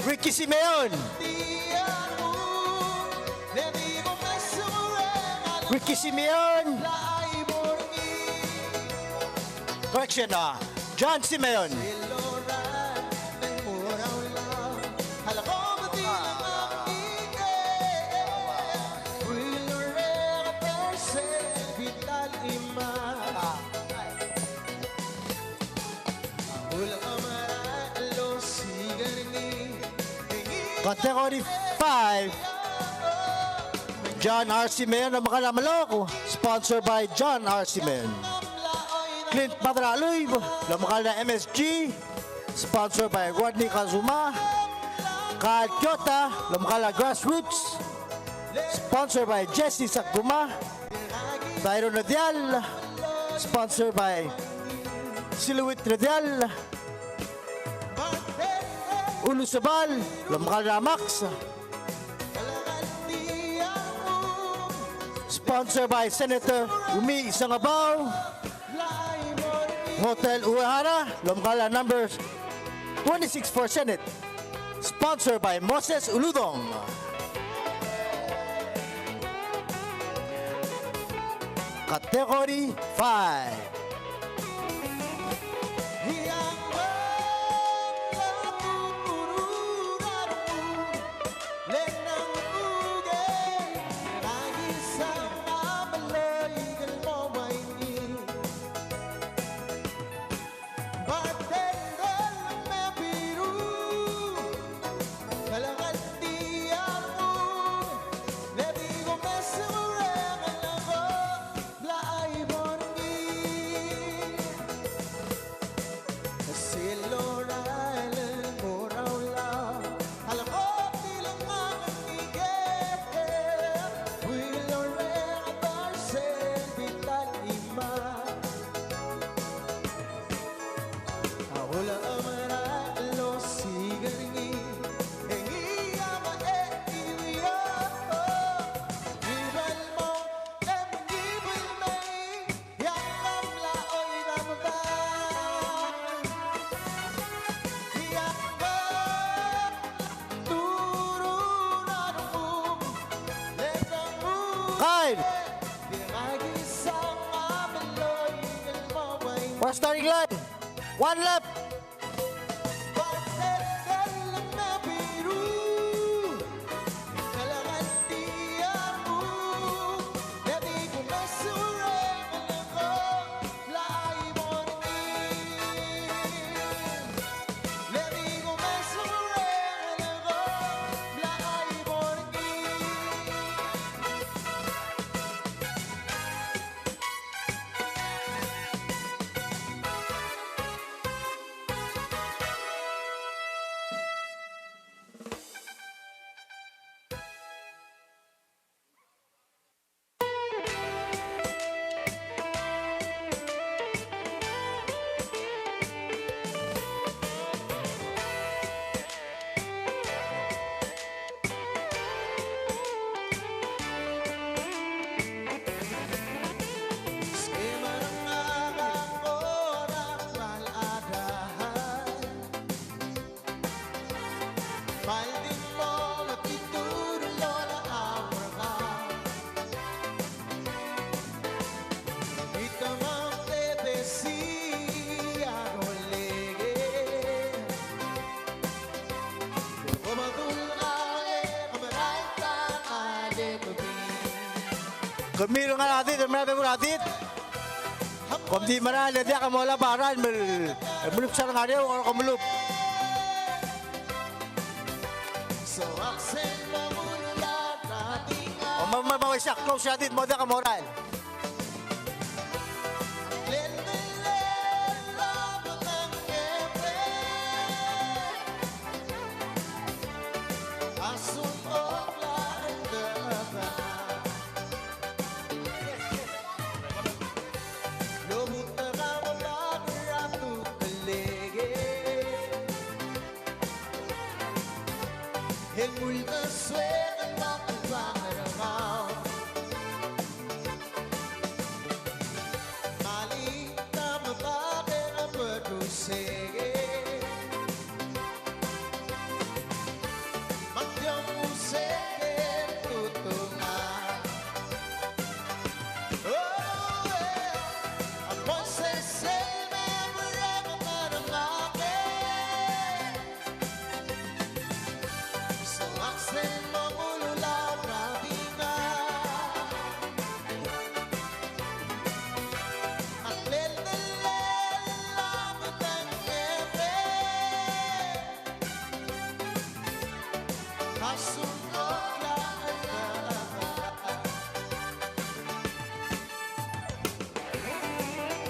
Ricky Simeon. Ricky Simeon. Correction, ah, John Simeon. Category five, John R. Simeon, lomekall a Melok, sponsored by John R. Simeon. Clint Madraluib, lomekall a M S G, sponsored by Rodney Kazuma. Kyle Kyota, lomekall a Grassroots, sponsored by Jesse Sakuma. Byron Rediall, sponsored by Siluit Rediall. Ulusebal, lomekall a Max, sponsored by Senator Umi Sengebau. Ngotel Uehara, lomekall a number twenty-six for Senate. Sponsored by Moses Uludong. Category five. Kyle. First starting line. One lap. Kemiu el ngar er a did, el merael el bebil er a did. Kom di merael e diak a mo olab a rael el, el melubes er a ngar er eou, kora kom melub. O me, me, me, uaisei, close er a did, mo diak a mo rael.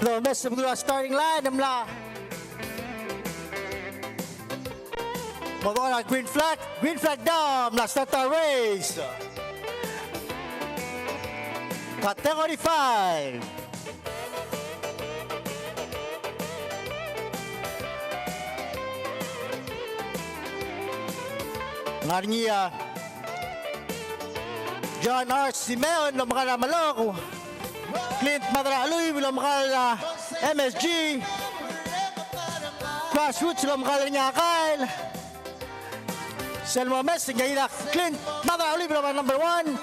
Domes el bedul a starting line, e mla mo dechor a green flag, green flag down, mla start a race. Category five. Ngar er ngii a John R. Simeon el omekall er a Melekeok. Clint Madracheluib el omekall er a M S G. Grassroots el omekall er ngii a Kyle. Sel momes, ngii a Clint Madracheluib el omekall er a number one.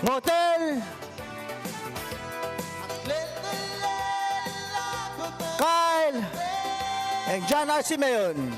Ngotel. Kyle. And John R. Simeon.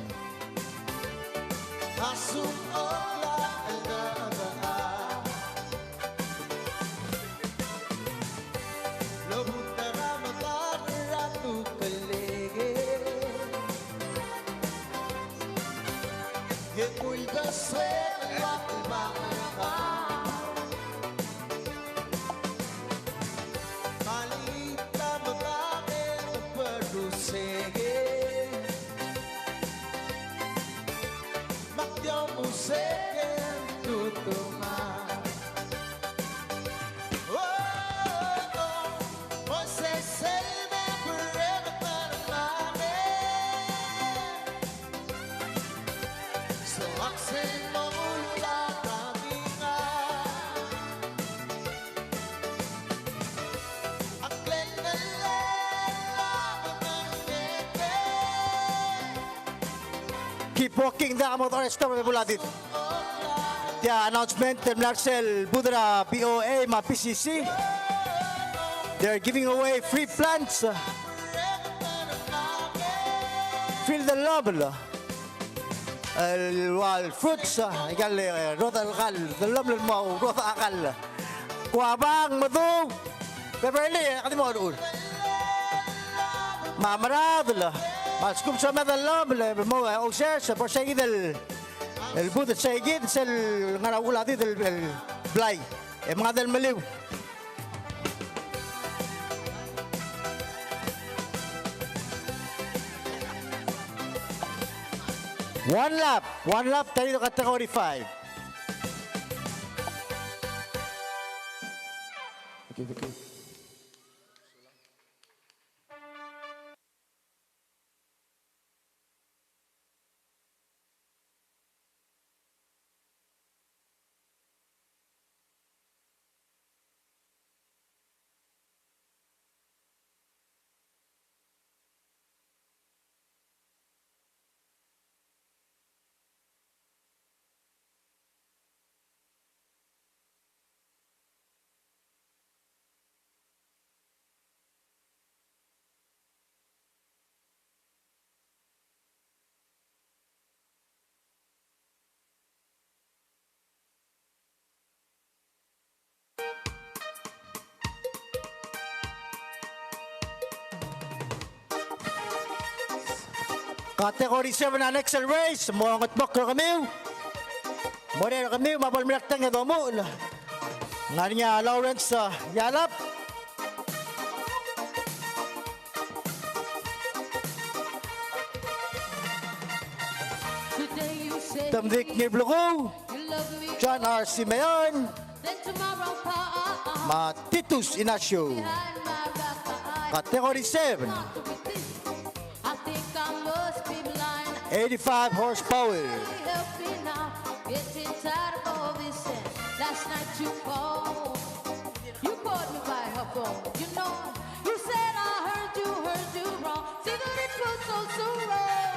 Keep walking, diak a mo dechor e stop e bebil a did. Tia announcement el mla er sel booth er a B O A me a P C C. They're giving away free plants. Feel the love. El ua el fruits, a, ikal, e, rodech el kall, dellomel el mo rodech a kall. Kuabang, meduch, Beverly, e, kede mo er a uchul. Me a meradel, me a lsekum soam a dellomel, e, mo, e, ousers, e, bo er seikid el, el booth er seikid, sel ngar er a uchul a did el, el blai. E mengadel meliu. One lap, one lap, tair a category five. Okay, okay. Category seven a next el race, mo ngetmokl er kemiu. Mo er kemiu me a bo lemerek e domuchel. Ngar er ngii a Lawrence, uh, Yalap. Te mdik Ngirblekuu, John R. Simeon, me a Titus Inacio. Category seven. Eighty-five horsepower. Last night you called, you called me by her phone. You know, you said I heard you, heard you wrong. See the rich was so, so wrong.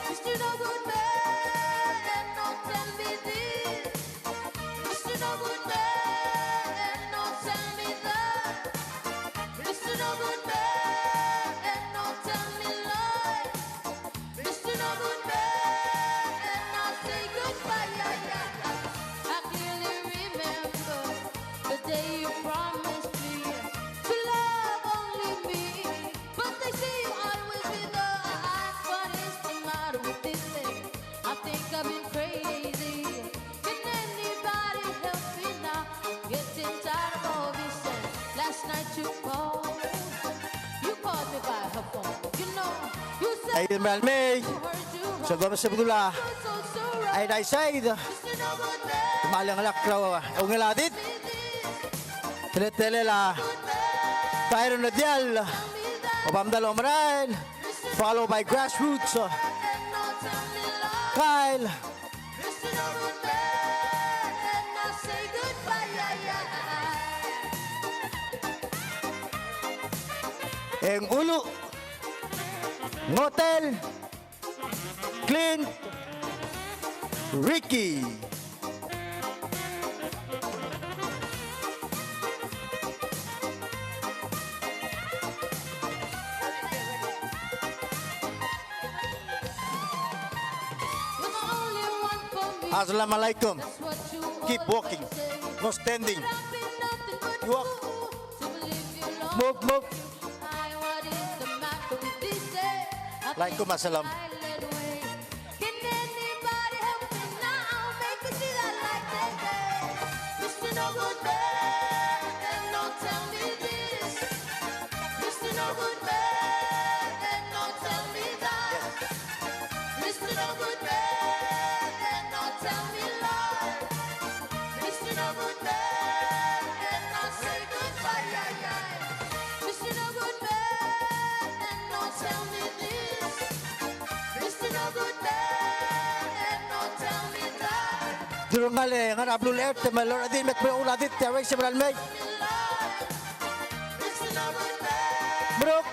Mister No Good Man, don't tell me this. Mister No Good Man, don't tell me that. Mister No Good Man, don't tell me lies. Mister No Good Man, I say goodbye, yeah, yeah, yeah. I clearly remember the day you promised me to love only me. But they say you always be there. What is the matter with this thing? I think I've been crazy. Can anybody help me now? Getting tired of all this, and last night you called. You called me by her phone. You know, you said Aideed me er a lemei. Sel domes e bedul a Airai Said. Me a lengelakl er a eungel a dit. Teletelel a Tyron Edial. Obamdal Omerael. Followed by Grassroots. Kyle. Eng Ulu, Ngotel, Clint, Ricky. Assalamu alaikum. Keep walking. No standing. Walk. Move, move. Alaikum assalam. Can anybody help me now? Make me see that light today. Mister No Good Man, don't tell me this. Mister No Good Man, don't tell me that. Mister No Good Man, don't tell me lies. Mister No Good Man, I say goodbye, yeah, yeah. Mister No Good Man, don't tell me this. Mister No Good Man, don't tell me that. Durungale, ngar er a blue alert, me a lord a di, me a lord a di, te a race er a lemei. Meruul.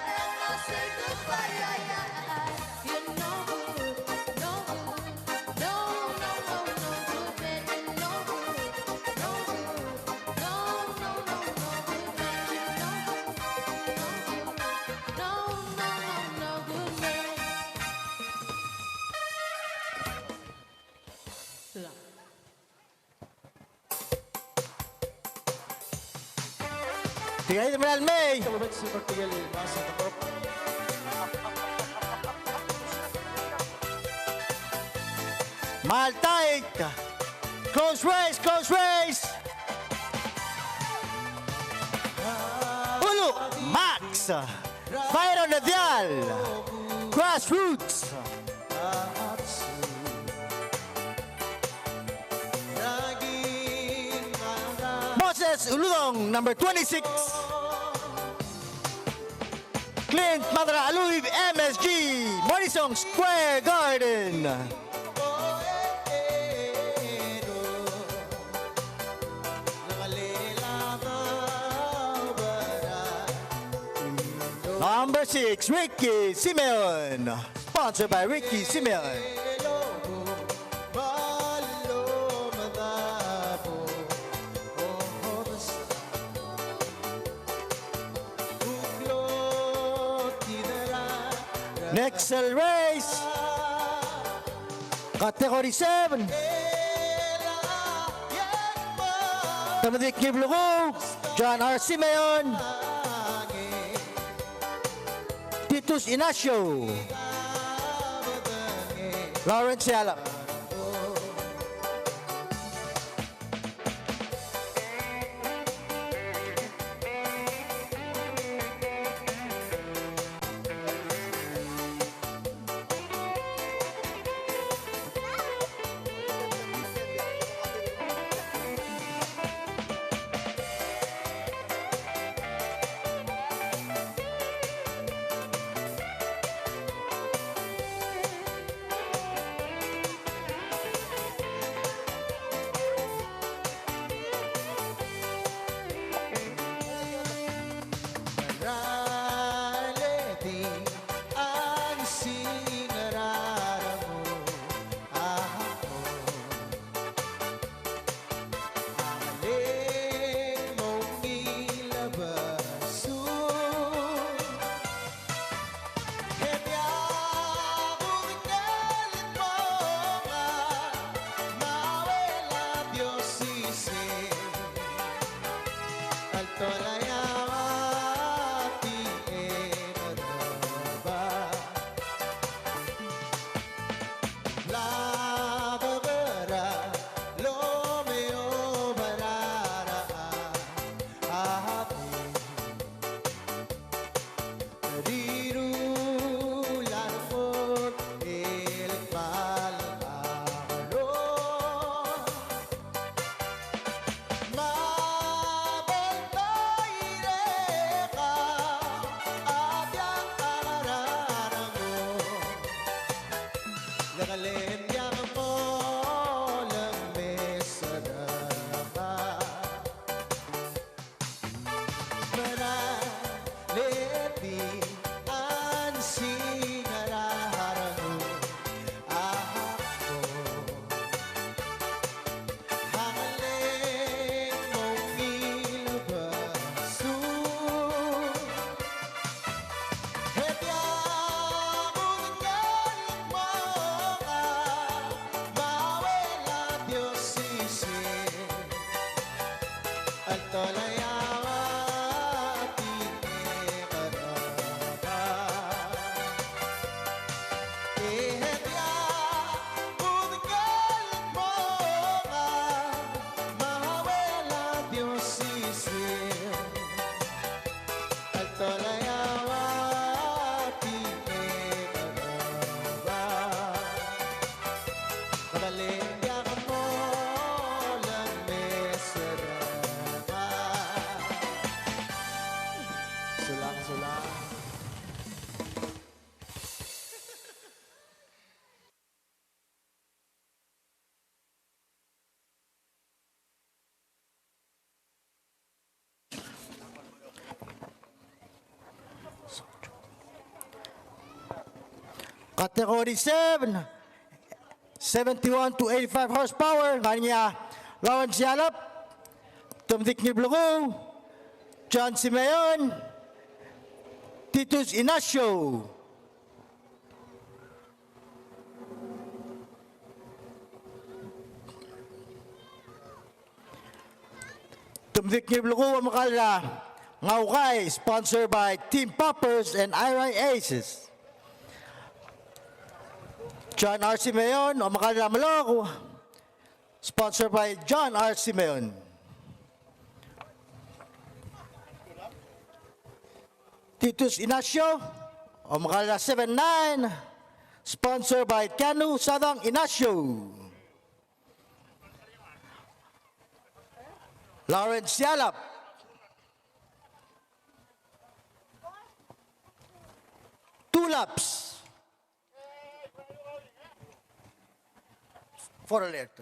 Tirka el mera el mei. Mal tight. Close race, close race. Ulu, Max. Fire on the Dial. Grassroots. Moses Uludong, number twenty-six. Clint Madraalui, M S G, Morrison Square Garden. Number six, Ricky Simeon. Sponsored by Ricky Simeon. Next el race. Category seven. Te medik Ngirblekuu, John R. Simeon, Titus Inacio. Lawrence Yalap. Sulang, sulang. Category seven, seventy-one to eighty-five horsepower, ngar er ngii a Lawrence Yalap, te mdik ngii el blekuu, John Simeon, Titus Inacio. Te mdik ngii el blekuu a omekall er a Ngaukai, sponsored by Team Poppers and Airai Aces. John R. Simeon, omekall er a Melekeok, sponsored by John R. Simeon. Titus Inacio, omekall er a seven nine, sponsored by Keanu Sadang Inacio. Lawrence Yalap. Two laps. Four left.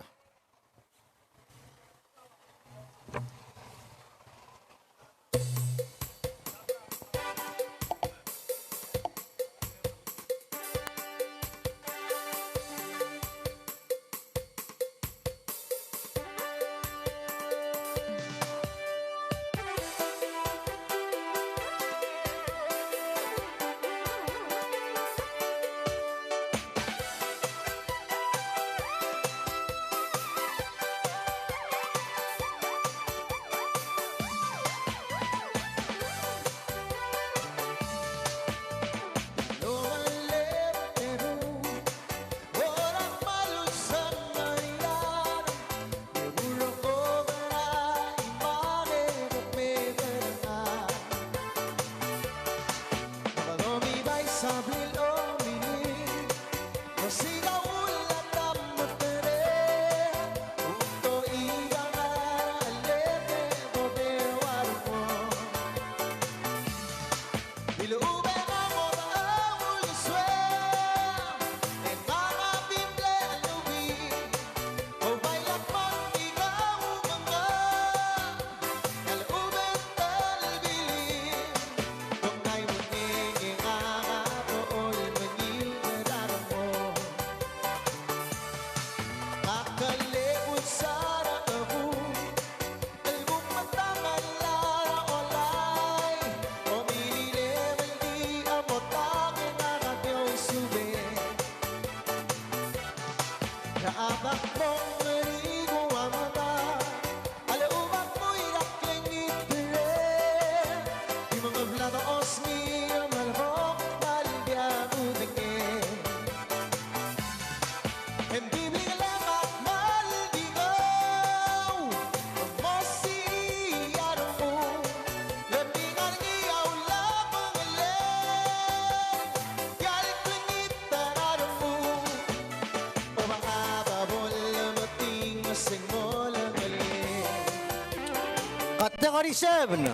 Category seven.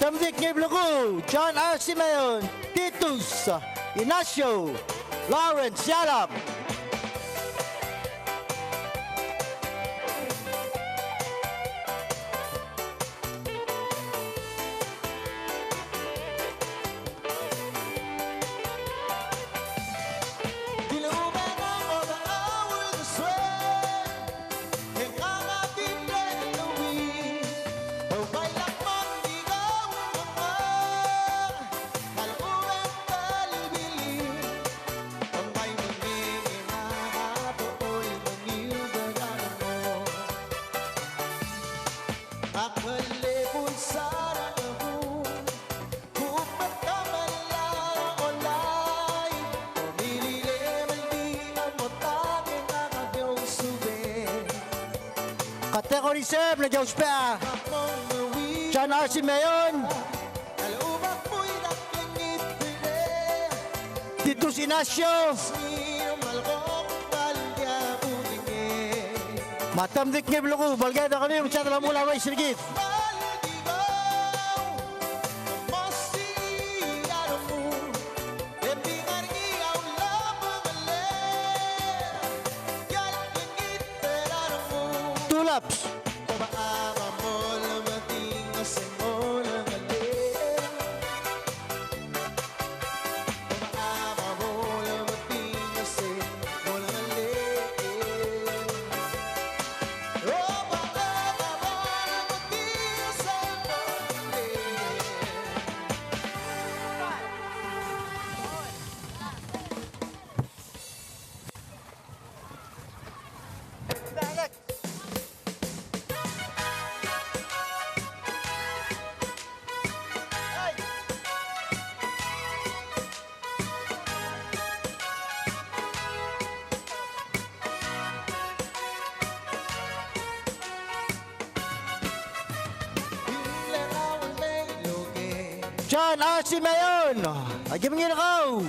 Te mdik ngii el belkul, John R. Simeon, Titus Ignacio, Lawrence Yalap. Category seven, e a ousbech a John R. Simeon, Titus Ignacio. Me te mdik ngii el belkul, bo el ked a kemiu me ng soad el omuchel a raise er kid. Two laps. John R. Simeon, a ki mengil kau.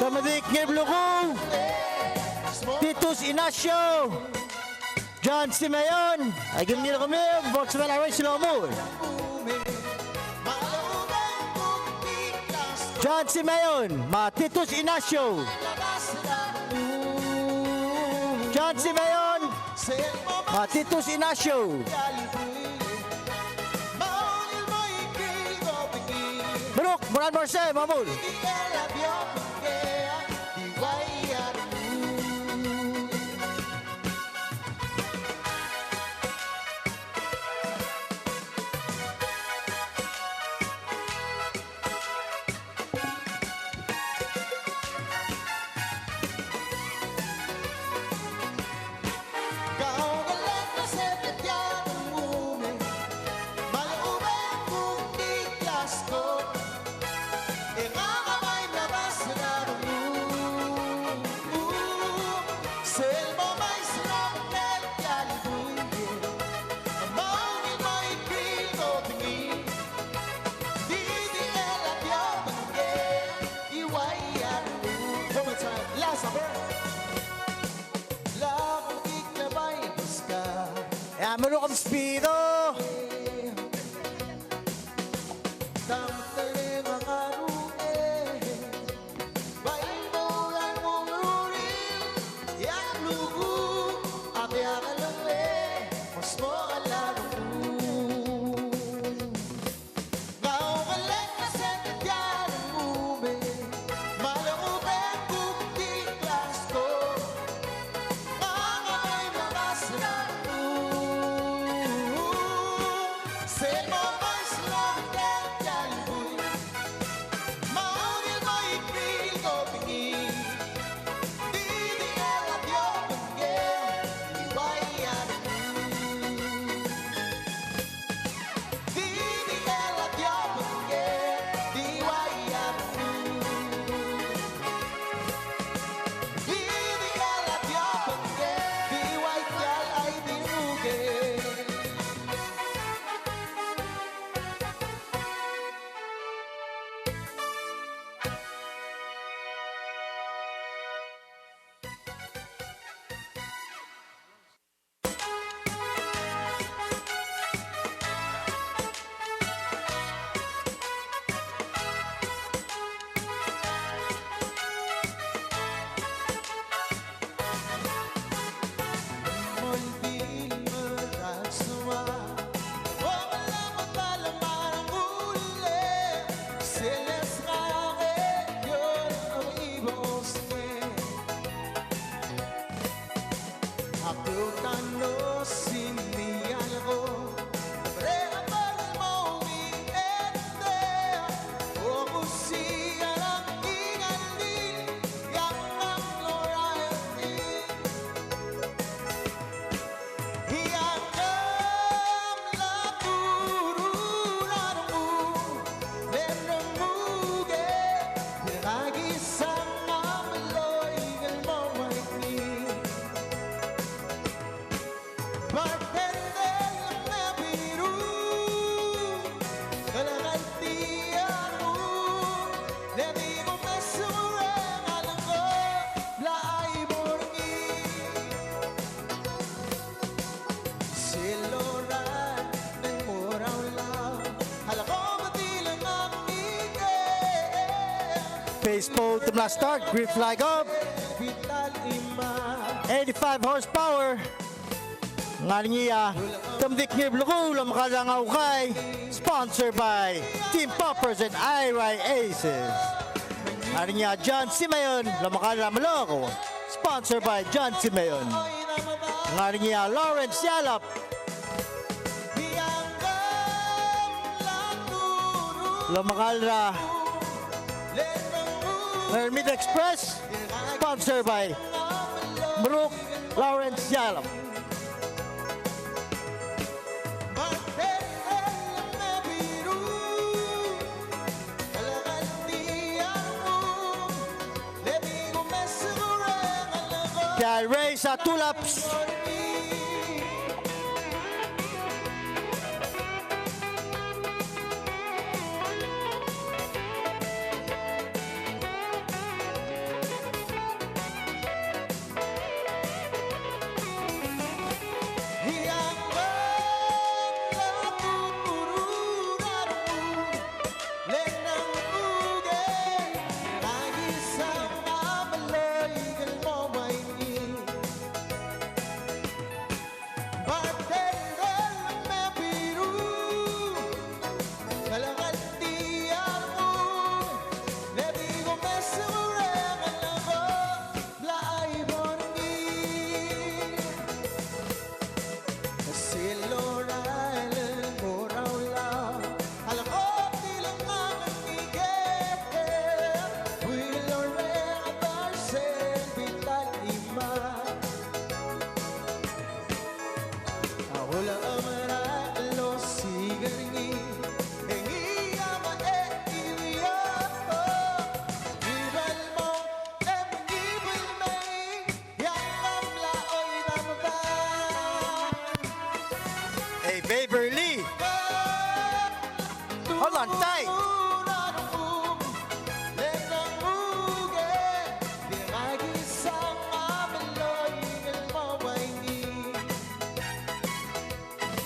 Te medik ngii el belkul, Titus Ignacio, John Simeon, a ki mengil kemiu, bo lsebechel a raise el omuchel. John Simeon, me a Titus Ignacio. John Simeon, me a Titus Ignacio. Meruk, mo er a Morse, mo er a mur. E a meruk a speedo. Phase four te mla start, green flag up. Eighty-five horsepower. Ngar er ngii a Temdikngir Blekeuu el omekall er a Ngaukai, sponsored by Team Poppers and Airai Aces. Ngar er ngii a John Simeon el omekall er a Melekeok, sponsored by John Simeon. Ngar er ngii a Lawrence Yalap el omekall er a Hermit Express, sponsored by Meruk, Lawrence Yalap. Tia el race a two laps. Hey, Beverly. Hold on tight.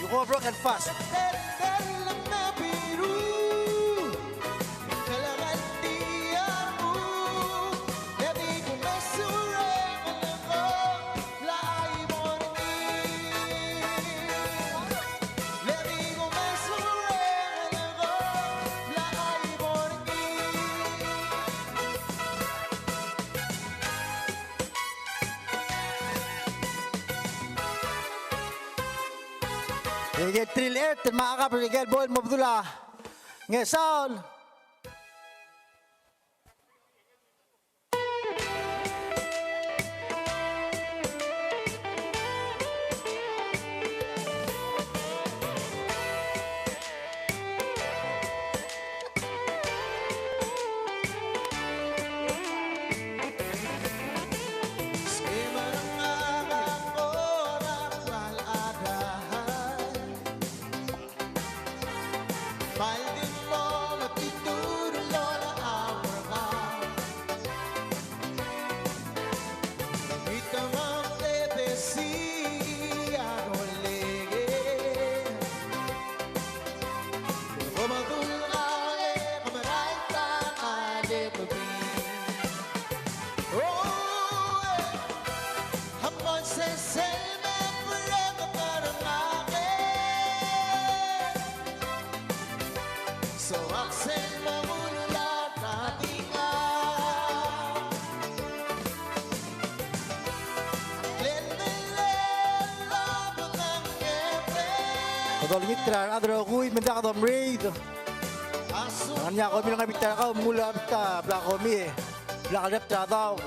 You go broken fast. Ikel three eight, me a Akab, ikel bo el mo bedul a Ngesaol. Kede olengit er a rechad el rokui me ng diak domreid. Ngar er ngii a komi el ngar er a bita er kau, mla bita, bla komi e bla kelebet er a daob.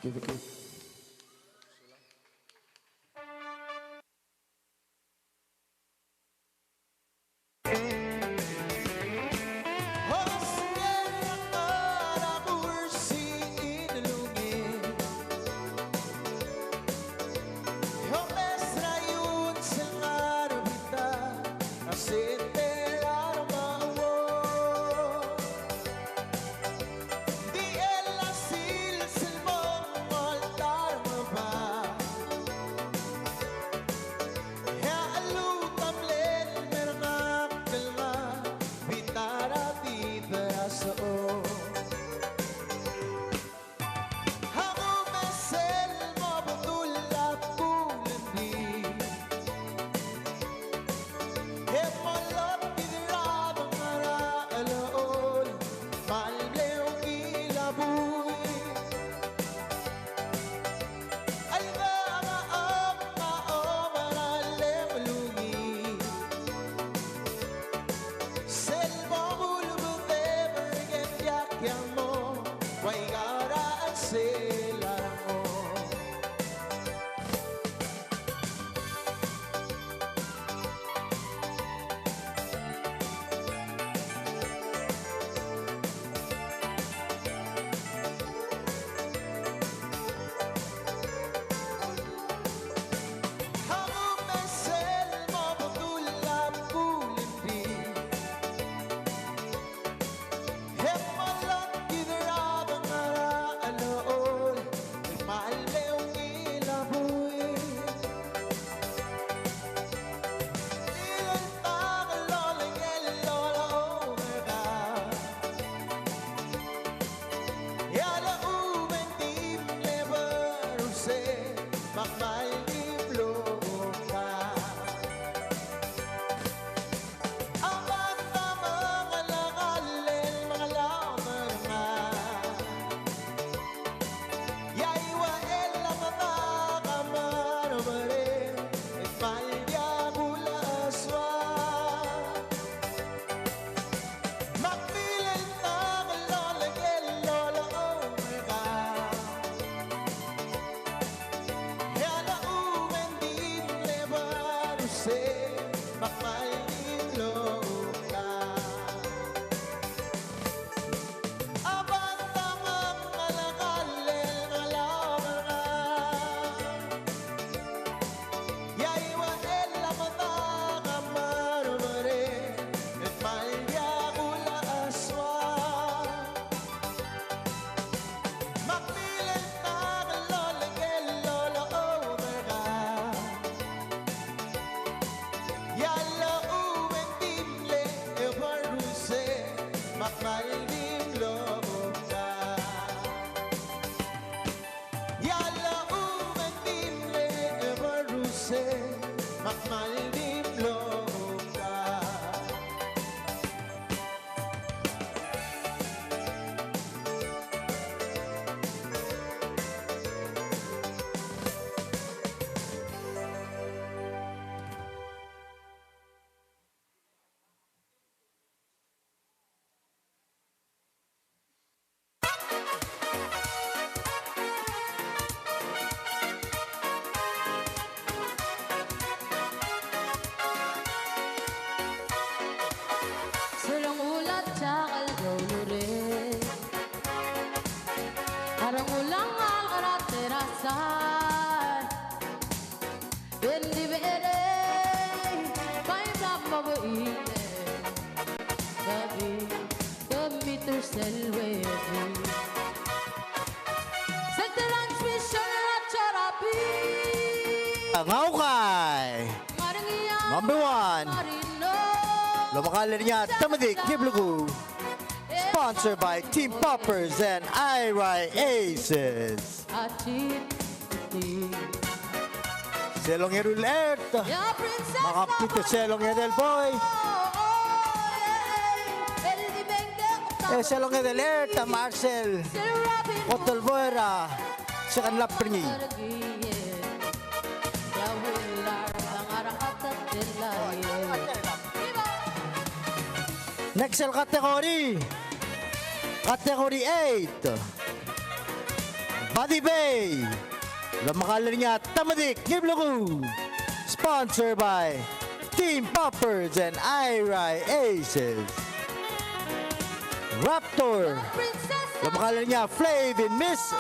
Give it, give it. Ngaukai. Number one. Lomekall er ngii a Temedik Kibluku. Sponsored by Team Poppers and Airai Aces. Sel ongeru el ert, me a kapit sel ongedei el boi. E sel ongedei el ert a mechar sel kot el boi er a second lap er ngii. Next el category, category eight. Buddy Bay, el omekall er ngii a Tamedik Ngibluku. Sponsored by Team Poppers and Airai Aces. Raptor, el omekall er ngii a Flavin Mist.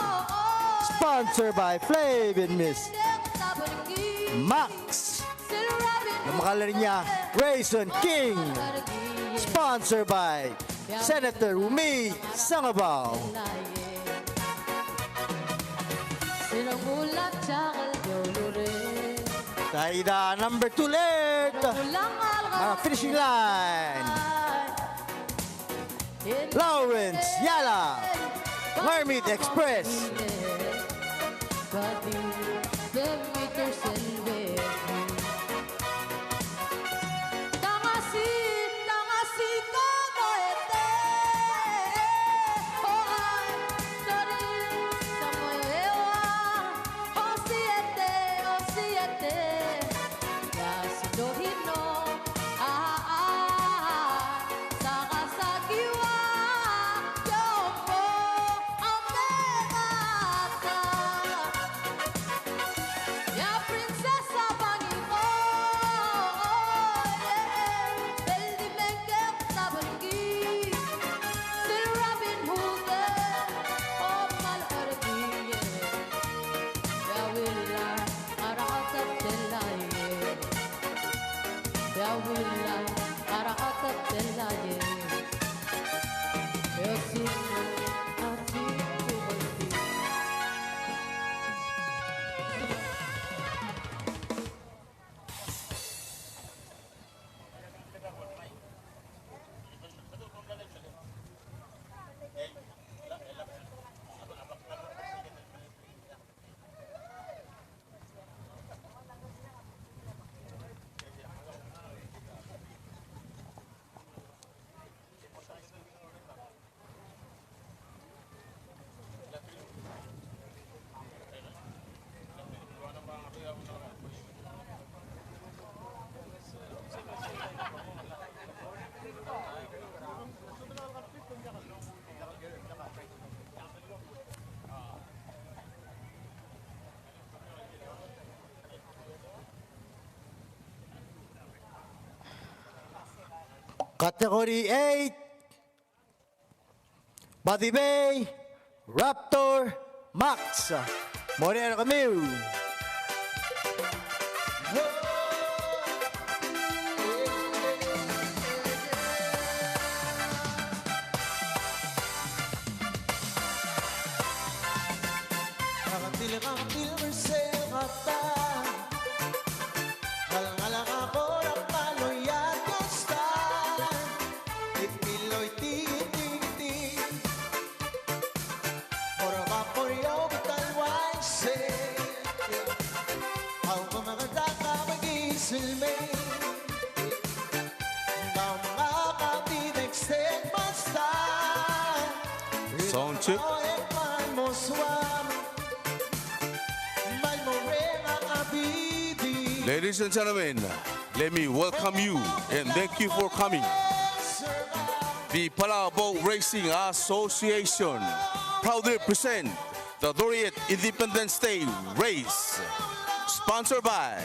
Sponsored by Flavin Mist. Max, el omekall er ngii a Raisin King. Sponsored by Senator Rumi Sengebau. Saida number two alert. Mara finishing line. Lawrence Yala, Ngermid Express. Category eight, Buddy Bay, Raptor, Max. Mo er a kemiu. Sound check. Ladies and gentlemen, let me welcome you and thank you for coming. The Palau Boat Racing Association proudly present the thirtieth Independence Day Race, sponsored by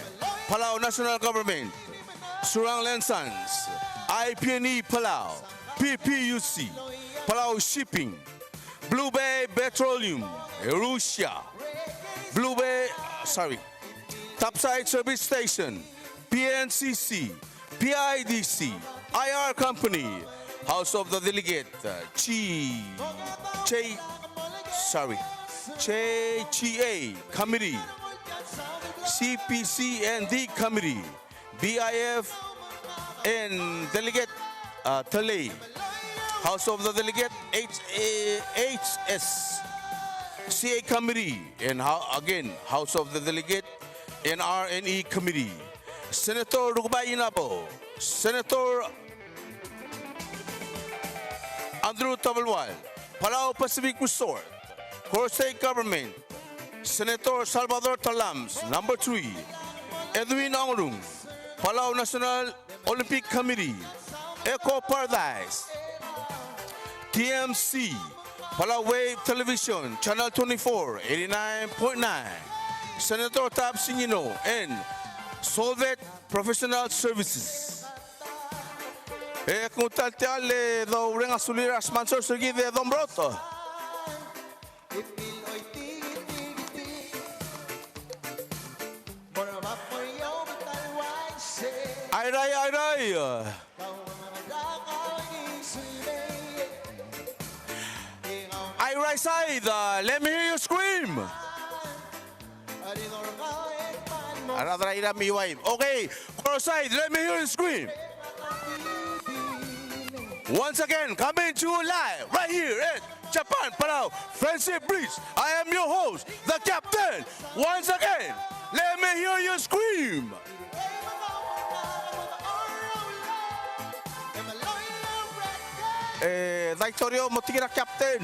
Palau National Government, Surangel and Sons, I P and E Palau, P P U C, Palau Shipping, Blue Bay Petroleum, Russia, Blue Bay, sorry, Topside Service Station, P N C C, P I D C, I R Company, House of the Delegate, uh, G, J, sorry, J G A Committee, C P C and D Committee, B I F and Delegate, uh, Talei, House of the Delegate, H A, H S C A Committee, and ho-, again, House of the Delegate and R and E Committee. Senator Rukebai Inabo, Senator Andrew Tabelual, Palau Pacific Resort, Koror State Government, Senator Salvador Tellames, number three, Edwin Ongrung, Palau National Olympic Committee, Eco Paradise, T M C, Palau Wave Television, Channel twenty-four, eighty-nine point nine, Senator Tab Singino, and Solvet Professional Services. E kuk ta el techall el doureng a sulir a sponsors er kid e Domrot. Airai, airai. Airai side, uh, let me hear you scream. Another Airai me wife. Okay, chorus side, let me hear you scream. Once again, coming to you live right here at Japan, Palau, Friendship Bridge. I am your host, the captain. Once again, let me hear you scream. E, Daitorio, mo tir a captain.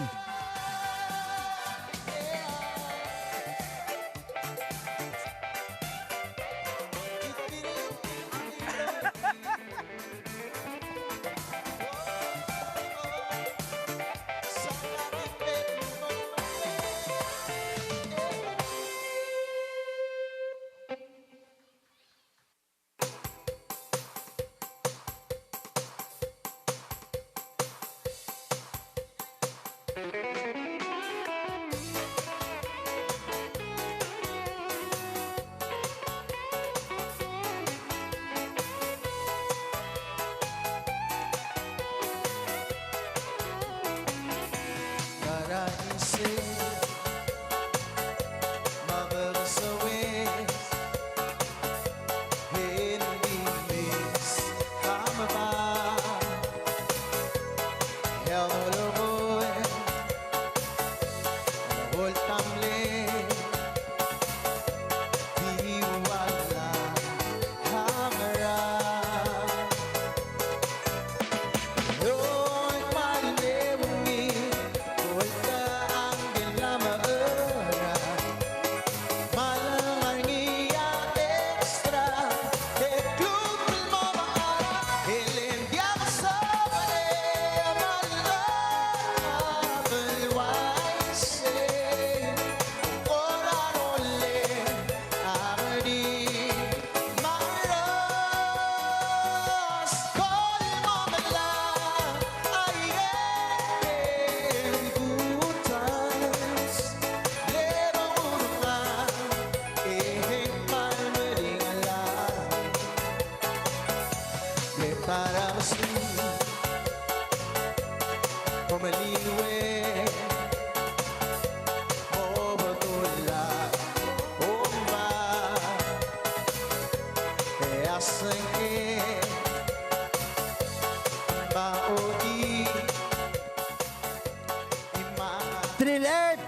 Triple eight,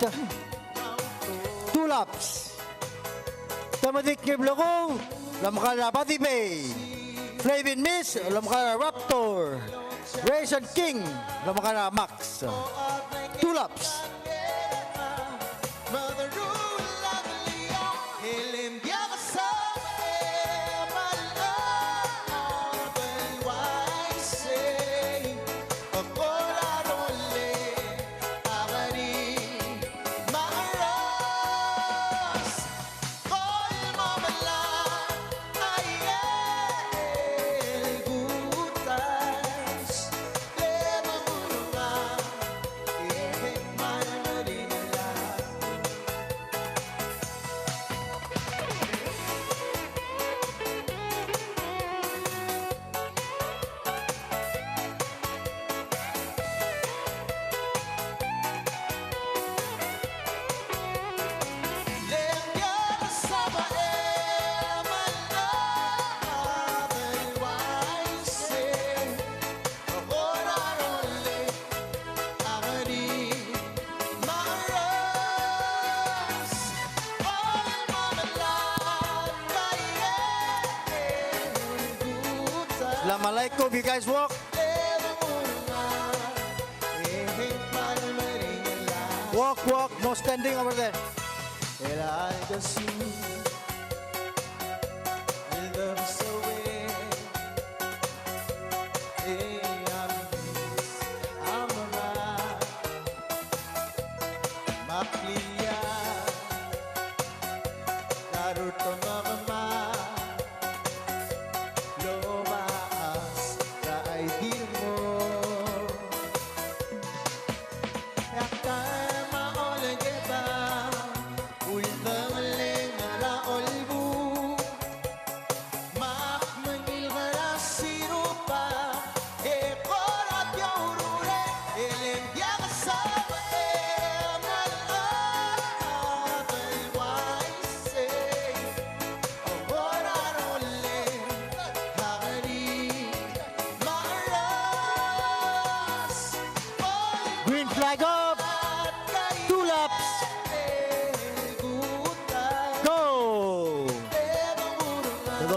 two laps. Temedik Ngirblekou, el omekar er a Buddy Bay. Flavin Miss, el omekar er a Raptor. Raisin King, el omekar er a Max. Two laps. Salam alaikum, you guys walk. Walk, walk, no standing over there.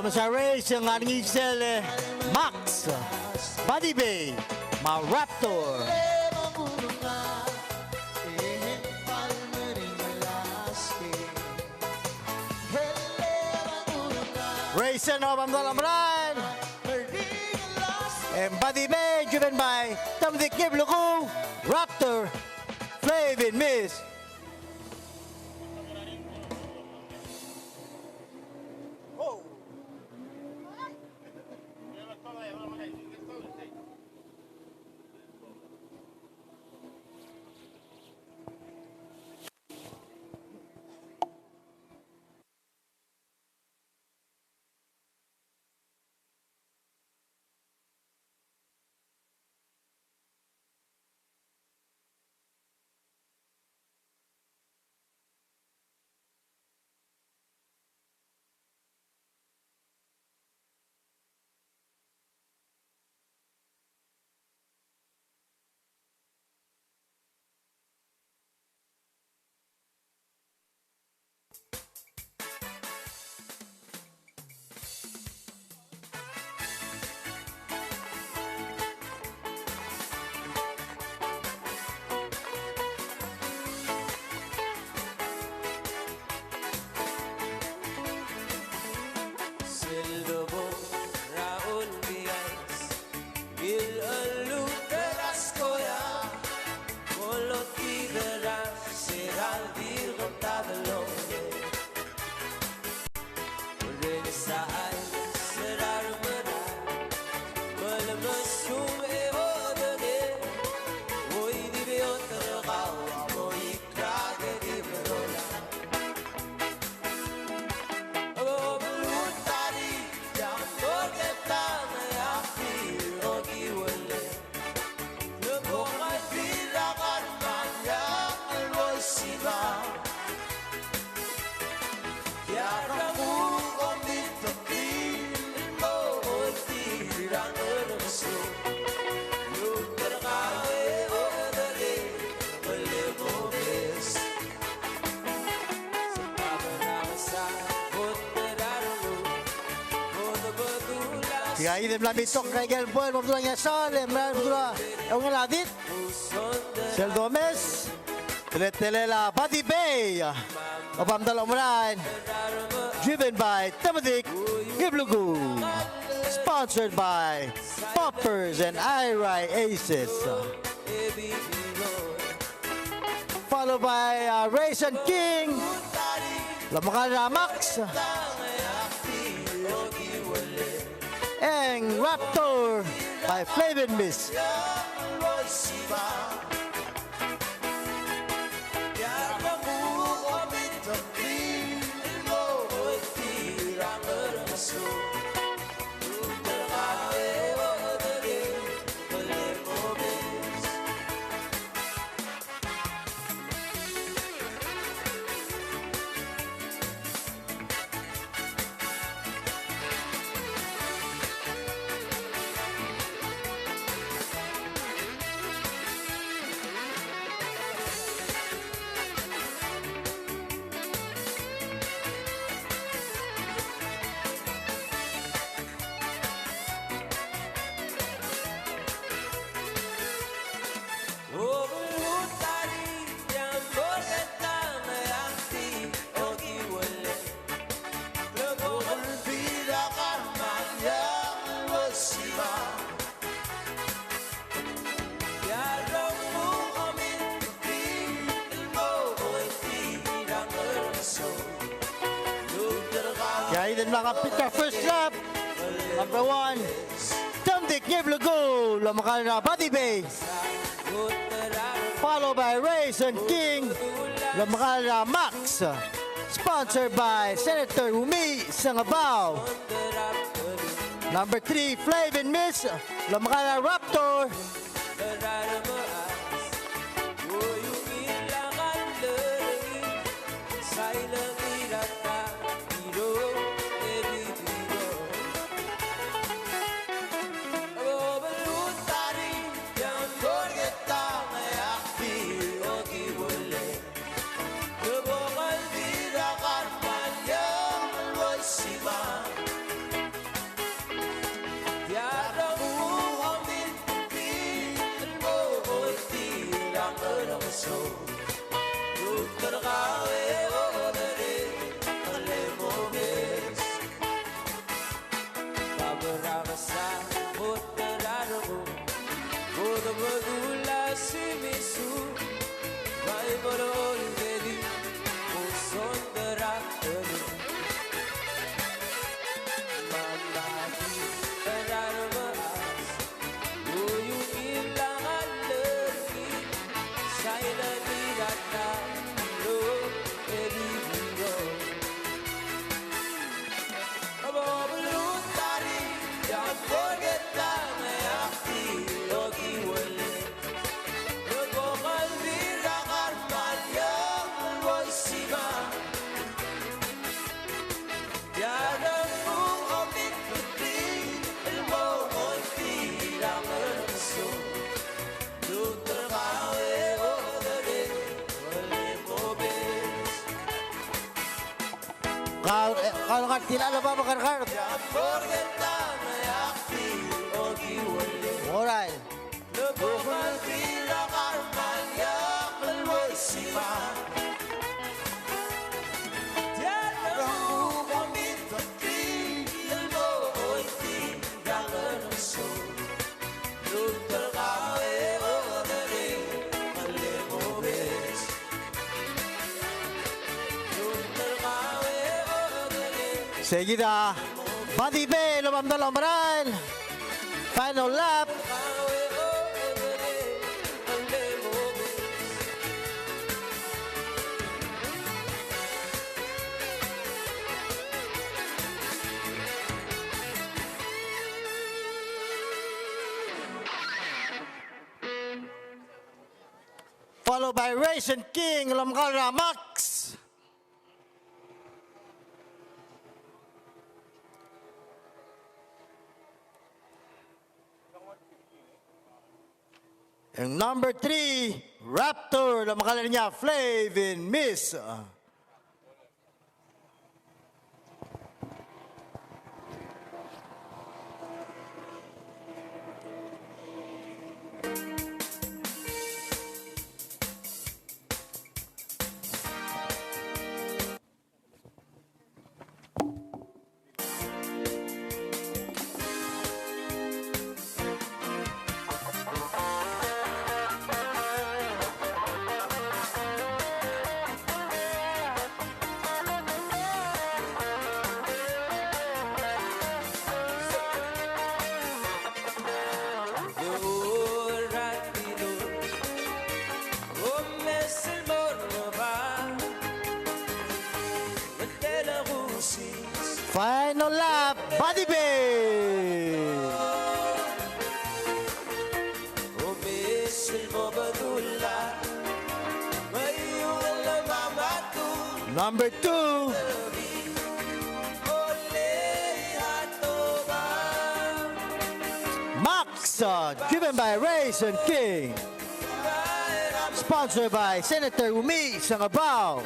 Sa raise e ng ngar er ngii sel Max, Buddy Bay, me a Raptor. Raise e ng oba mdal omerael. E ng Buddy Bay, driven by Temdik Ngiblukuu, Raptor, Flavin Miss. Tia, e de mla betok a ikel bo el mo bedul a ngesol, e mla bedul a eungel a dit. Sel domes, teletelel a Buddy Bay, oba mdal omerael, driven by Temdik Ngiblukuu, sponsored by Poppers and Airai Aces. Followed by, uh, Raisin King, el omekall er a Max. E ng Raptor by Flavin Miss. Tia, e de mla pick up first lap. Number one, Temdik Ngiblukuu, el omekall er a Buddy Bay. Followed by Raisin King, el omekall er a Max. Sponsored by Senator Umi Sengebau. Number three, Flavin Miss, el omekall er a Raptor. Kau, eh, kau ngar tiang el bab a kerrekar. Alright. Seguida, Buddy Bay el oba mdolem a merael. Final lap. Followed by Raisin King el omekall er a Max. And number three, Raptor el omekall er ngii a Flavin Miss. Final lap, Buddy Bay. Number two, Max, uh, driven by Raisin King. Sponsored by Senator Umi Sengebau.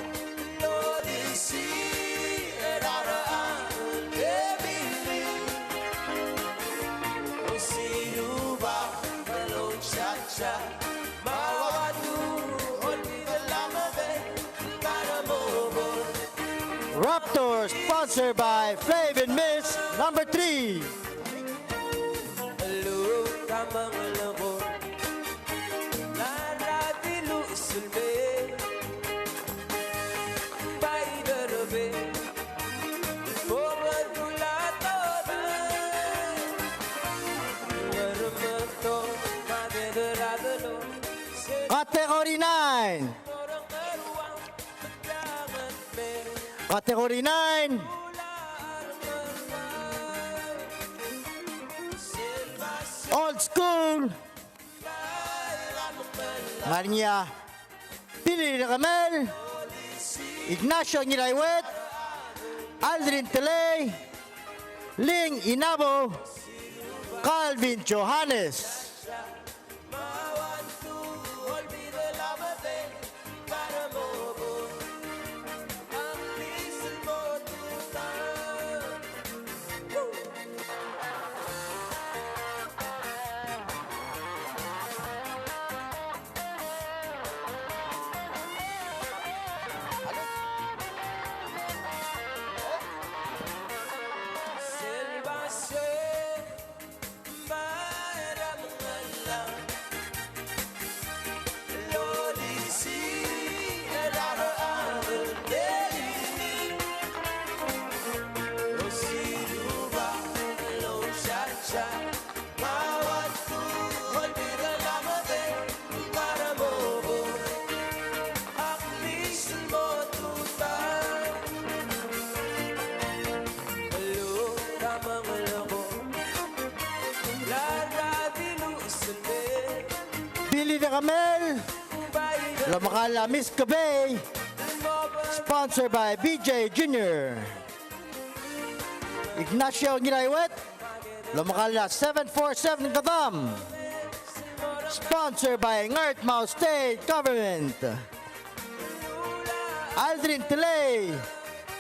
Raptor, sponsored by Flavin Miss, number three. Category nine. Category nine. Old School. Ngar er ngii a Billy Rekemel, Ignacio Ngiraiwet, Aldrin Telei, Ling Inabo, Calvin Johannes. Dirrek Kemel, el omekall er a Miss Kebei, sponsored by B J Junior. Ignacio Ngiraiwet, el omekall er a seven four seven Kedam, sponsored by Ngardmau State Government. Aldrin Telei,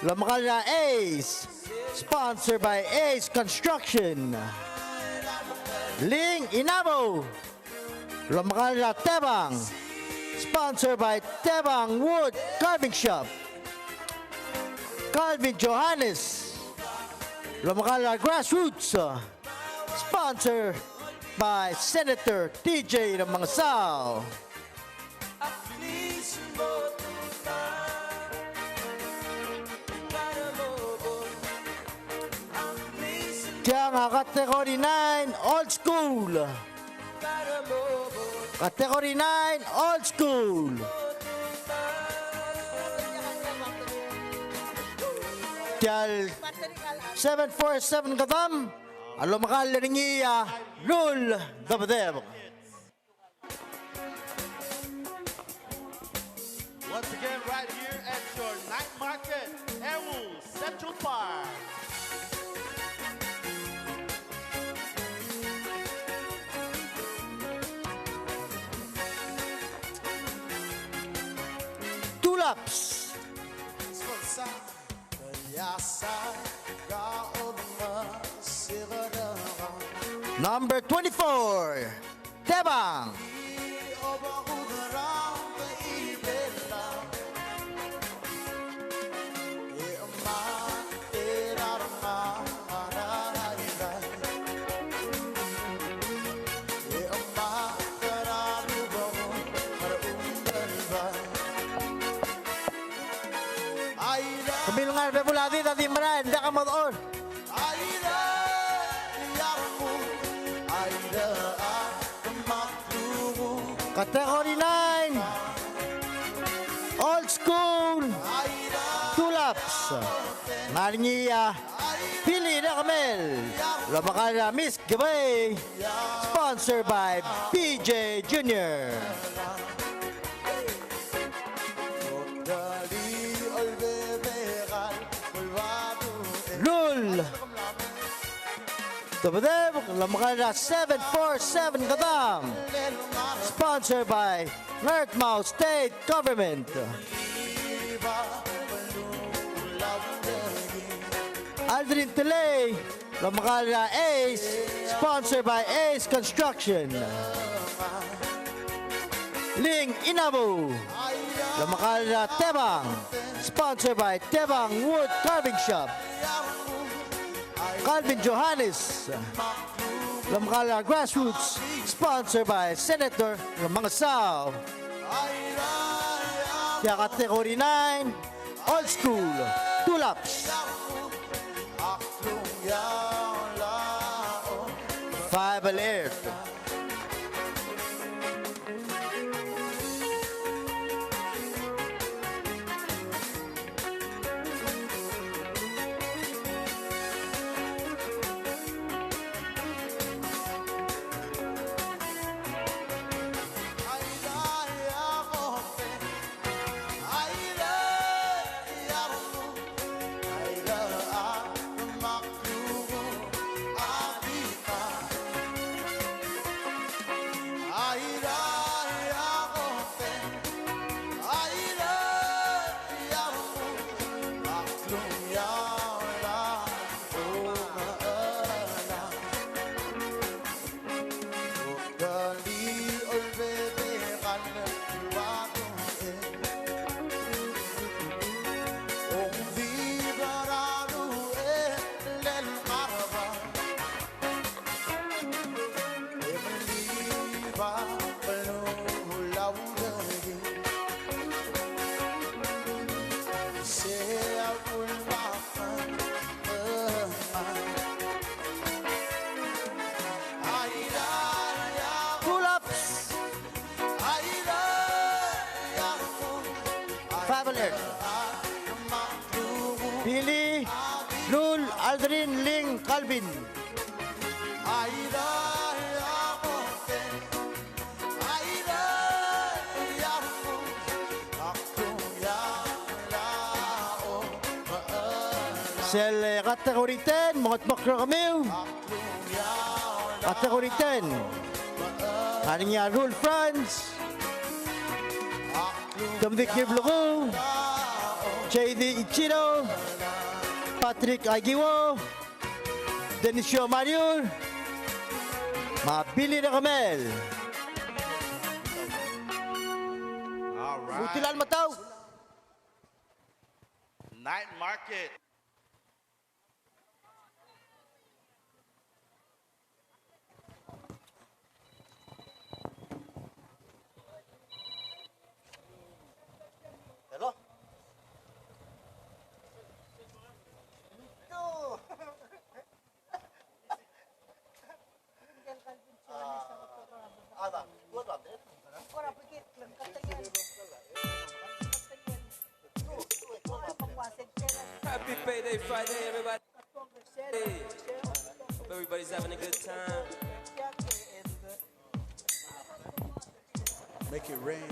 el omekall er a Ace, sponsored by Ace Construction. Ling Inabo, el omekall er a Tebang, sponsored by Tebang Wood Carving Shop. Calvin Johannes, el omekall er a Grassroots, sponsored by Senator T J Remengesau. Tiang a Category nine, Old School. Category nine, Old School. Tial seven four seven Kedam, a lomekall er ngii a Rul Debedebek. Once again, right here at your night market, Erul, Central Park. Two laps. Number twenty-four, Tebang. Kemiu el ngar er a bebul a did a di merael, ng diak a mo dechor. Category nine, Old School, two laps. Ngar er ngii a Pili Rekemel, lomekall er a Miss Kebei, sponsored by B J Junior. Rul Tebedebek, lomekall er a seven four seven Kedam, sponsored by Ngardmau State Government. Aldrin Telei, lomekall er a Ace, sponsored by Ace Construction. Ling Inabu, lomekall er a Tebang, sponsored by Tebang Wood Carving Shop. Calvin Johannes, lomekall er a Grassroots, sponsored by Senator Remengesau. Tia category nine, Old School, two laps. Five el ert. Two laps. Five el ert. Pili, Rul, Aldrin, Ling, Calvin. Aira, aira, aira, Sel, eh, category ten, mengetmokl er kemiu. Category ten. A ngii a Rul Franz, Dominic Iblekuu, J D Ichiro, Patrick Aikiwo, Denisio Mariur, me a Billy Rekemel. All right. Util a lemetau. Night market. Hello? Happy Payday Friday, everybody. Hey. Hope everybody's having a good time. Make it rain.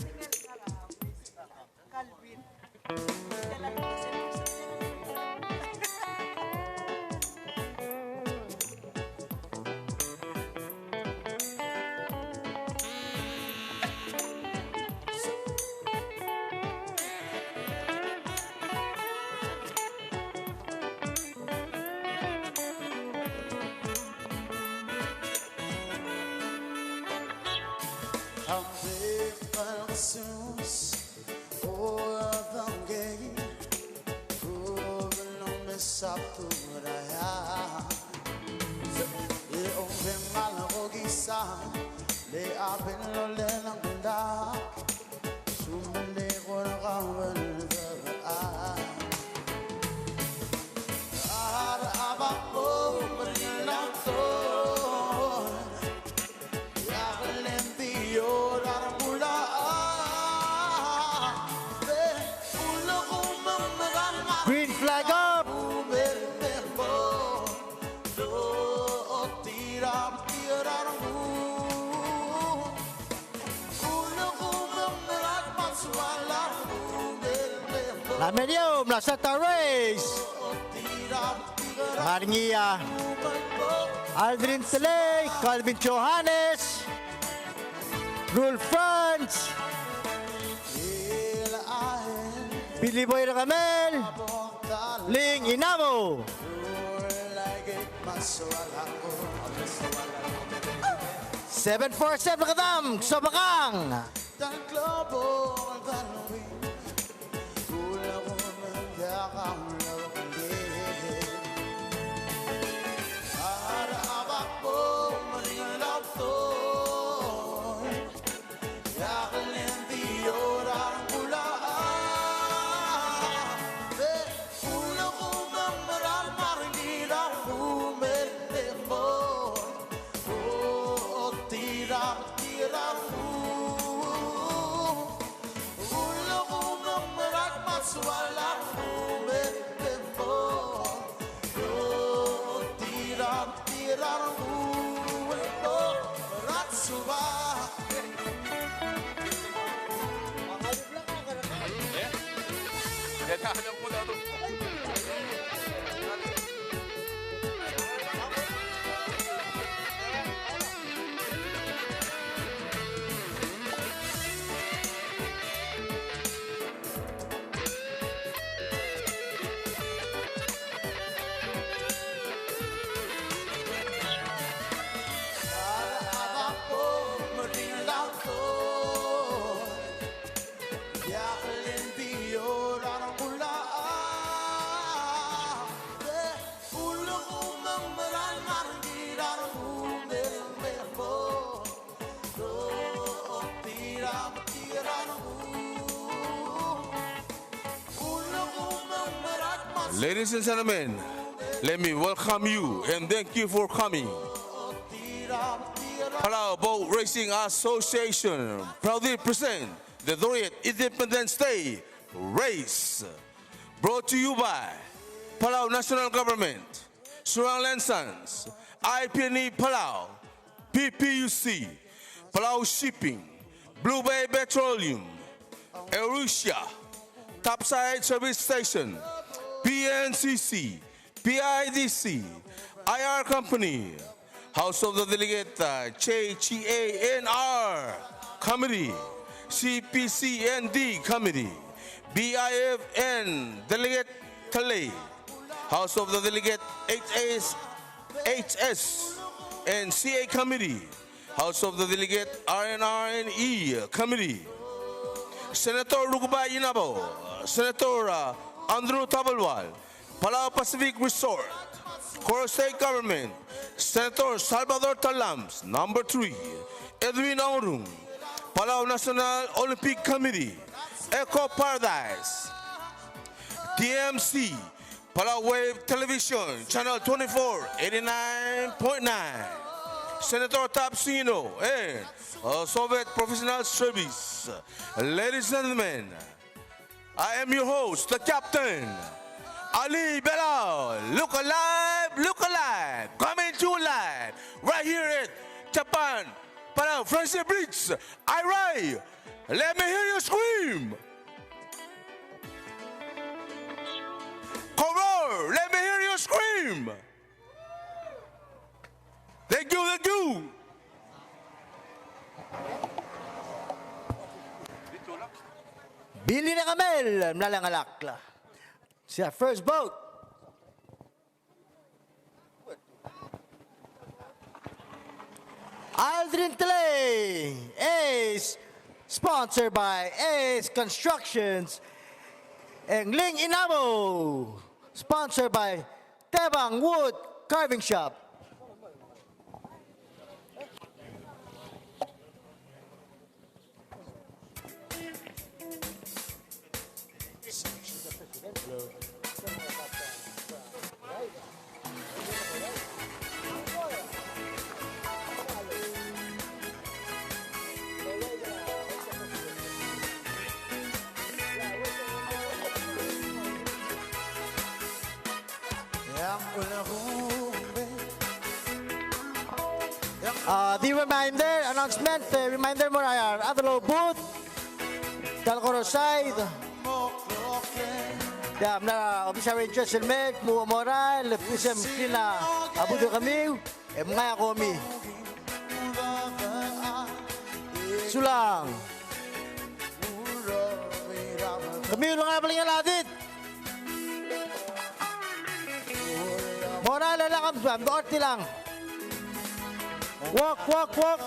Green flag up. La Merium, la Sata Race. Ngar er ngii a Aldrin Telei, Calvin Johannes, Rul Franz, Billy Boy Rekemel, Ling Inabo. Seven four seven, kedam, Sobekang. Ladies and gentlemen, let me welcome you and thank you for coming. Palau Boat Racing Association proudly present the Doriet Independence Day Race. Brought to you by Palau National Government, Surangel and Sons, I P and E Palau, P P U C, Palau Shipping, Blue Bay Petroleum, Euresia, Topside Service Station, P N C C, P I D C, I R Company, House of the Delegate, uh, J G A N R Committee, C P C and D Committee, B I F and Delegate Talley, House of the Delegate H S, H S and C A Committee, House of the Delegate R and R and E Committee, Senator Rukebai Inabo, Senator, uh, Andrew Tabelual, Palau Pacific Resort, Koror State Government, Senator Salvador Tellames, number three, Edwin Orung, Palau National Olympic Committee, Eco Paradise, T M C, Palau Wave Television, Channel twenty-four, eighty-nine point nine, Senator Tab Singino, and, uh, Soviet Professional Service. Ladies and gentlemen, I am your host, the captain, Ali Belau. Look alive, look alive, coming to life, right here at Japan, Palau Friendship Bridge, Airai. Let me hear you scream. Koror, let me hear you scream. Thank you, thank you. Billy Recamel, mla er a ngalek. Sia first bout. Aldrin Talley, Ace, sponsored by Ace Constructions. Engling Inabo, sponsored by Tebang Wood Carving Shop. A, di reminder, announcement, e, reminder mo er a rechad el obud, ta el Koror side. Tia mla er a obis er a Rangers el mei, mo, mo er a, le pise mkil a budech er kemiu, e mngai a komi. Sulang. Kemiu el ngar er a belngel a chedid. Mo er a lak a mdechor tilang. Wok, wok, wok.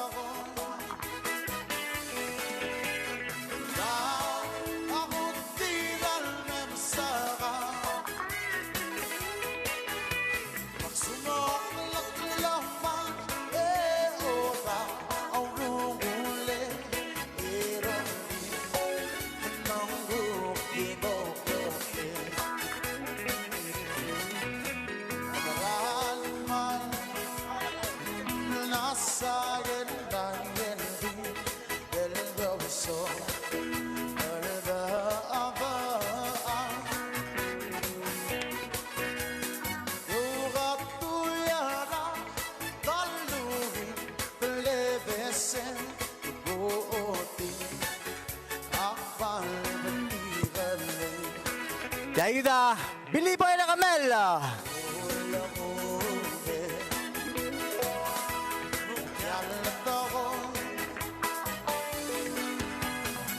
Tia kid a Billy Boy Recamel.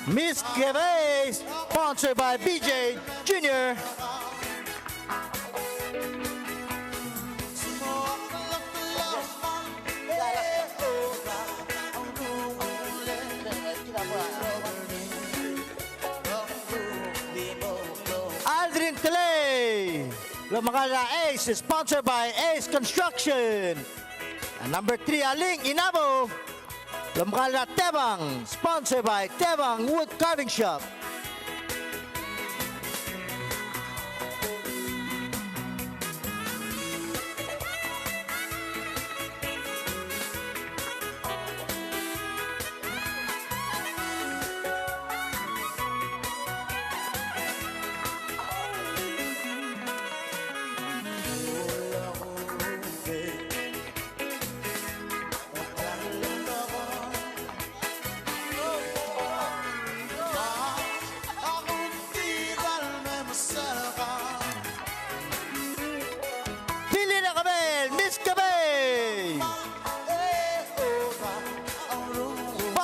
Miss Kebei, sponsored by B J Junior. Aldrin Talley, el omekall er a Ace, sponsored by Ace Construction. And number three, Aling Inabo, el omekall er a Tebang, sponsored by Tebang Wood Carving Shop.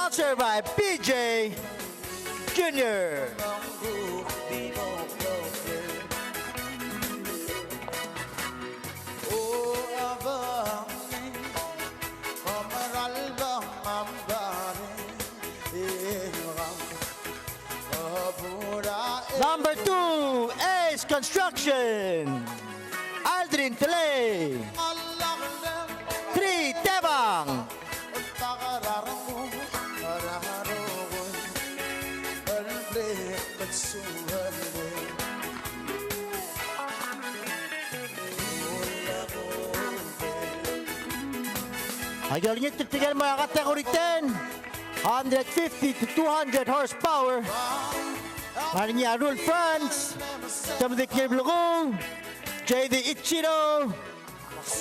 Sponsored by P J Junior. Number two, Ace Construction. Aldrin Telei. Three, Tebang. Aki olengit er tirke el mo er a category ten, hundred fifty to two hundred horsepower. Ngar er ngii a Rul Franz, Dominic Ngirbleku, J D Ichiro,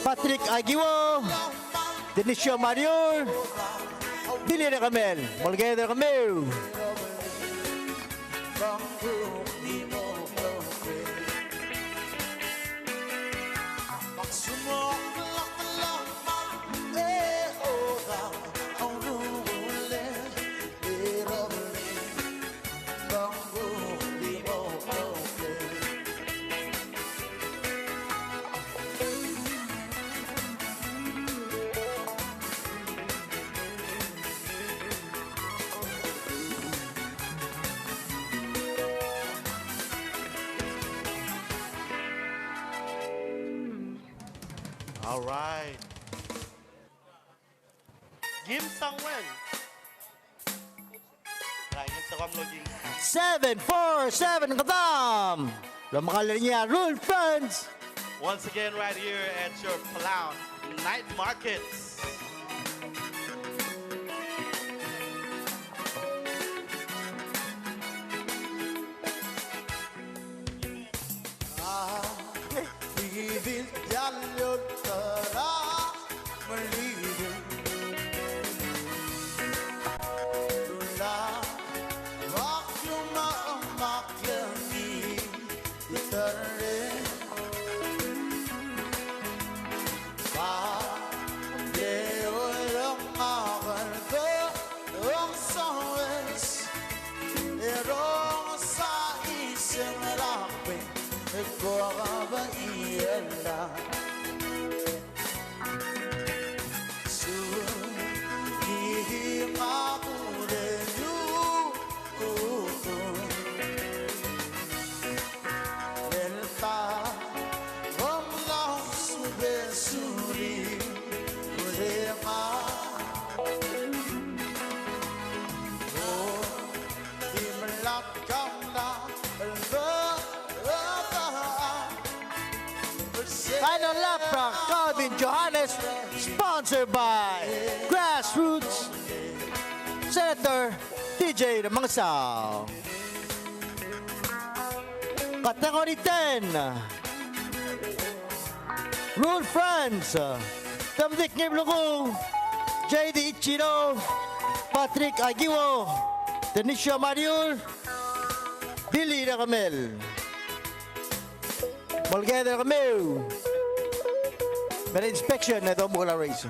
Patrick Aguiwo, Dionisio Mariur, Billy Rekemel, molekoi er kemiu. All right. Kim Sang-wen. Seven four seven, kedam. Lomekall er ngii a Rul Franz. Once again, right here at your Palau Night Markets. Final lap er a Calvin Johannes, sponsored by Grassroots, Senator T J Remengesau. Category ten, Rul Franz, Dominic Ngirbleku, J D Ichiro, Patrick Aguiwo, Dionisio Mariur, Billy Rekemel. Molekoi er kemiu. Mera el inspection e domuchel a race.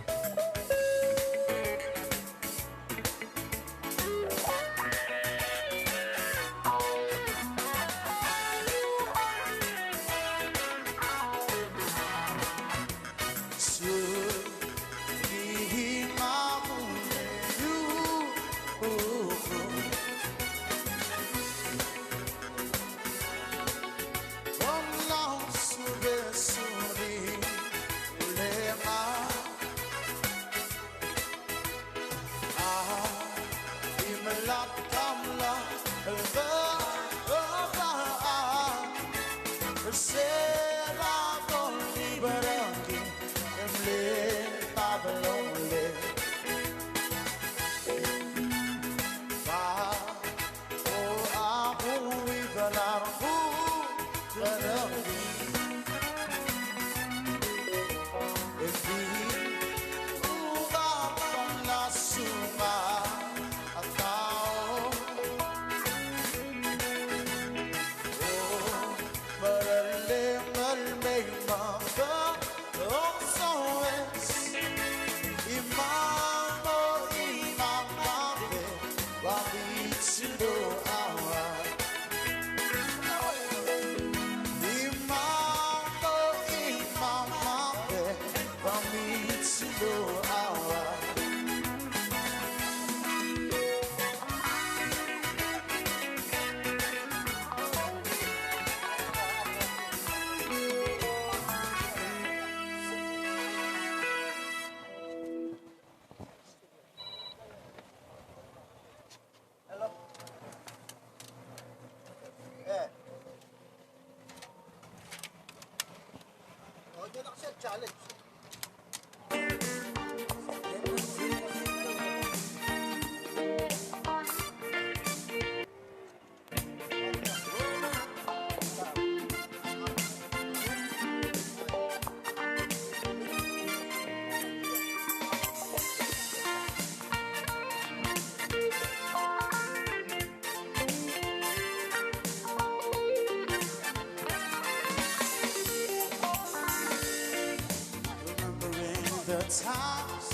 Remembering the times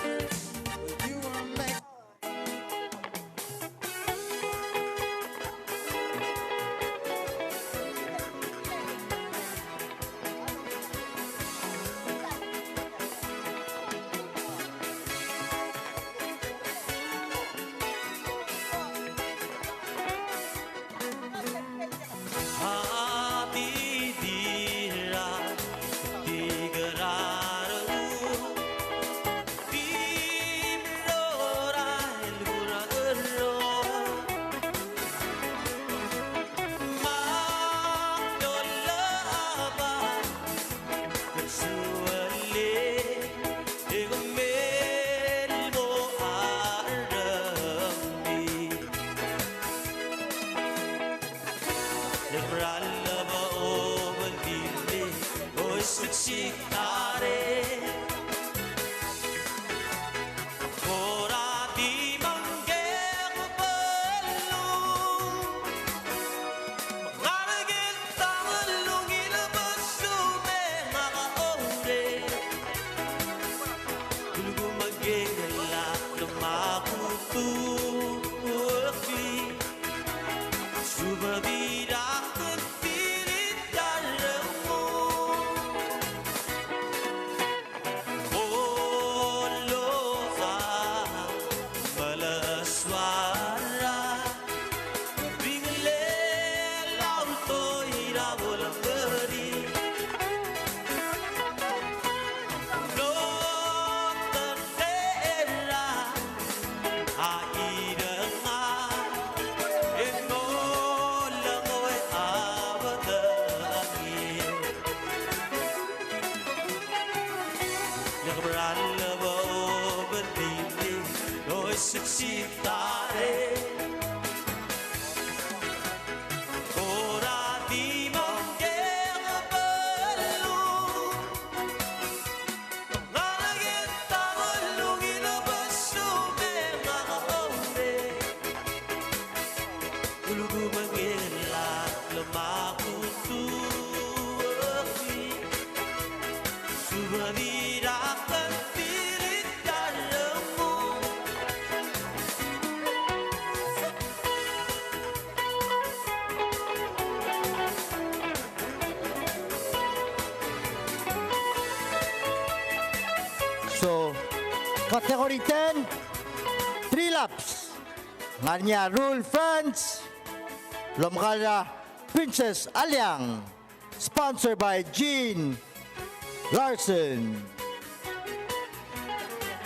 when you were making So, category ten, three laps. Ngar er ngii a Rule Friends, el omekall er a Princess Aliang, sponsor by Jean Larson.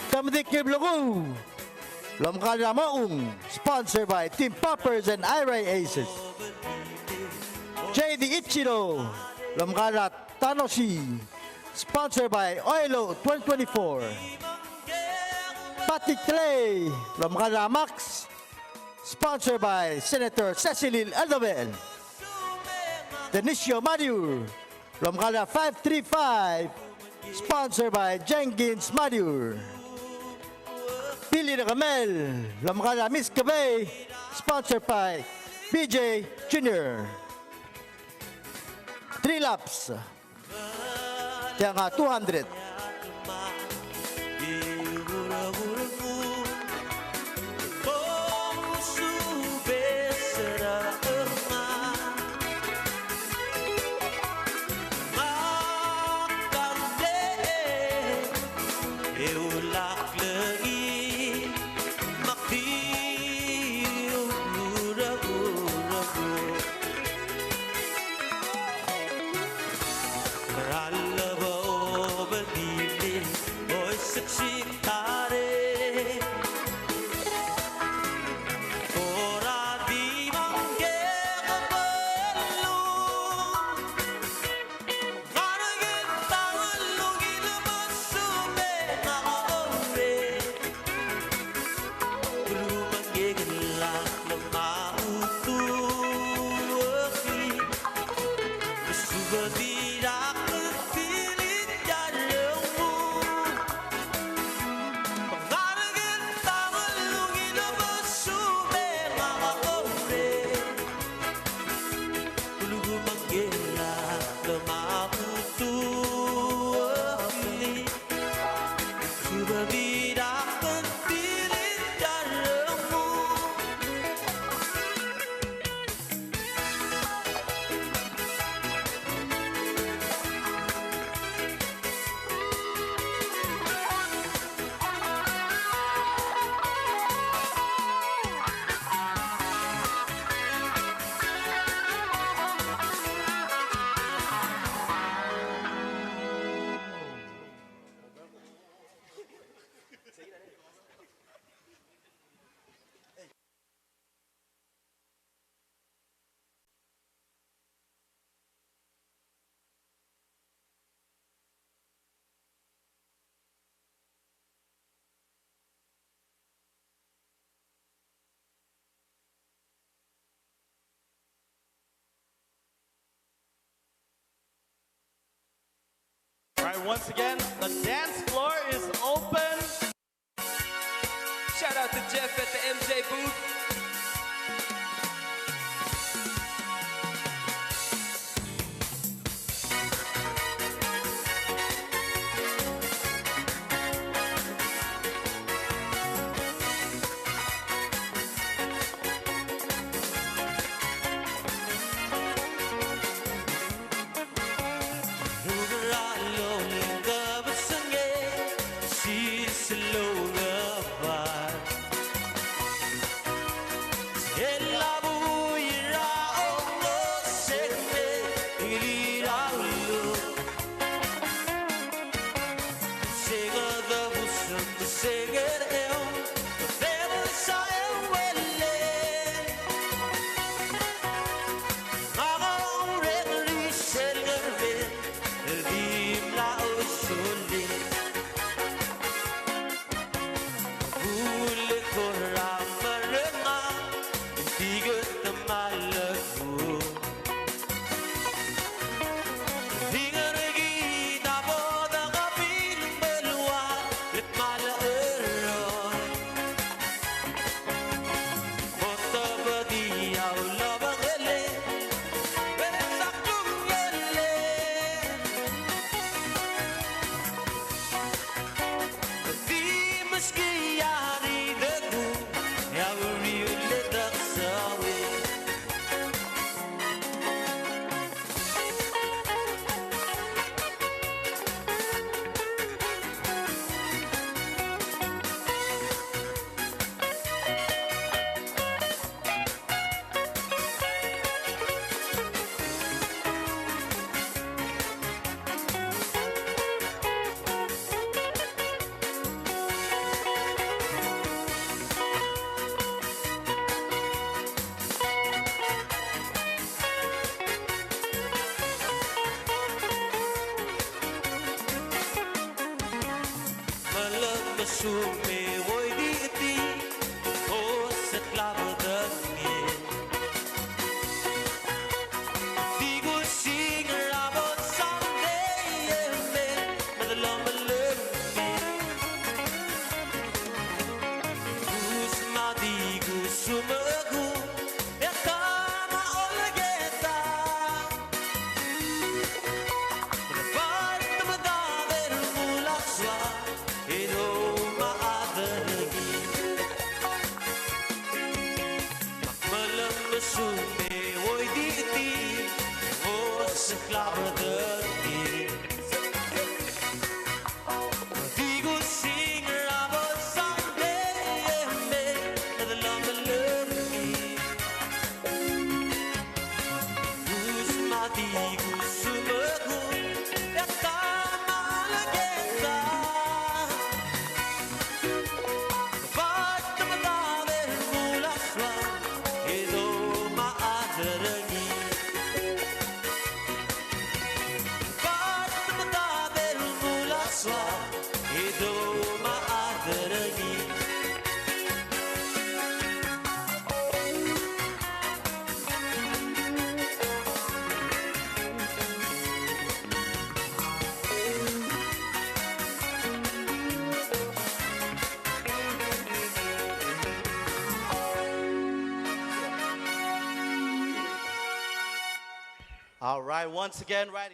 Te Medik Ngirbleku, el omekall er a Mochung, sponsor by Team Poppers and Airai Aces. J D Ichiro, el omekall er a Tanoshi, sponsor by Oilo twenty twenty-four. Patrick Tlei, el omekall er a Max, sponsor by Senator Secilil Eldobech. Denisio Mariur, el omekall er a five three five, sponsor by Jenkins Mariur. Billy Rekemel, el omekall er a Miskebei, sponsor by B J Junior. Three laps. Tiang a two hundred. All right, once again, the dance floor is open. Shout out to Jeff at the M J booth. All right, once again, right.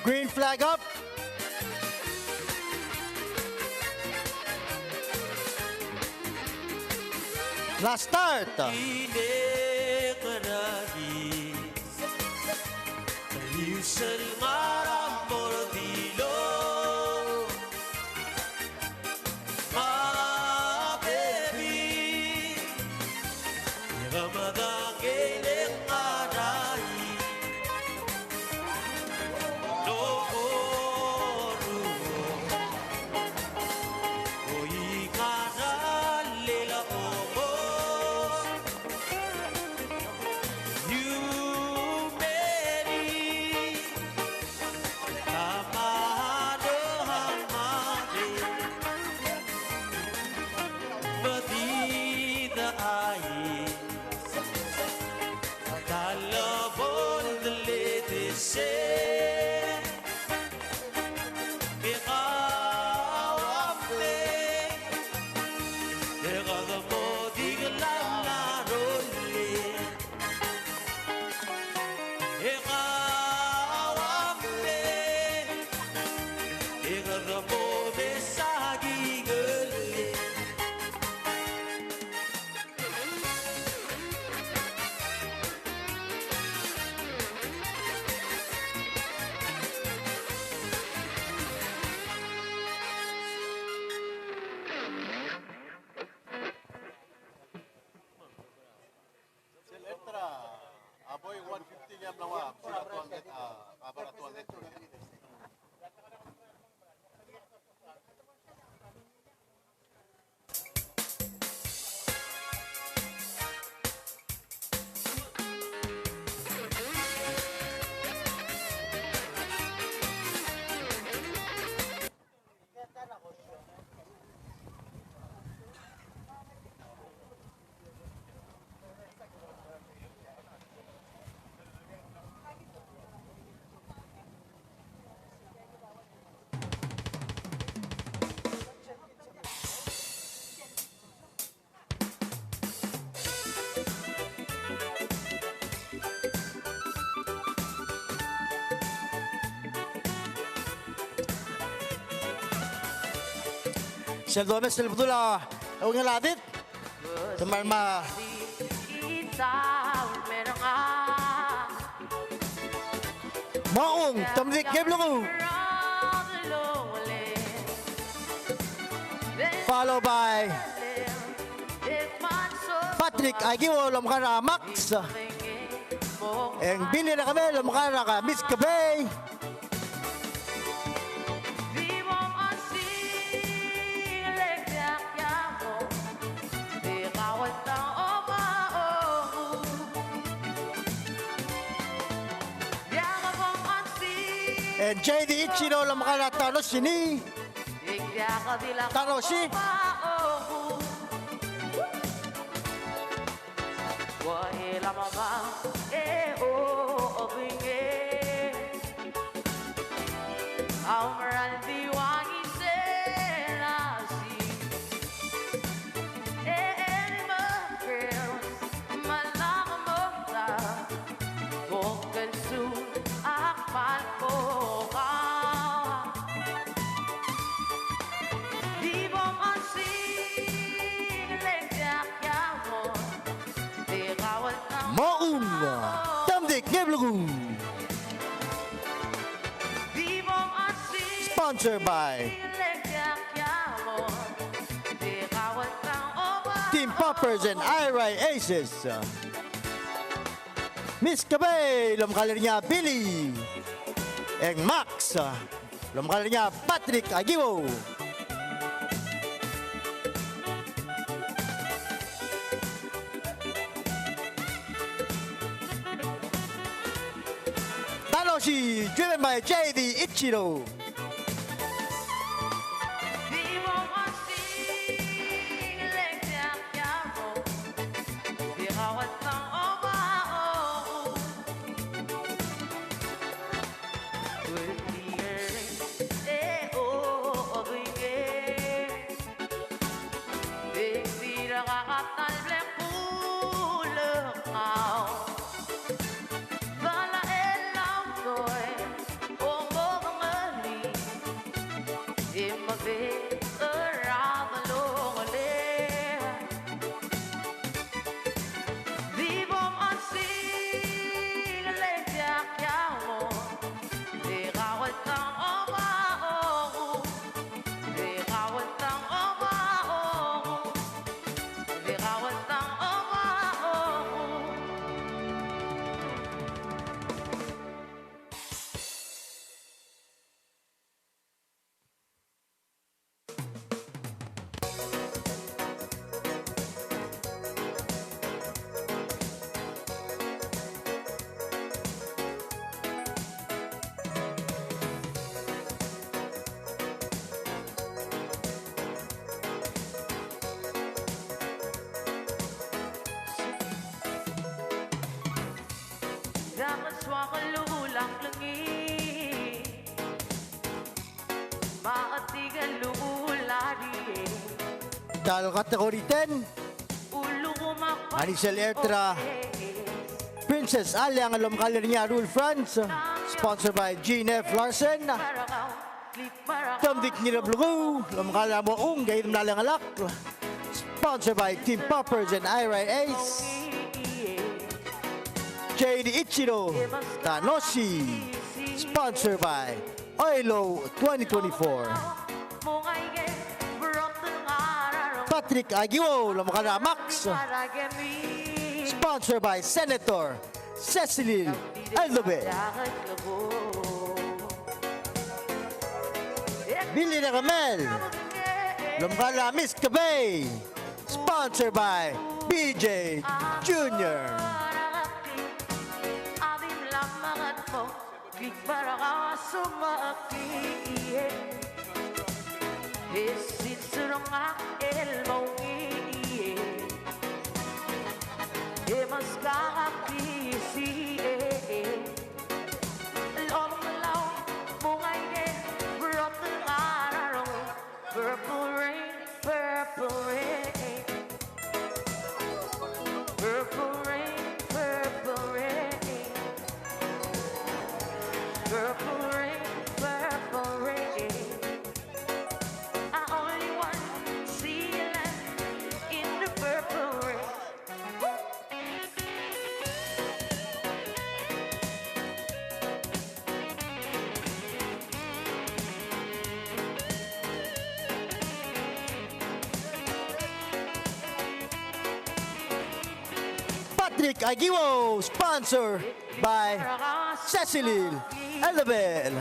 Green flag up. Last start. Sel extra, a boi one fifty a mla ua, a, a, a, a two hundred. Sel domes el bedul a ungil a dit. Te mla me a Mo Ung, Tomdik Ngebluku. Follow by Patrick Agiwo el omekar a Max. E ng Billy Rakebei el omekar a Miss Kebei. E ng J D Ichiro el omekar a Tanoshi. Tanoshi. Mo Ung, Tomdik Ngebluku. Sponsored by Team Poppers and Airai Aces. Miss Kebei el omekar er ngii a Billy. E ng Max el omekar er ngii a Patrick Agiwo. Tanoshi, driven by J D Ichiro. Ta el category ten, a di sel er a Princess Aliang el omekall er ngii a Rule France, sponsored by Jean F Larson. Tomdik Ngirablugu el omekall er a Moung, Keid Mlalengelakl, sponsored by Team Poppers and Ira Ace. Jade Ichiro Tanoshi, sponsored by Oilo twenty twenty-four. Patrick Aguiwo el omekall er a Max, sponsored by Senator Secilil Eldebechel. Billy Rekemel el omekall er a Miss Kebei, sponsored by B J Junior. Purple rain, purple rain. Purple rain, purple rain. Purple rain, purple rain. I only want to see you land in the purple rain. Patrick Aguiwo, sponsor by Secilil Eldebechel.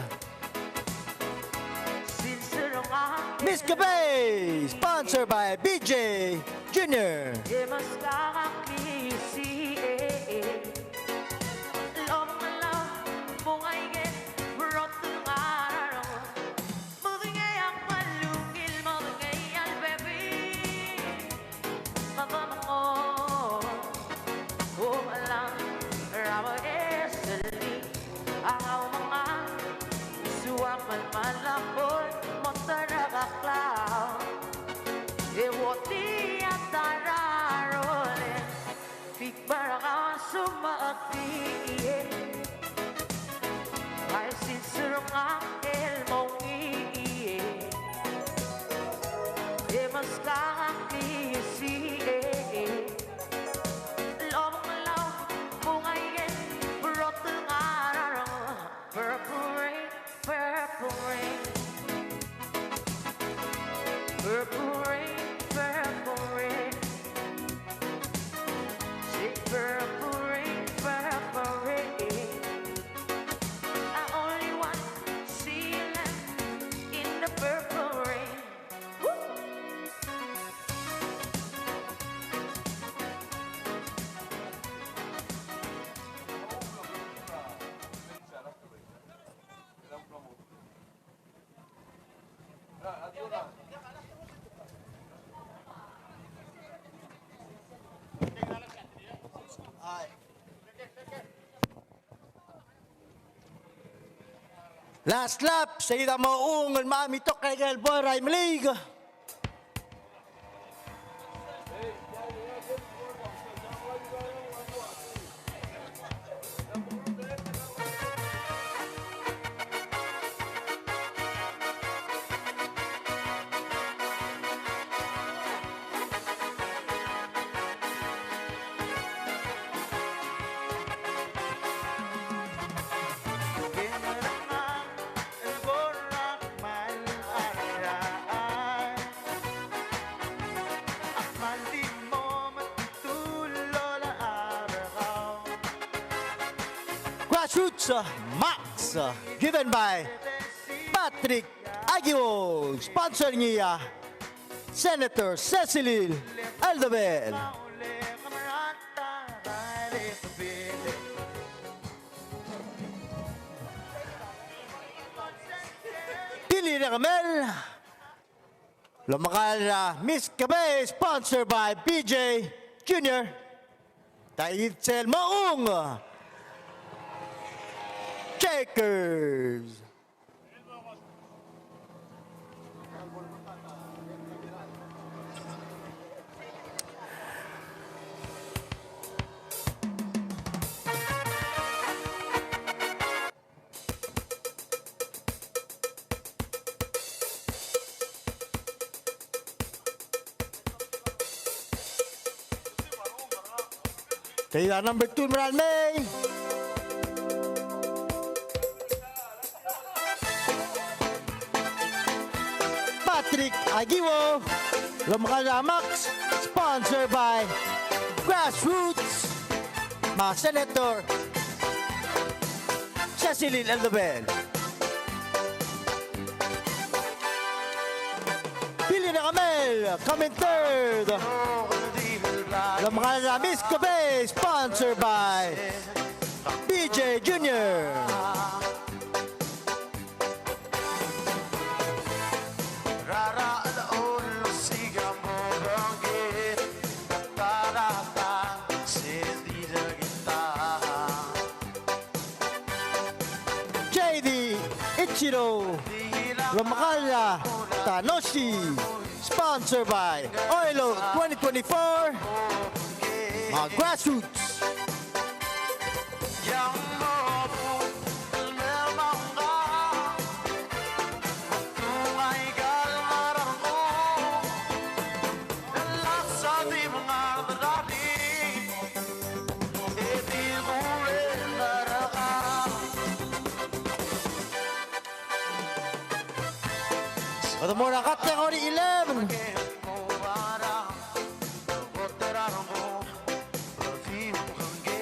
Miss Kebei, sponsor by B J Junior. Purple rain, purple rain. Purple rain, purple rain. Say purple rain, purple rain. I only want to see you land in the purple rain. Woo! Last lap, se kid a mo ungil me a mitok er a ikel bo er a Imeliik. Fruits, uh, Max, uh, given by Patrick Aguiwo, sponsor er ngii a Senator Secilil Eldebechel. Pili er a kemel, el omekall er a Miss Kebei, sponsor by B J Junior. Tia el sel mo ung Shakers. Tia a number two el merael mei, Patrick Aguiwo, el omekall er a Max, sponsor by Grassroots, me a Senator Secilil Eldebechel. Pili er a kemel, coming third, el omekall er a Miss Kebei, sponsor by B J Junior. J D Ichiro, el omekall er a Tanoshi, sponsor by Oilo twenty twenty-four, me a Grassroots. Kede mo er a category eleven.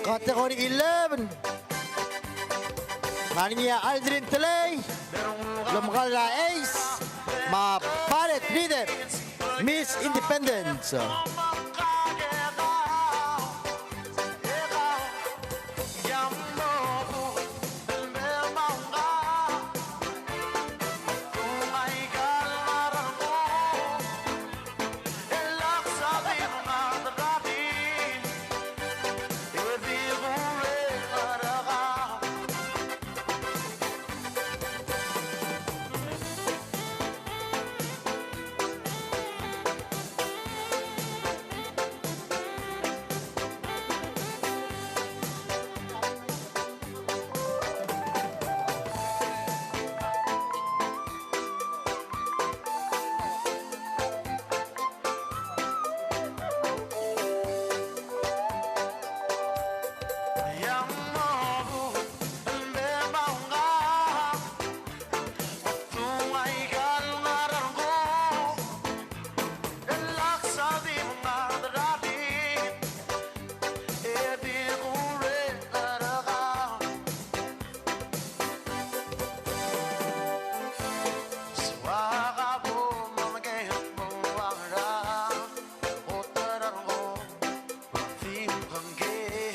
Category eleven. Ngar er ngii a Aldrin Telei, el omekall er a Ace, me a Barret Ridep, Miss Independence.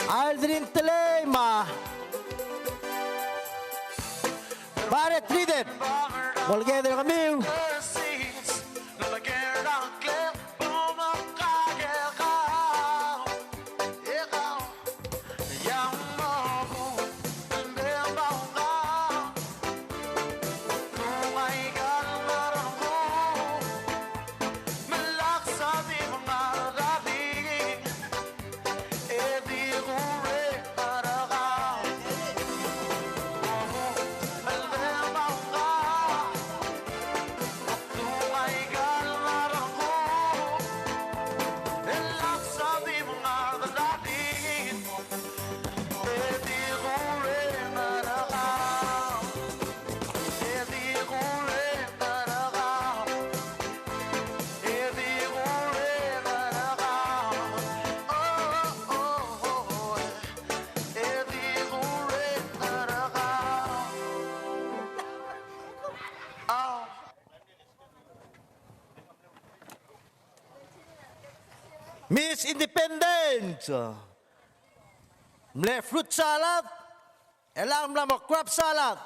Aldrin Telei me a Barret Ridep. Mo olengit er kemiu. Miss Independent. Mle fruit salad, e ng mla mo crab salad.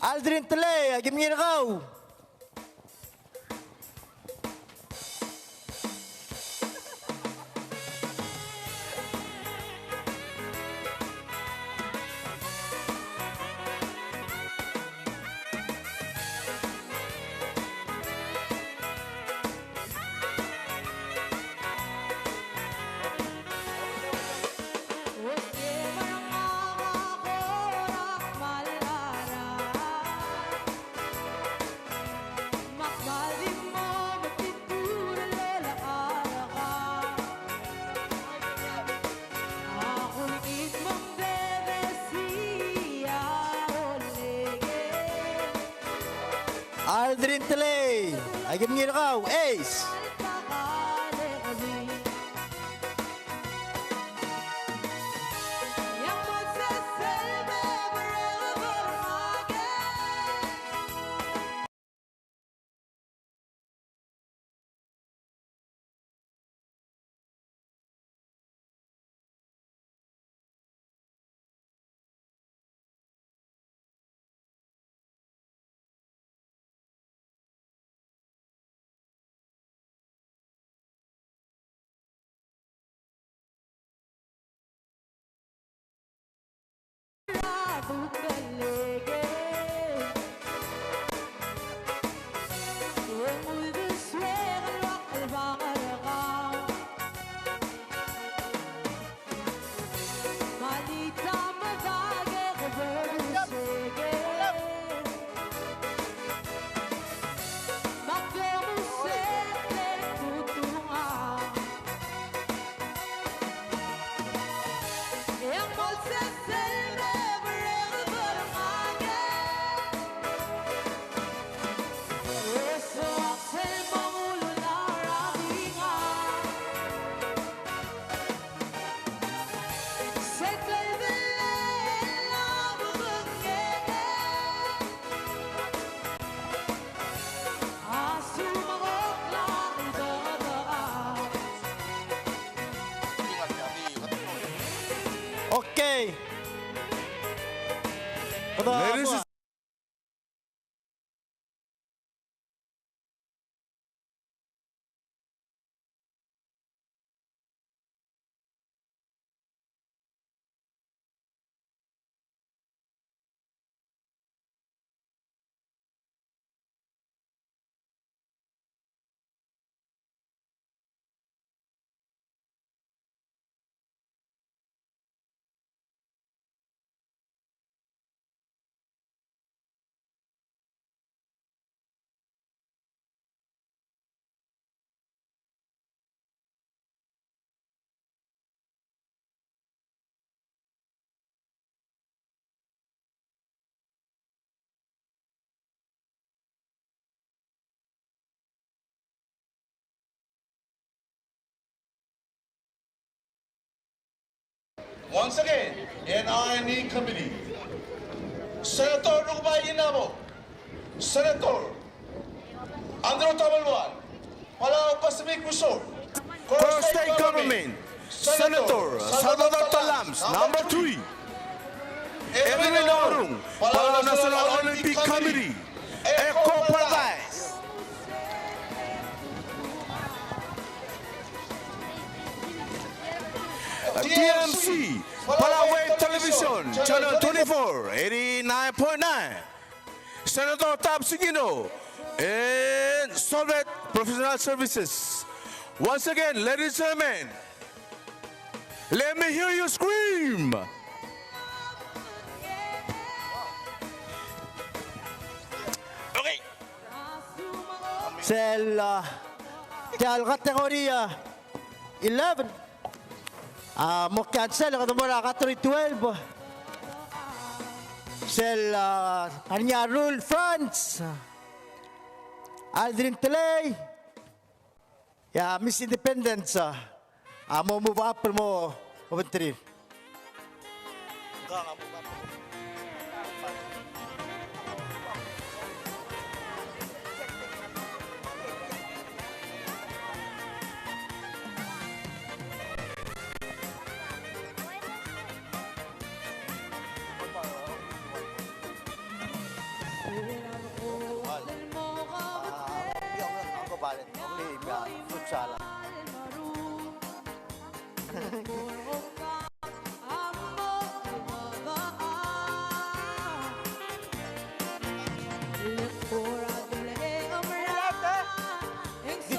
Aldrin Telei, aki mngilekau. Aldrin Telei, aki mngilekau, ace. Okay. Ladies and Once again, N R N E committee. Senator Rukebai Inabo, Senator Andrew Tabelual, Palau Pacific Resort, Koror State Government, Senator Salvador Tellames, number three. Edwin Naurung, Palau National Olympic Committee, Echo Paradise. T M C, Palau Wave Television, Channel twenty-four, eighty-nine point nine. Senator Tab Singino and Solvet Professional Services. Once again, ladies and gentlemen, let me hear you scream. Okay. Sel, uh, tia el category, uh, eleven. A mo cancel e kede mo er a category twelve. Sel, a, Arnyarul Franz, Aldrin Telei, e a Miss Independence, a mo move up el mo obengterir.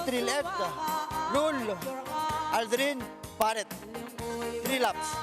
Triled, Lul, Aldrin, Paret. Three laps.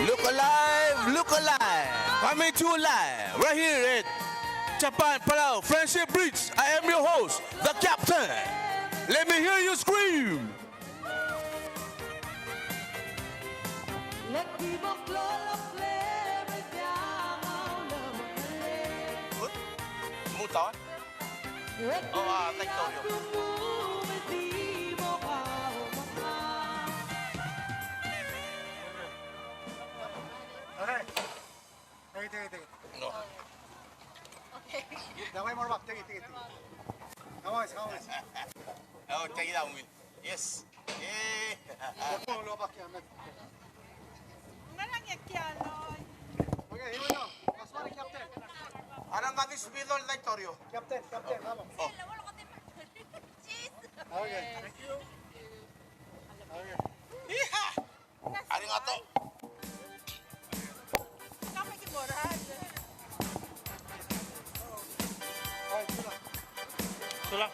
Look alive, look alive. Coming to you live, right here at Japan, Palau, Friendship Bridge. I am your host, the captain. Let me hear you scream. Good. Move on. Oh, ah, thank you. Okay. Take it, take it, take it. No. Okay. That way more back. Take it, take it, take it. Come on, come on. Oh, take it out, Win. Yes. Eh. Go, go, go back here, man. Ngalang ya kia loy. Okay, here we go. Last one, captain. Arang kami subidol na Torio. Captain, captain, vamos. Oh. Okay. Thank you. Okay. Iha! Arigato. Sulang.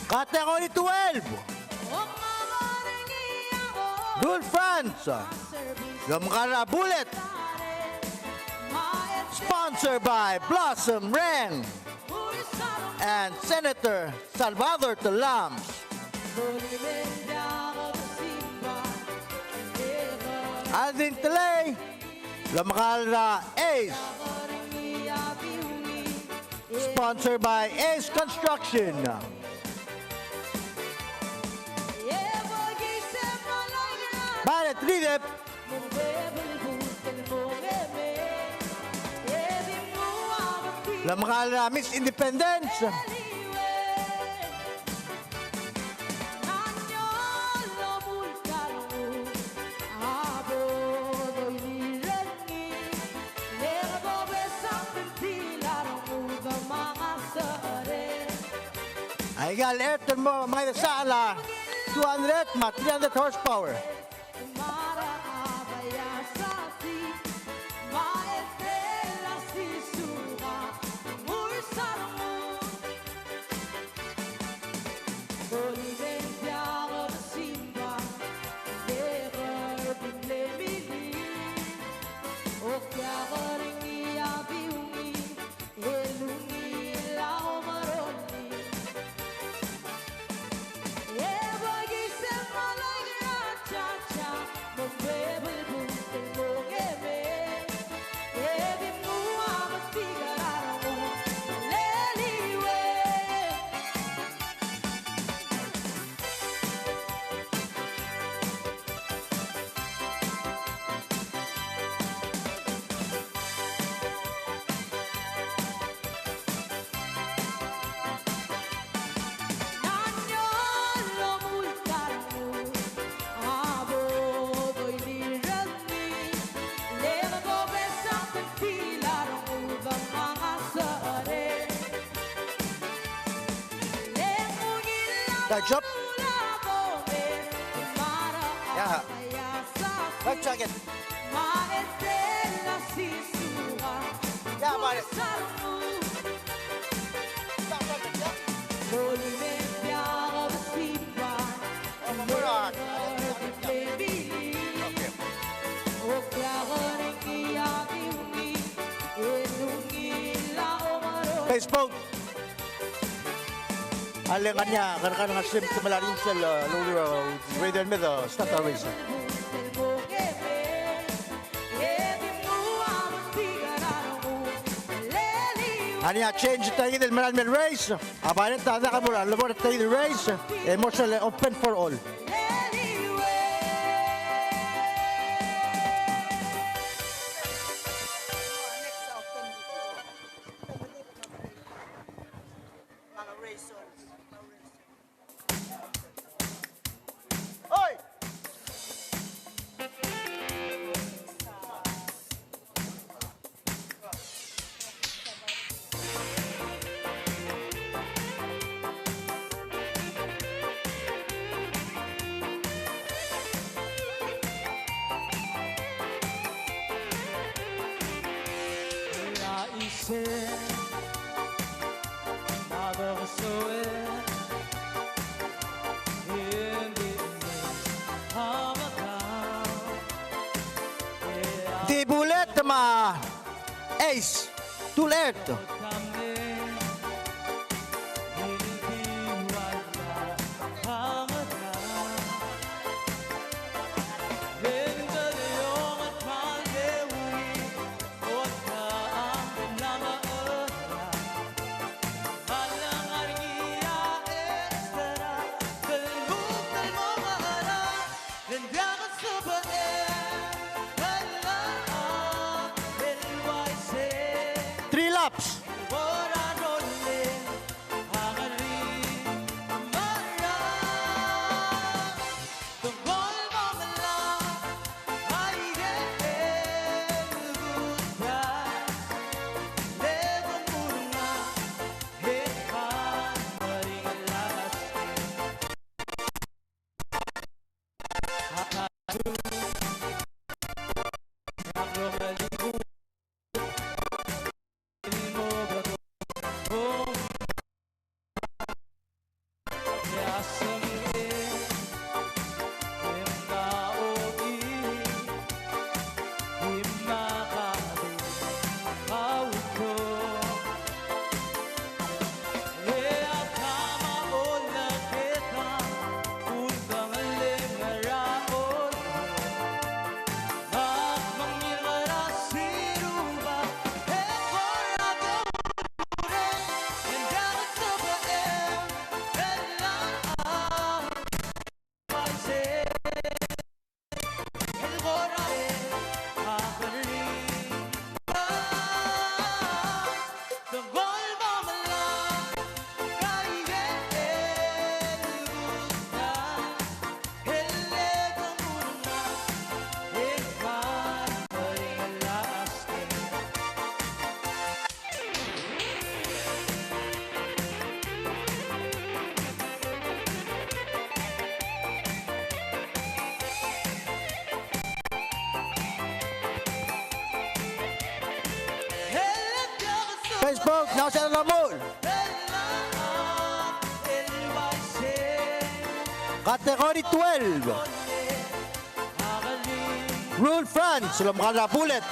Category twelve. Rulf Franz. Lomekall er a Bullet. Sponsored by Blossom Reng and Senator Salvador Tellames. Aldrin Telei. Lomekall er a Ace. Sponsored by Ace Construction. Barret Ridep. Lomekall er a Miss Independence. Aika el ert el mo mei er a two hundred me a three hundred horsepower. Good job. Yeah. Life jacket. Yeah, man. Facebook. A le ngar er ngii a kerrekar el ngar er sel, te melai er ngii sel, uh, lower, uh, grade el mei, uh, start a race. A ngii a change er tia kid el merael mei el race. A Barret a diak el mo er a lebo er tia kid el race, e mo sel open for all. Di Bullet me a Ace, Tulert. Three laps. Spoke, now sel el omuchel. Category twelve. Rule France, el omekall er a Bullet.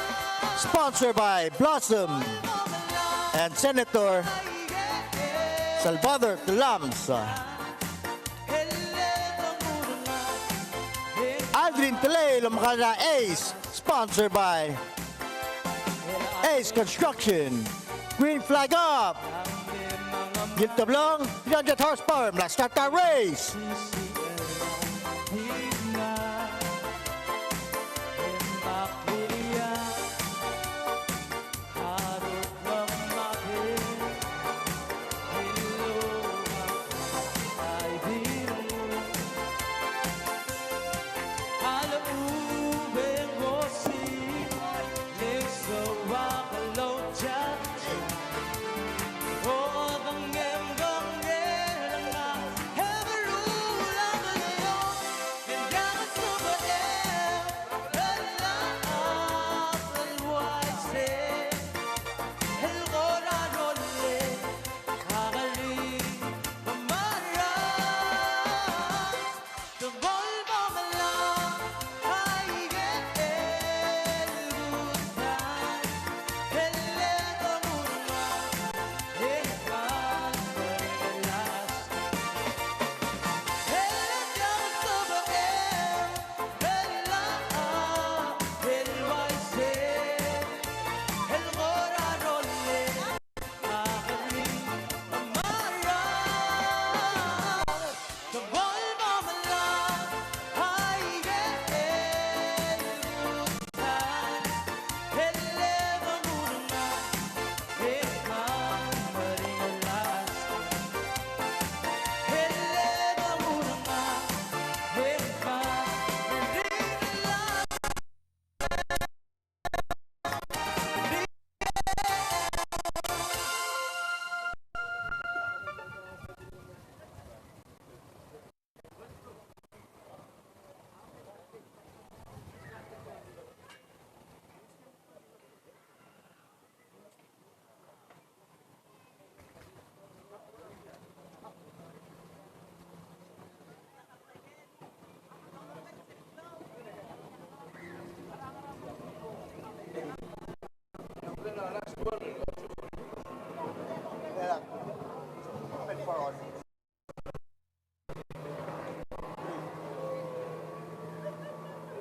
Sponsored by Blossom and Senator Salvador Tellames. Aldrin Telei, el omekall er a Ace. Sponsored by Ace Construction. Green flag up. Gilteblong, three hundred horsepower, mla start a race.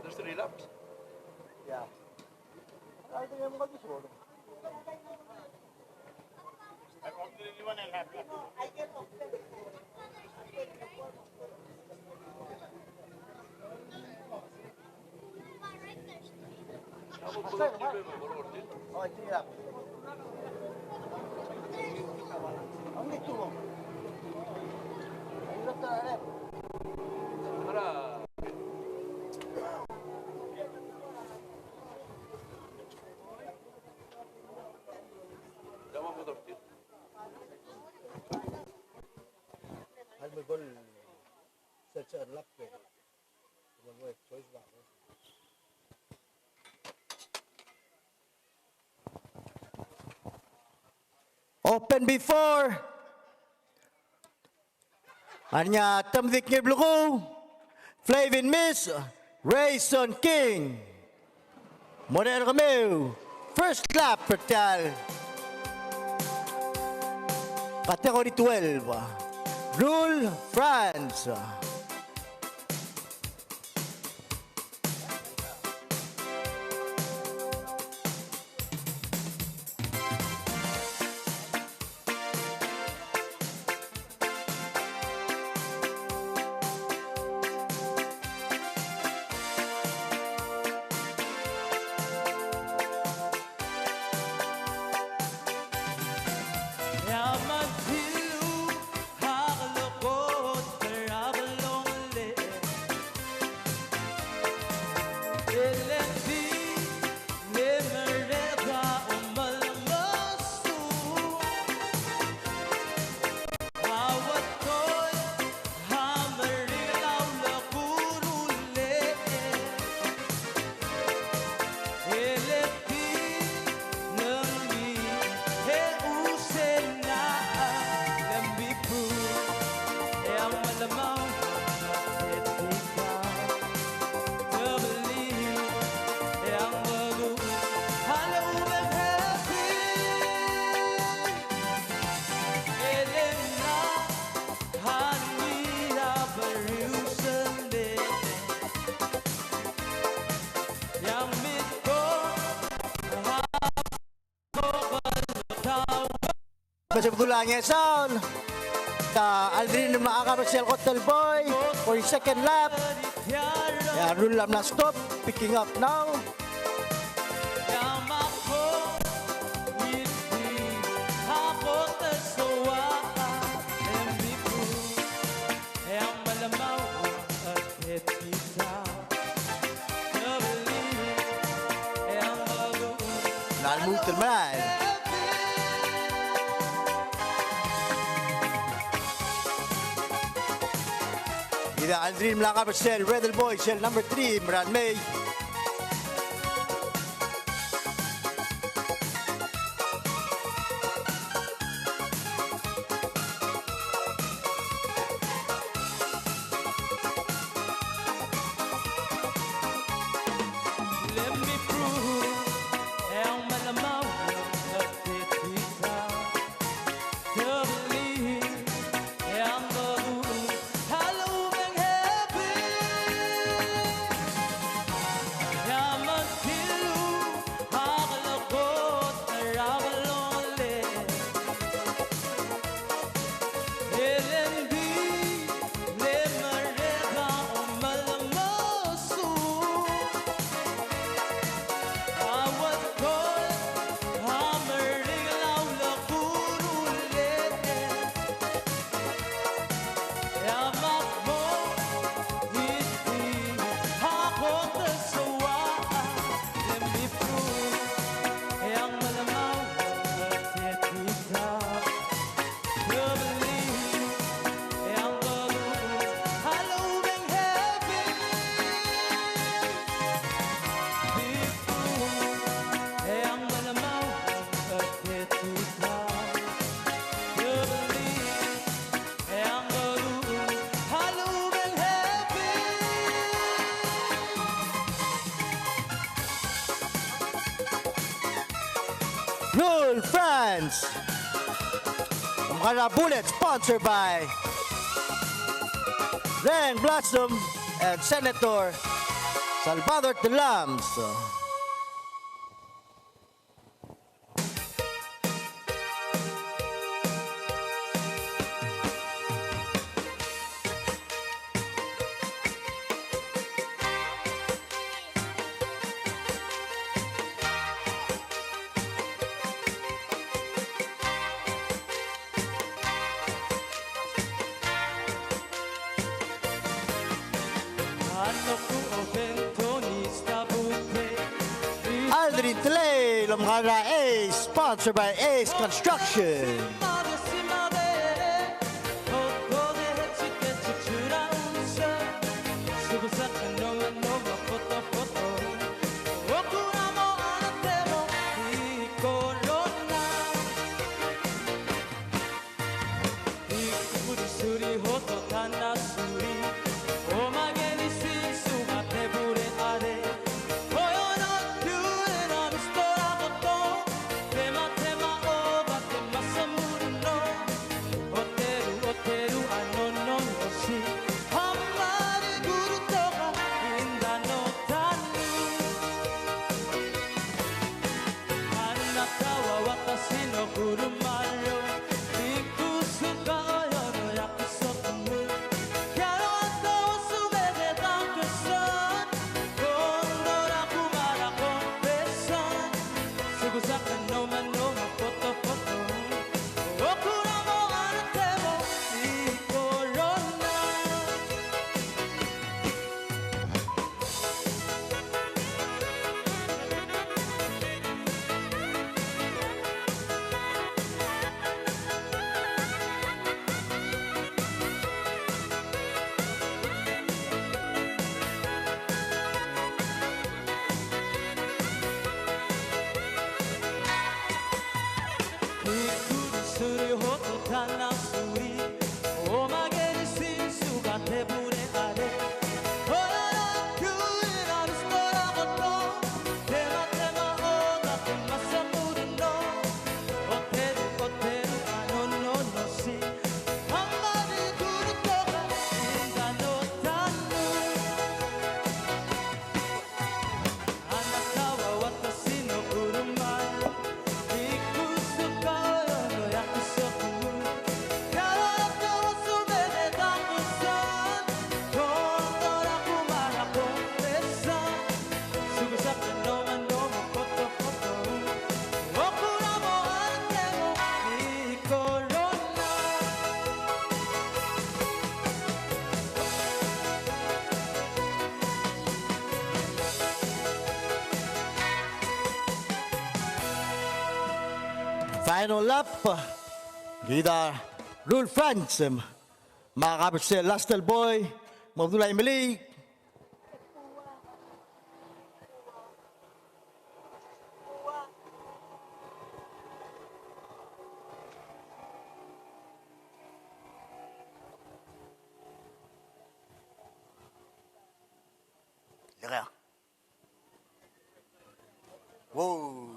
There's three laps. Yeah. I think I'm going to throw them. Open before. A ngii a temedik er a belkul, Flavin Miss, Rayson King. Mo er kemiu, first lap er tia el Category twelve, Rule France. Mesebedul a ngesaol. Ta Aldrin el mla kab er sel kot el buil for his second lap. E a Rul a mla stop, picking up now. Ng lmuut el merael. Kid a Aldrin el mla kab er sel red el buil, sel number three, mera el mei. Rule France. Omkar a Bullet, sponsored by Rang Blossom and Senator Salvador Tellames. Aldrin Telei el omkar a Ace, sponsored by Ace Construction. Final lap, kid a Rule France, me a kabel sel last el boi, mo bedul a Imeliik. Whoa.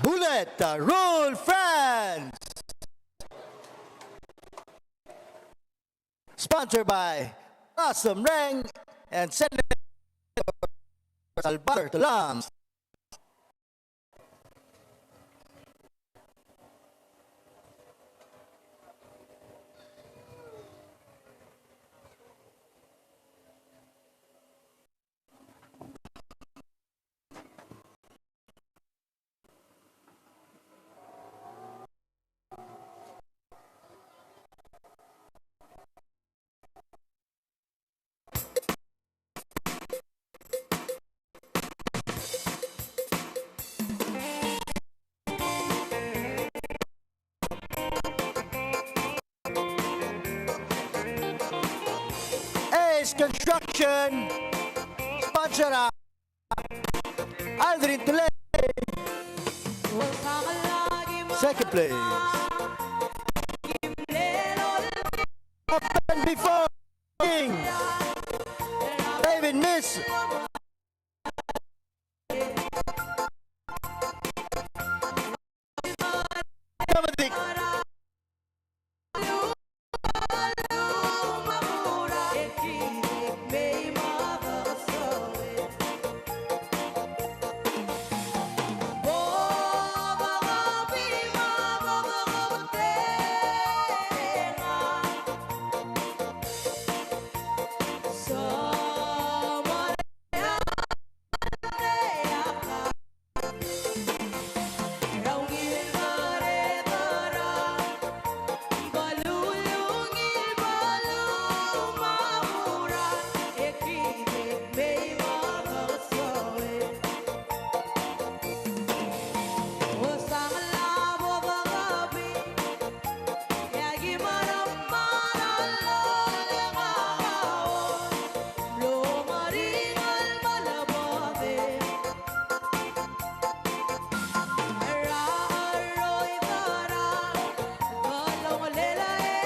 Bullet, uh, Rule France. Sponsored by Awesome Ring and Senator Salvador Tellames. Ace Construction, sponsor a Aldrin Tulei. Second place. Open before. David Miss.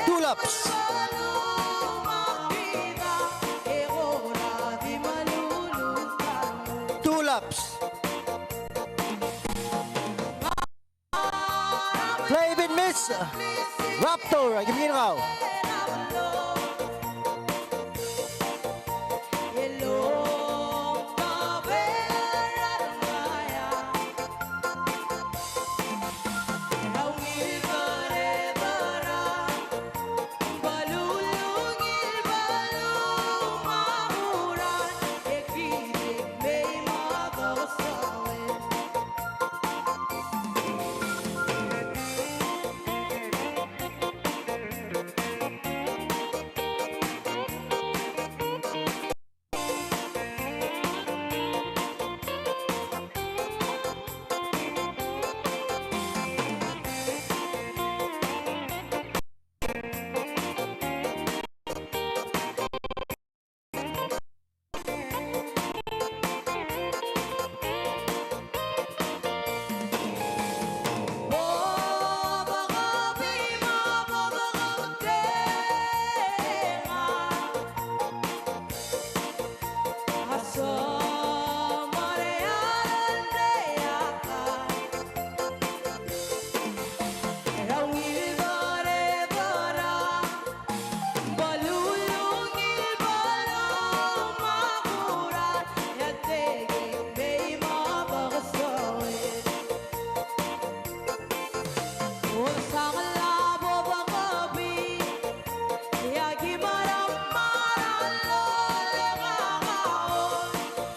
Two laps. Two laps. Flavin Miss Raptor, a kim ngii er kau.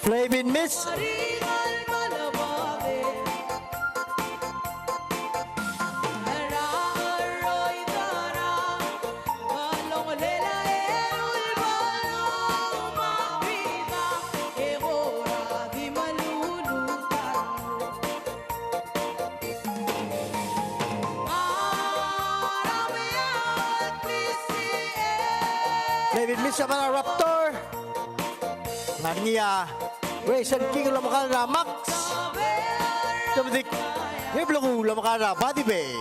Flavin Miss. Sabana Raptor. Ngar er ngii a Raisin King el omekar er a Max. Dominic Ngirbluku el omekar er a Buddy Bay.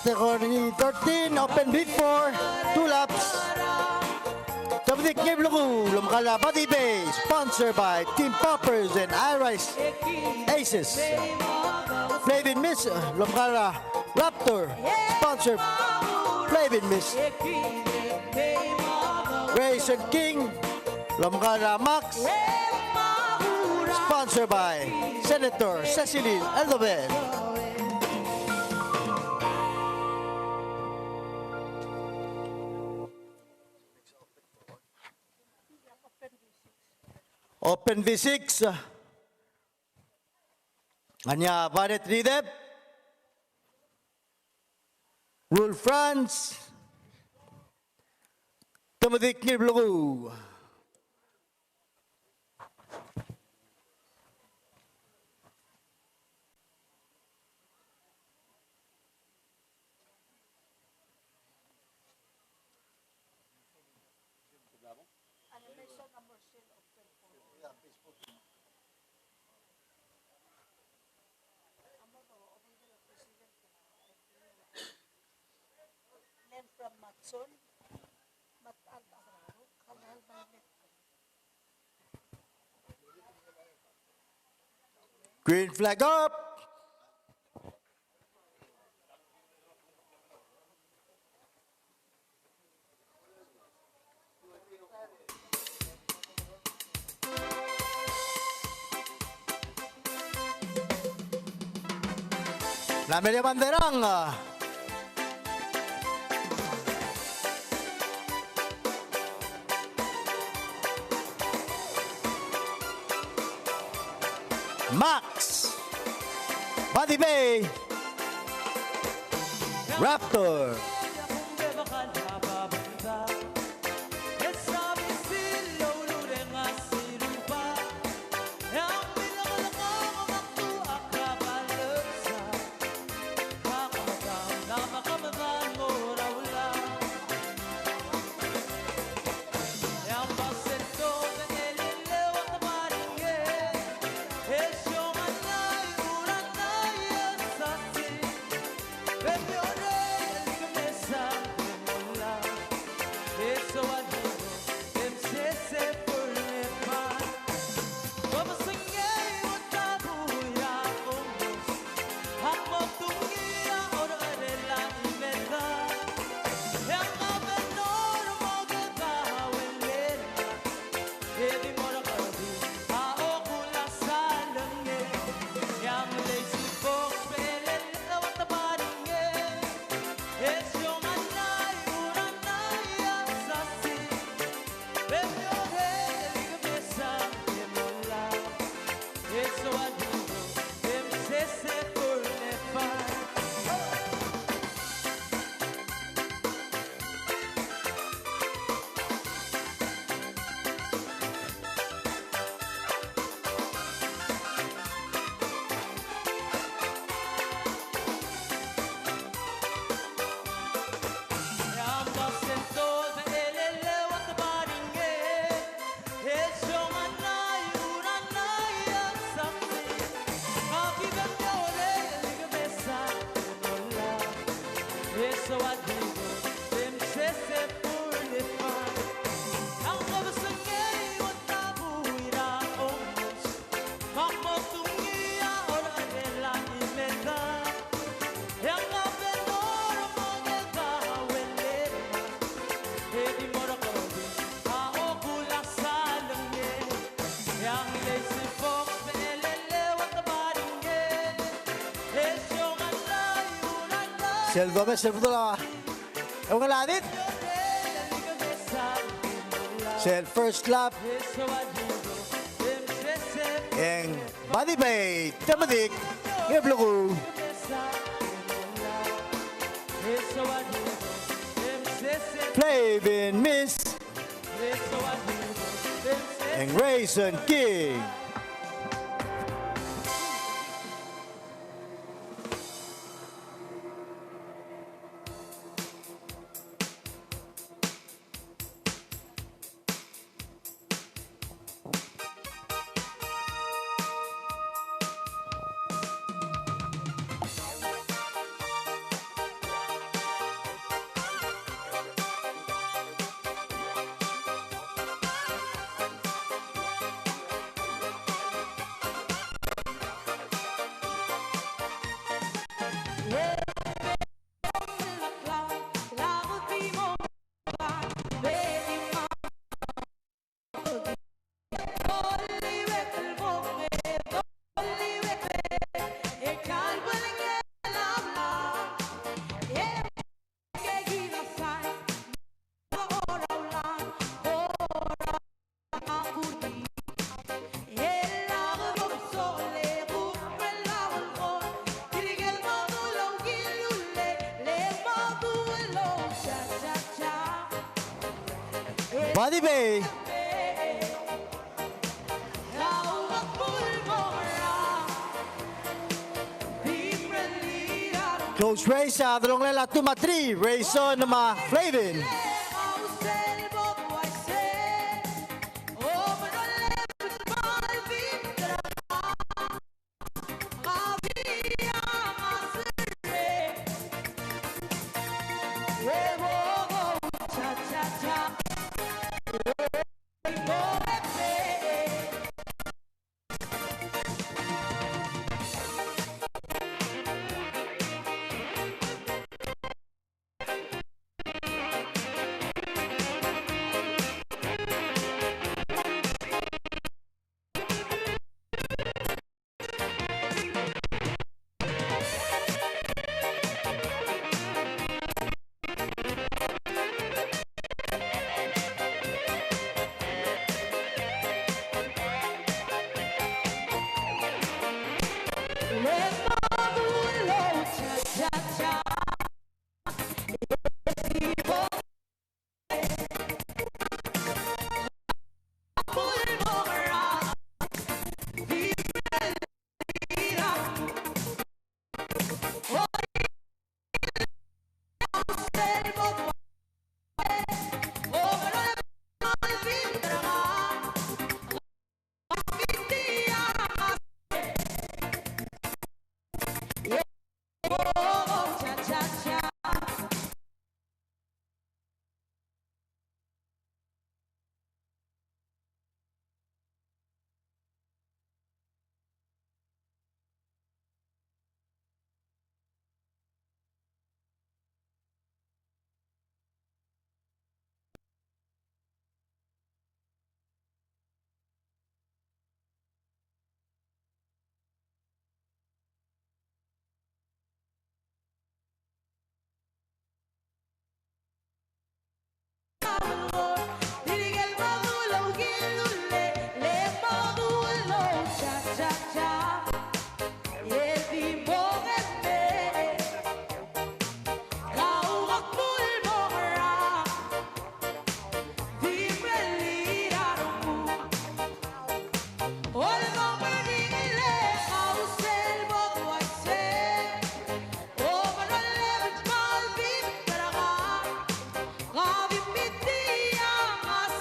Category thirteen, open beat four, two laps. Dominic Ngirbluku el omekar er a Buddy Bay, sponsored by Team Poppers and Iris Aces. Flavin Mist el omekar er a Raptor, sponsor Flavin Mist. Raisin King el omekar er a Max, sponsor by Senator Secilin Eldobed. Open V six. Ngii a Barret Ridep, Wolf Franz, Dominic Ngirbluku. Green flag up. La media banderang. Max. Buddy Bay. Raptor. Sel domes el bedul a Eungel a Dit. Sel first lap. Eng Buddy Bay, Temedik, Ngebluku. Flavin Miss. Eng Rayson King. Buddy Bay. Close race a delongelel a two me a three, Rayson me a Flavin.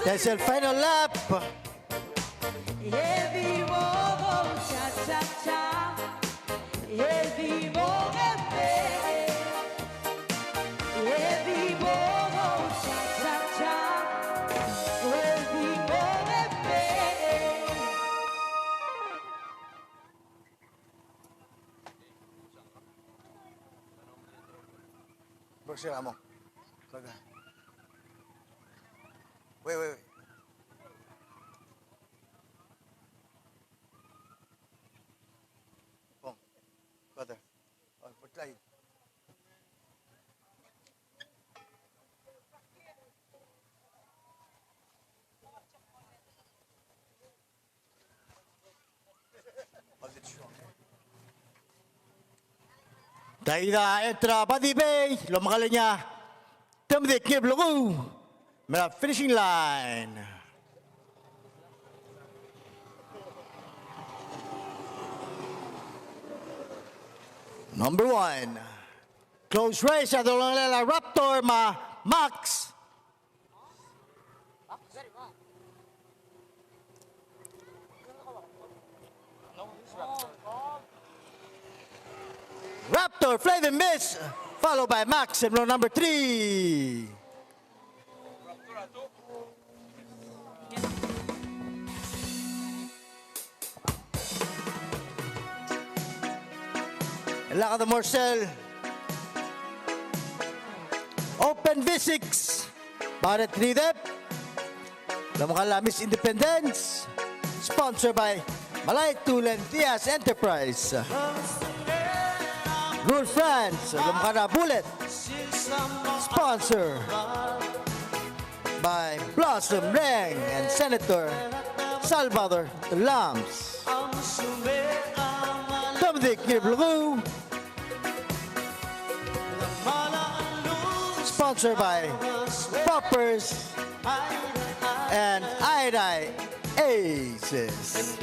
That's the final lap. Bro, sila mo. Baga. Wait, wait, wait. Pong. Quarter. Oh, put light. Aida Etra Badibei, el omekelii a Temdik Ngirbleku, mera el finishing line. Number one. Close race a dolengelel a Raptor me a Max. Raptor, Flavin Miss, followed by Max, and row number three. Lak de Morsel. Open V six. Baret Ridep. Lomekall a Miss Independence. Sponsored by Malaitul and Diaz Enterprise. Rule France. Lomekall a Bullet. Sponsor by Blossom Reng and Senator Salvador Lams. Temdik Ngirbleku. Sponsored by Poppers and Airai Aces.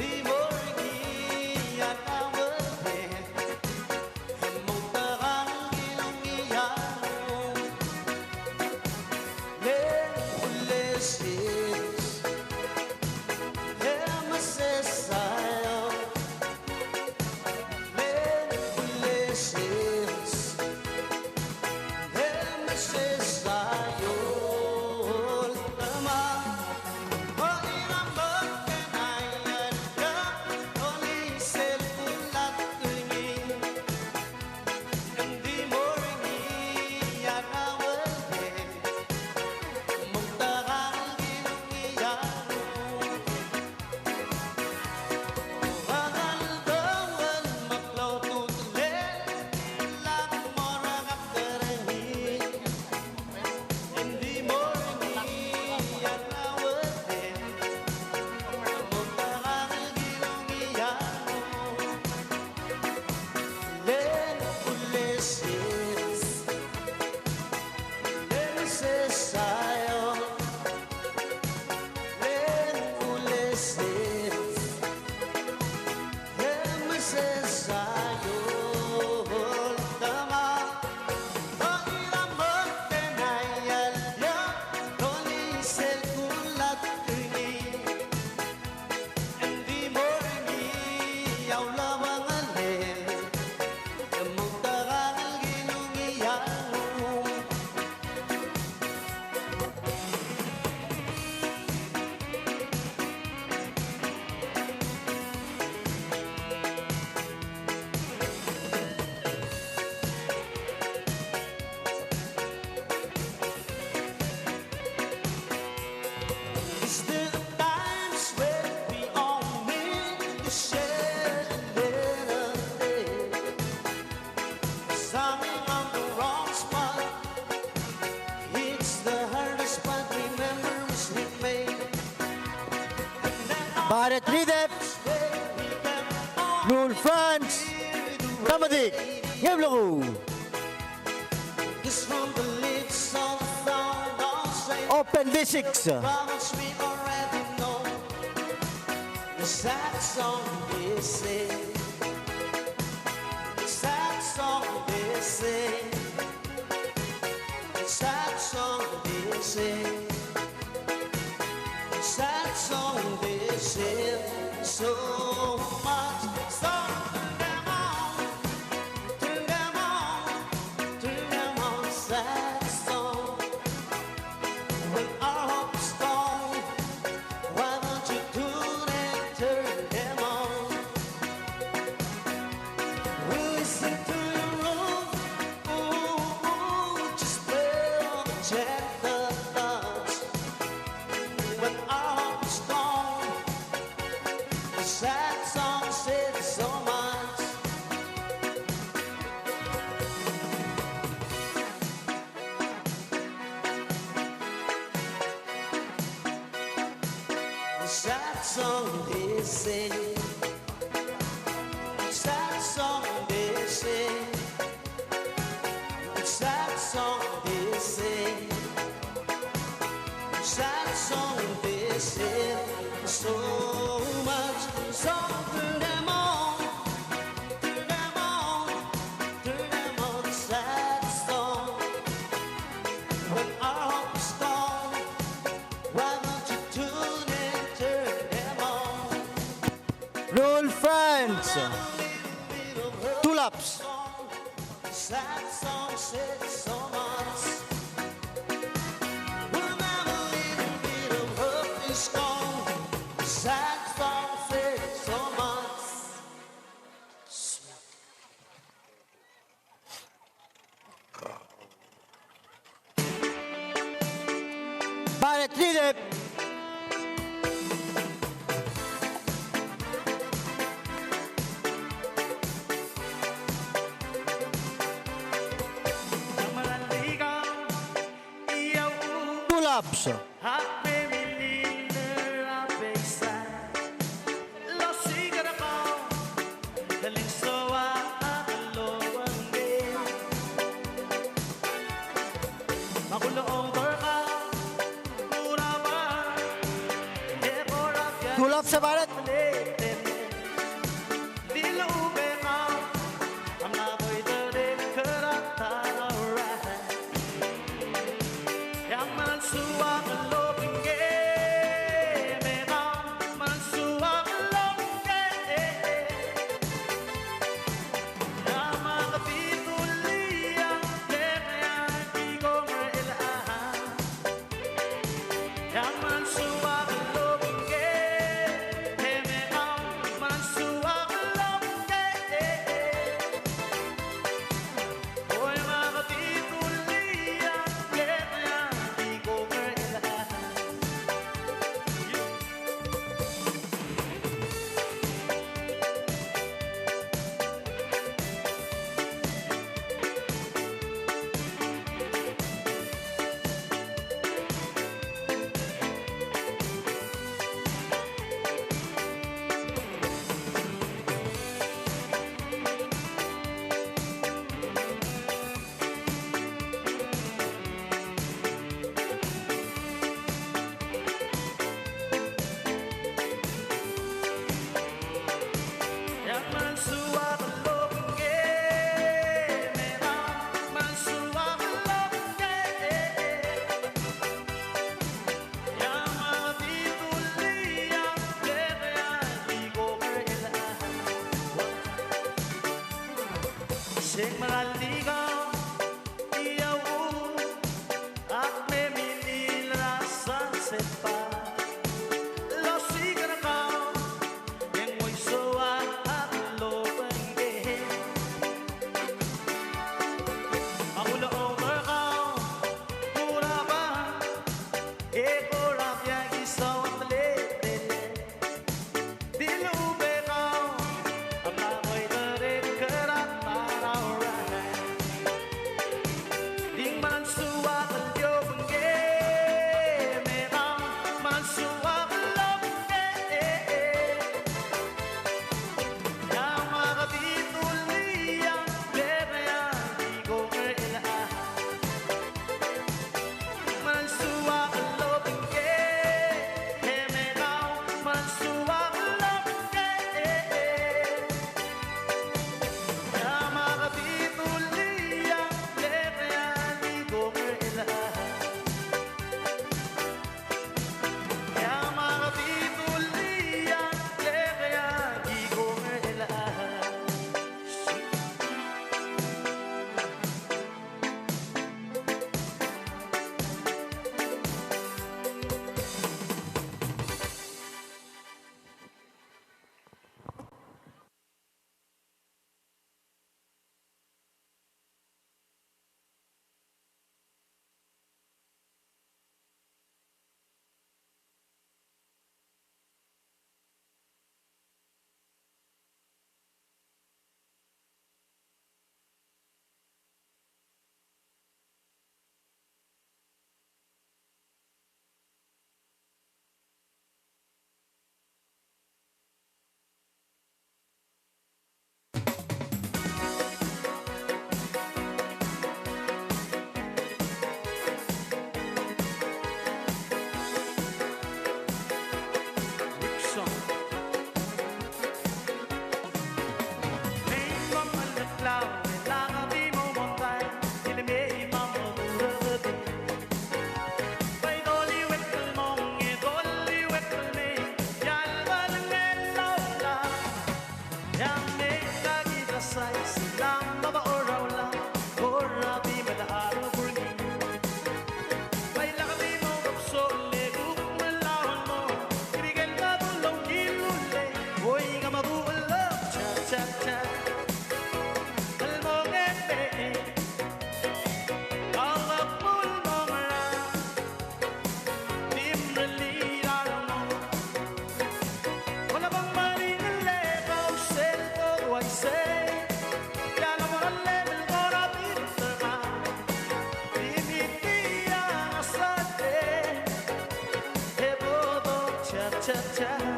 Baret Ridep, Rule France, Temdik Ngirbleku. Open V six. Two laps. Baret, rireb. Two laps. Two laps e Baret.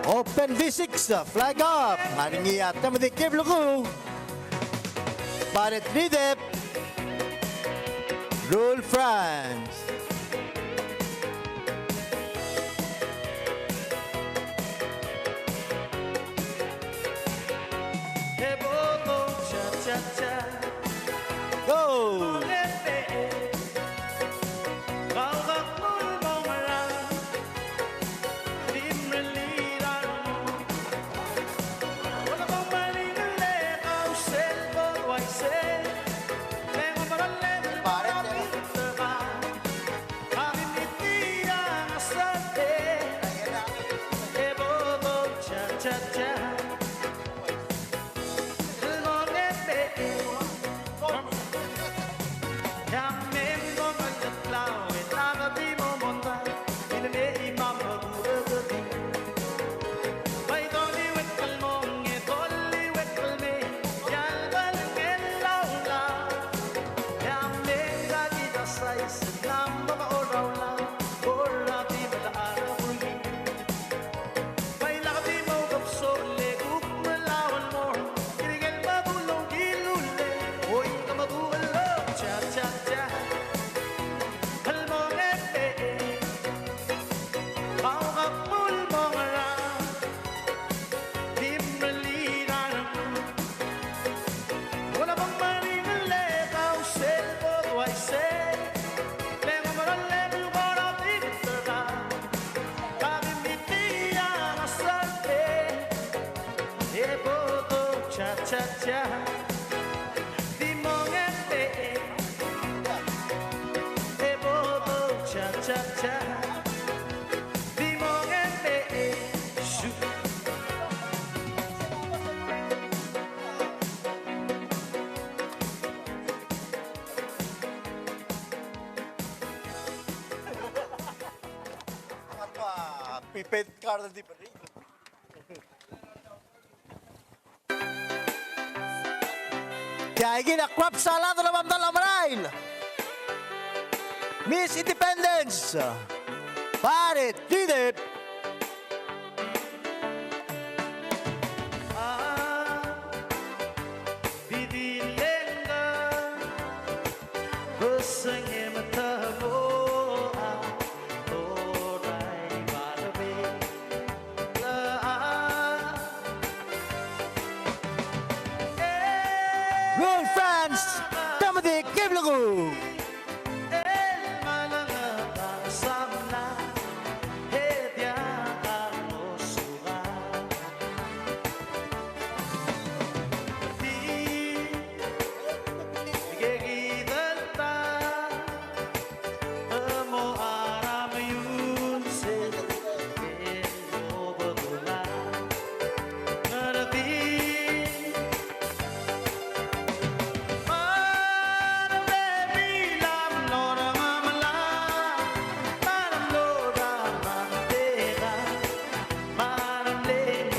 Open V six, flag off. Ngar er ngii a Timothy Kebluku. Barret Ridep. Rule France. Go! Prepaid card el di berri. Tia kid a crab salad el obang a merael. Miss Independence. Barret Ridep. Rule France, Timothy Kebluku.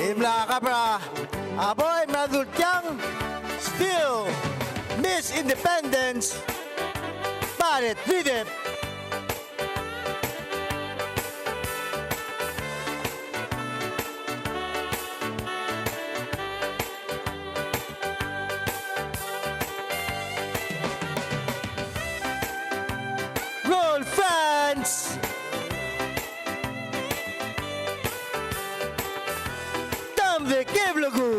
Imla kabra. A bo e mla dul tiang, still Miss Independence, Barret Ridep. Rule France. Timothy Kebluku.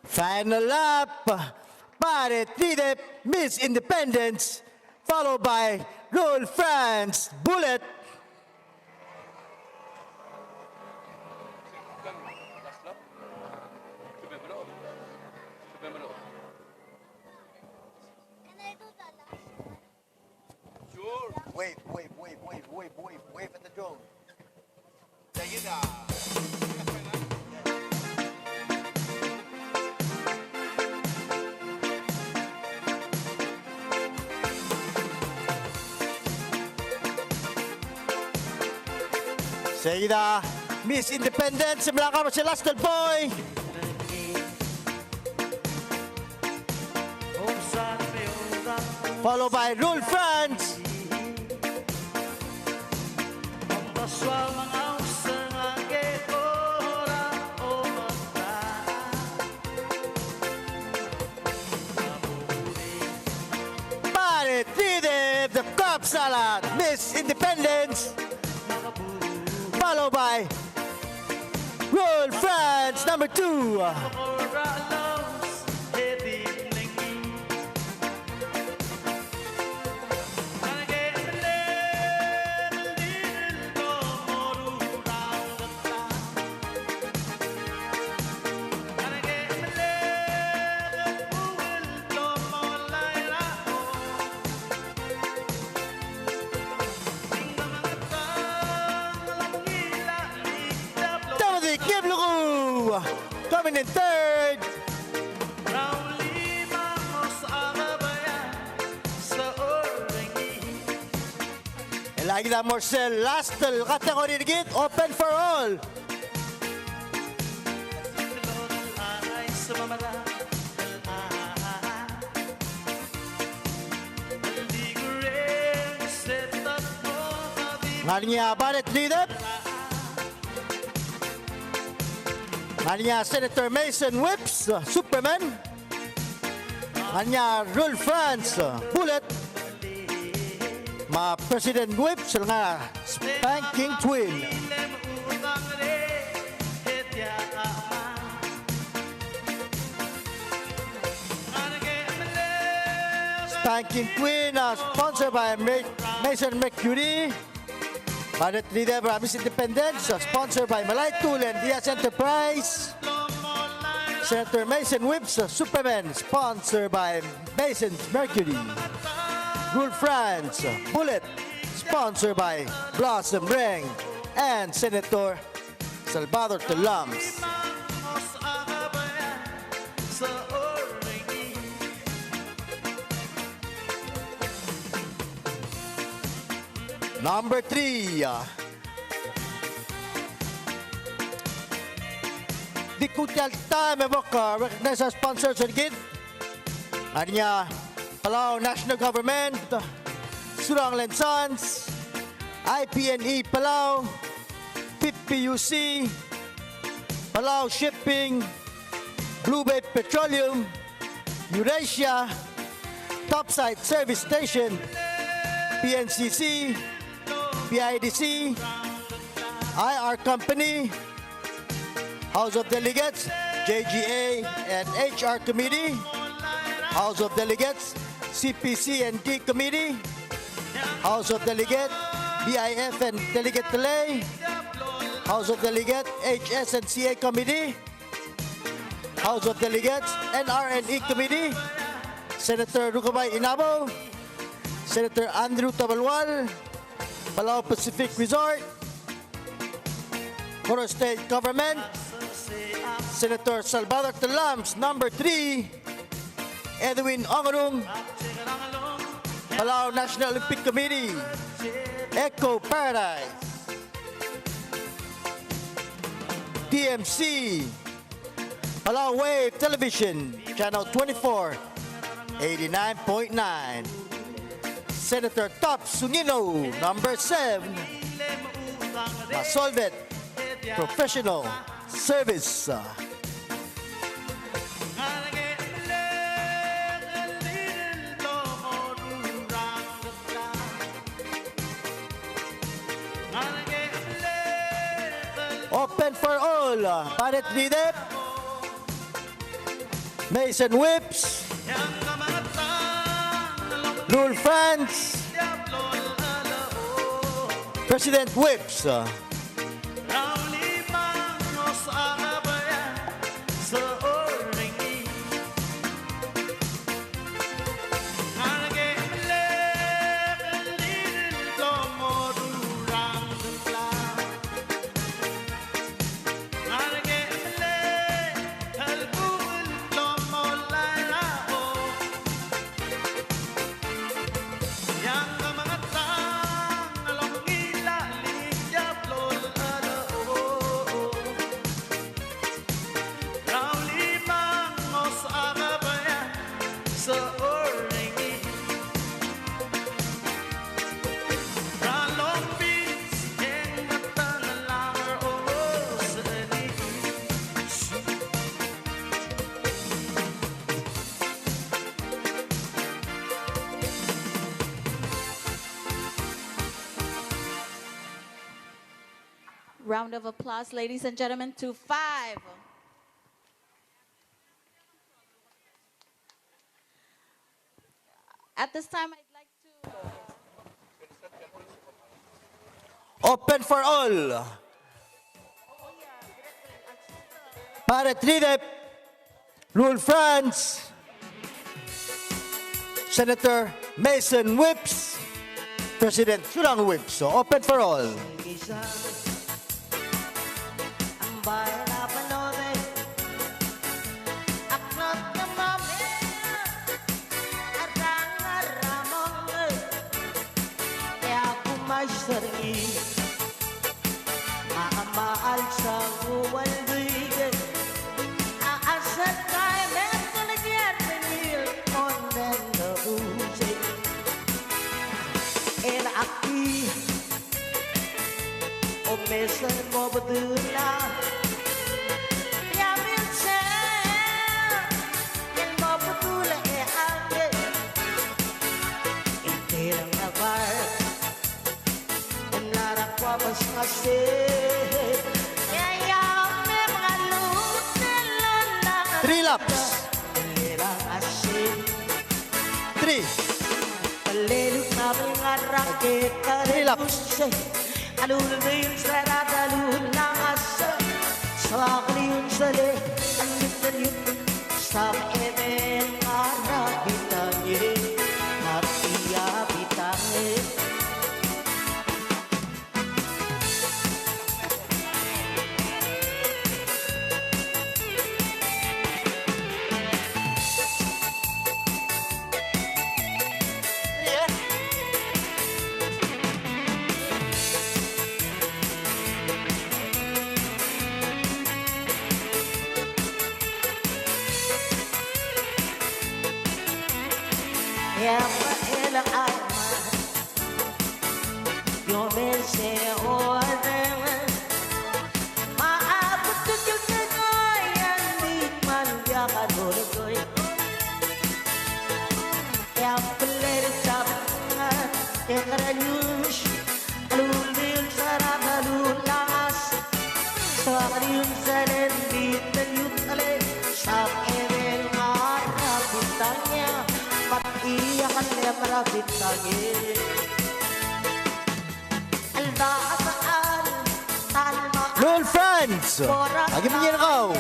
Final lap, Baret Rideb, Miss Independence, followed by Rule France, Bullet. Wave, wave, wave at the drone. Seguida. Seguida, Miss Independence, me a last el boy. Followed by Rule France. Baret Rideb, the Cobb Salad, Miss Independence. Followed by Rule France, number two. Timothy Kipluku coming in third. El aikid a mo er sel last el category er kid, open for all. Ngar er ngii a Baret Rideb. Ngar er ngii a Senator Mason Whipps, Superman. Ngar er ngii a Rule France, Bullet. Me a President Whipps el ngar er a Spanking Twin. Spanking Twin, uh, sponsored by Ma-, Mason Mercury. Baret Rideb er a Miss Independence, uh, sponsored by Malaitul and Diaz Enterprise. Senator Mason Whipps, uh, Superman, sponsored by Mason Mercury. Rule France, uh, Bullet, sponsored by Blossom Ring and Senator Salvador Tellames. Number three, uh, di kuk tia el taem e bo kuk recognize a sponsors er kid. Ngar er ngii a Palau National Government, Surangel and Sons, I P N E Palau, P P U C, Palau Shipping, Blue Bay Petroleum, Eurasia, Topside Service Station, P N C C, P I D C, I R Company, House of Delegates, J G A and H R Committee, House of Delegates, C P C and D Committee, House of Delegate, B I F and Delegate Delay, House of Delegate, H S and C A Committee, House of Delegates, N R and E Committee, Senator Rukebai Inabo, Senator Andrew Tabelual, Palau Pacific Resort, Koror State Government, Senator Salvador Tellames, number three, Edwin Ongrung, Palau National Olympic Committee, Eco Paradise, T M C, Palau Wave Television, Channel twenty-four, eighty-nine point nine. Senator Tops Sungino, number seven. Masolvet Professional Service. Open for all, Baret Rideb. Mason Whipps. Lul Franz. President Whipps. Round of applause, ladies and gentlemen, to five. At this time, I'd like to Open for all. Pare Tridep, Lul Franz, Senator Mason Whipps, President Surangel Whipps. So open for all. Omes el mo bedul a, e a milsa el mo bedul e a nge, e tirang a bar, e mla er a kuabes ngasei, e a ia me mngalutel a. Three laps. Three. Three laps. Lul Franz, aki mengiil kau.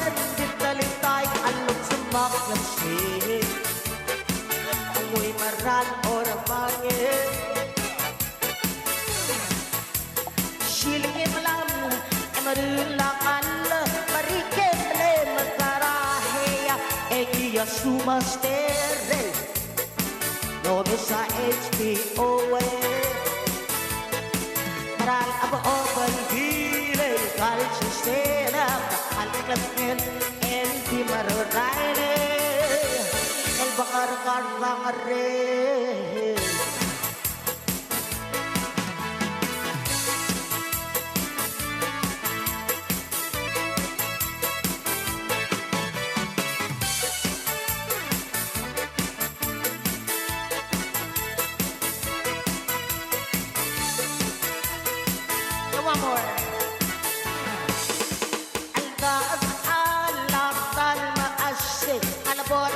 Sumaster. Lobes a H P O E. Meral a bo obengkel el kalsisel a alklatngel el di merael el bekerkar a ngerel. One more. Alta, alta, alta, alta, alta,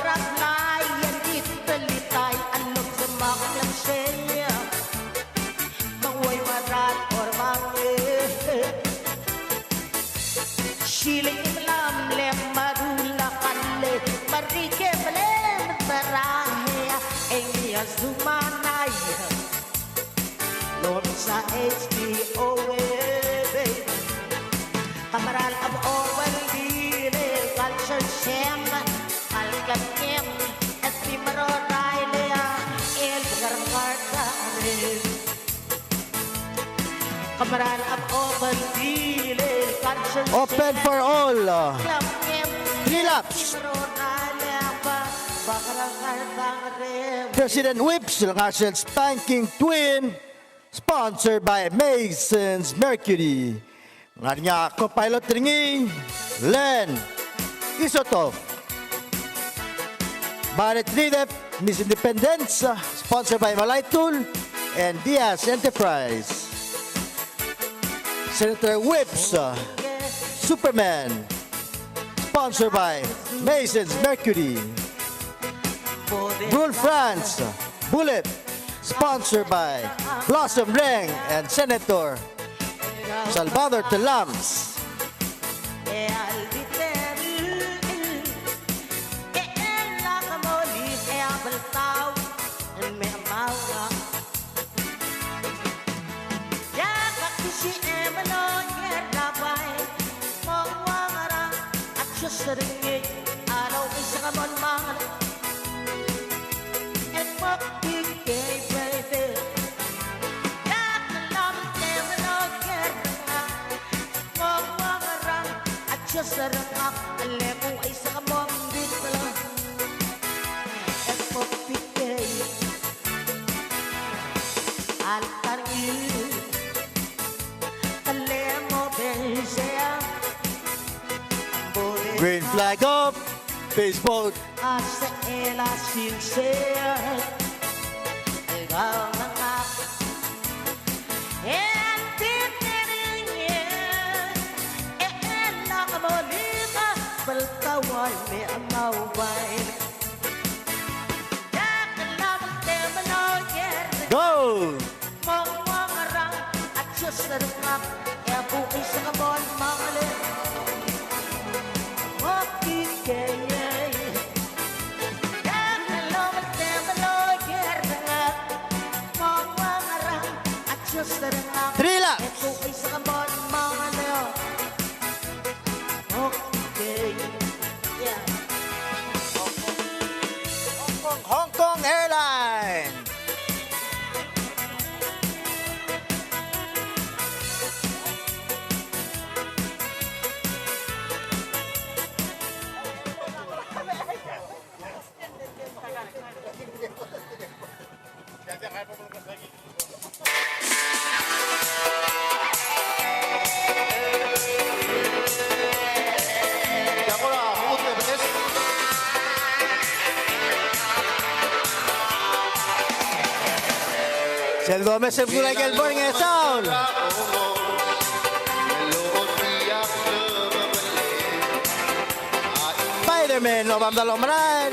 Open for all. Three laps. President Whipps, el ngar er sel Spanking Twin, sponsored by Masons Mercury. Ngar er ngii a co-pilot er ngii, Len Isotov. Barrett Ridep, Miss Independence, sponsored by Malay Tool and Diaz Enterprise. Senator Whipps, Superman, sponsored by Masons Mercury. Rule France, Bullet, sponsored by Blossom Reng and Senator Salvador Tellames. Green flag up, baseball. Go! Three laps. Hong Kong, Hong Kong Airlines. Sel domes el kulai kel bor ngesaol. Spider-Man, obamdal omeral.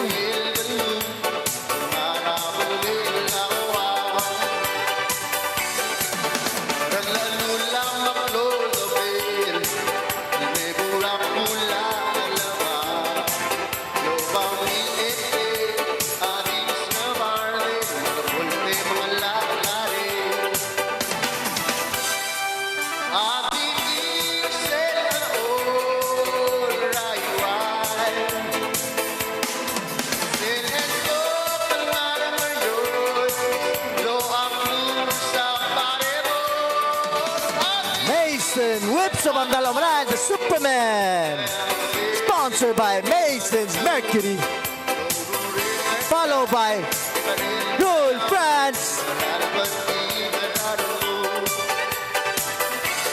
Mason Whipps, obamdal omeral, the Superman. Sponsored by Mason's Mercury. Followed by Rule France.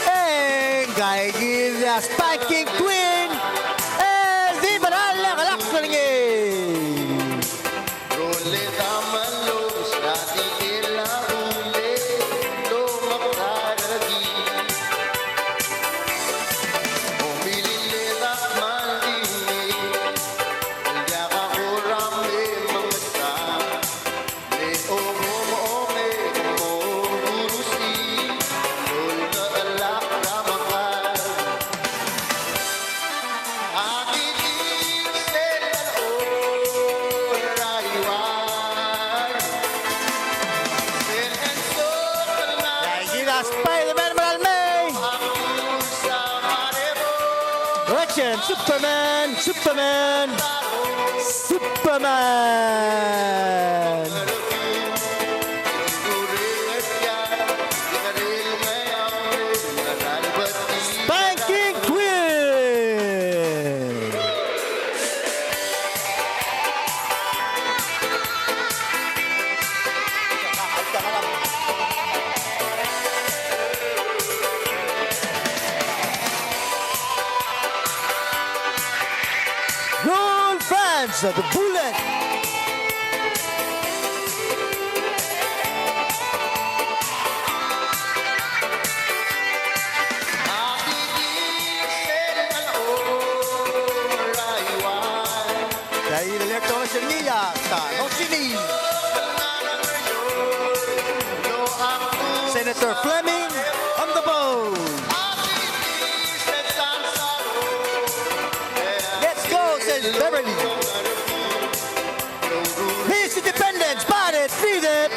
E ngii a Spanking Twin el di meral a chelechang er ngii. Superman, Superman, Superman. Spanking Queen. Roll fans of the bullet. Dai le ler tono sel ngii a ta no sini. Senator Fleming on the board. Let's go, says Beverly. His independence, but it's needed.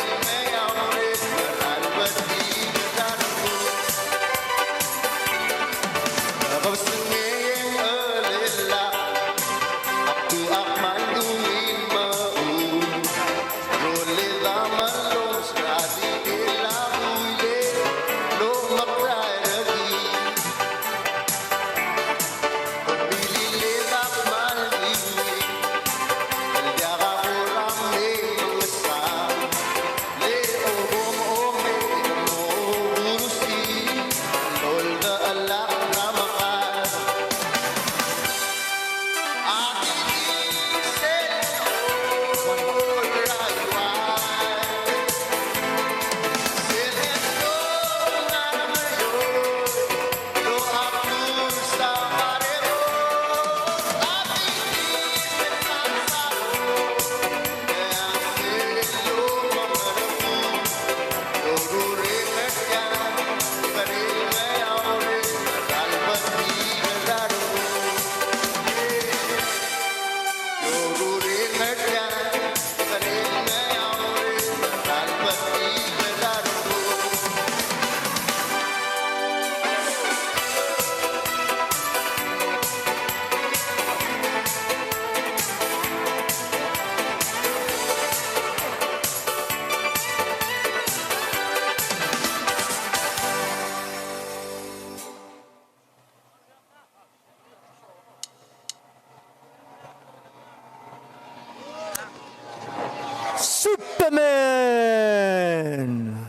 Superman.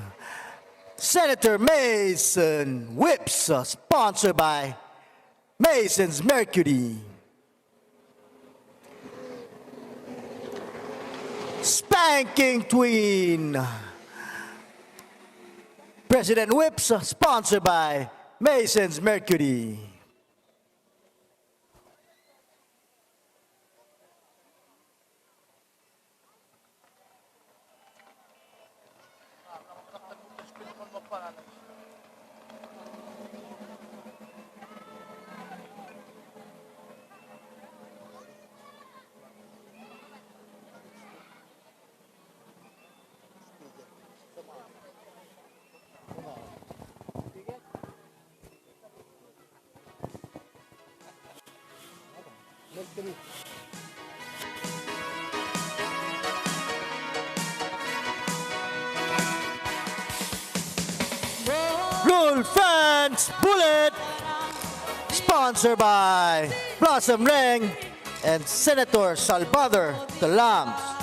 Senator Mason Whipps, uh, sponsored by Mason's Mercury. Spanking Twin. President Whipps, uh, sponsored by Mason's Mercury. Roll Fans Bullet, sponsored by Blossom Reng and Senator Salvador Tellames.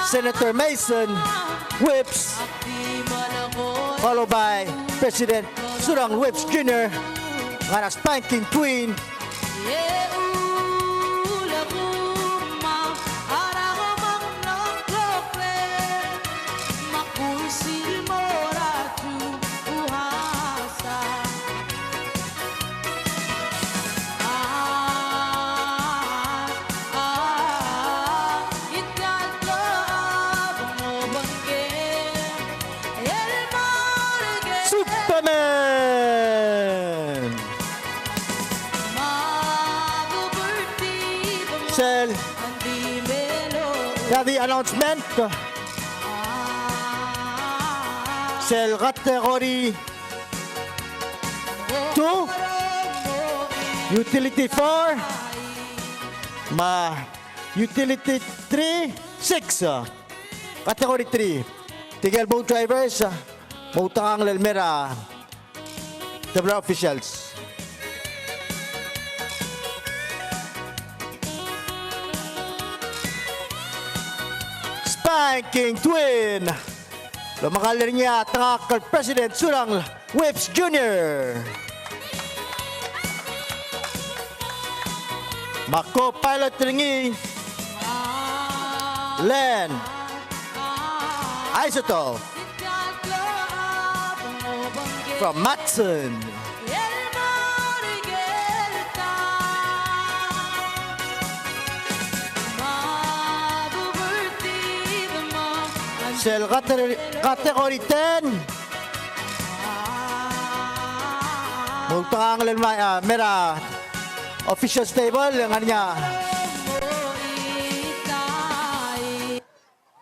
Senator Mason Whipps, followed by President Surangel Whipps Junior, ngar er a Spanking Twin. Superman! Sel, tia di announcement. Sel category two, utility four, me a utility three, six, uh, category three. Tirke el boat drivers, uh, mo outekangel el mer a teblo er a officials. Spanking Twin. Lomekall er ngii a tengakl el President Surangel Whipps Junior. Me a co-pilot er ngii, Len Aisoto from Matson. Sel category, category ten. Mo outekangel el mai, ah, mer a officials table, e ng ngar er ngii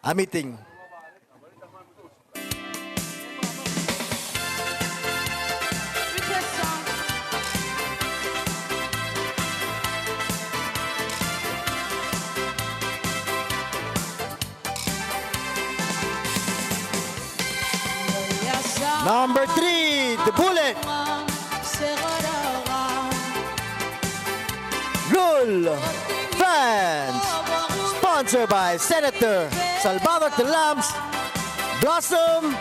a meeting. Number three, the bullet. Lul Fans. Sponsored by Senator Salvador Tellames, Blossom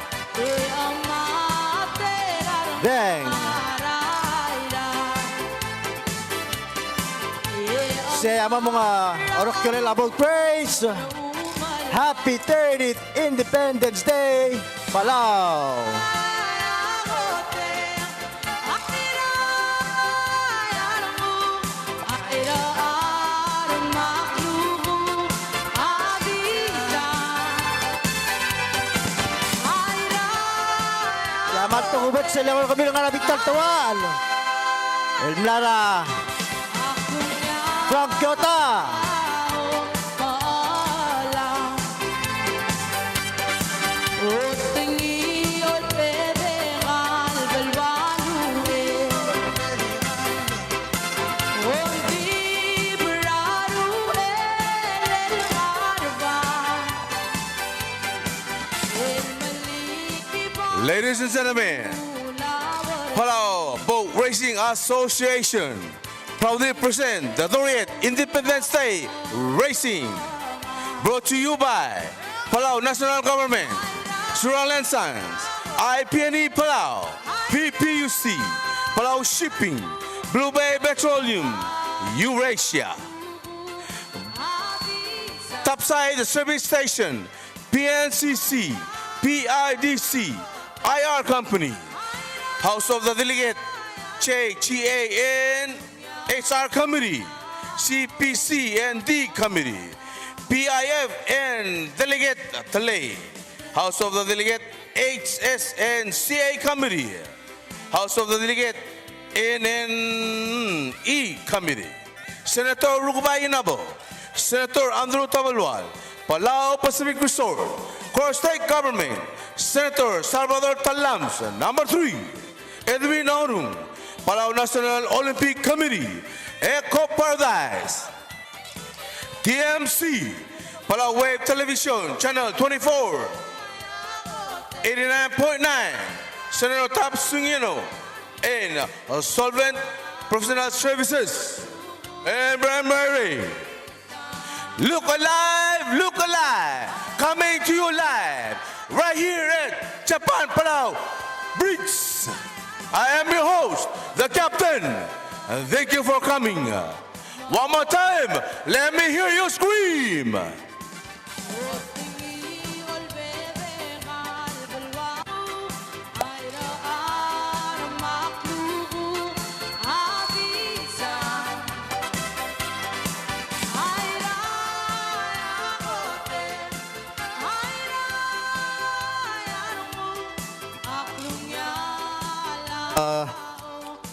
Deng. Sei a mo mong a orekiolel a boat race. Happy thirtieth Independence Day, Palau. Tia mal tokubets el eko er kemiu el ngar er a bita el teual el mla er a Frank Kyota. Ladies and gentlemen, Palau Boat Racing Association proudly present the thirtieth Independence Day Racing. Brought to you by Palau National Government, Surangel and Sons, I P and E Palau, P P U C, Palau Shipping, Blue Bay Petroleum, Eurasia. Topside Service Station, P N C C, P I D C, I R Company, House of the Delegate, J G A and H R Committee, C P C and D Committee, P I F and Delegate Tellei, House of the Delegate, H S and C A Committee, House of the Delegate, N N E Committee, Senator Rukebai Inabo, Senator Andrew Tabelual, Palau Pacific Resort, Koror State Government, Senator Salvador Tellames, number three, Edwin Orung, Palau National Olympic Committee, Eco Paradise, T M C, Palau Wave Television, Channel twenty-four, eighty-nine point nine, Senator Topps Sungino, and, uh, Solvent Professional Services, and Brian Murray. Look alive, look alive. Coming to you live right here at Japan Palau Bridge. I am your host, the captain, and thank you for coming. One more time, let me hear you scream. A,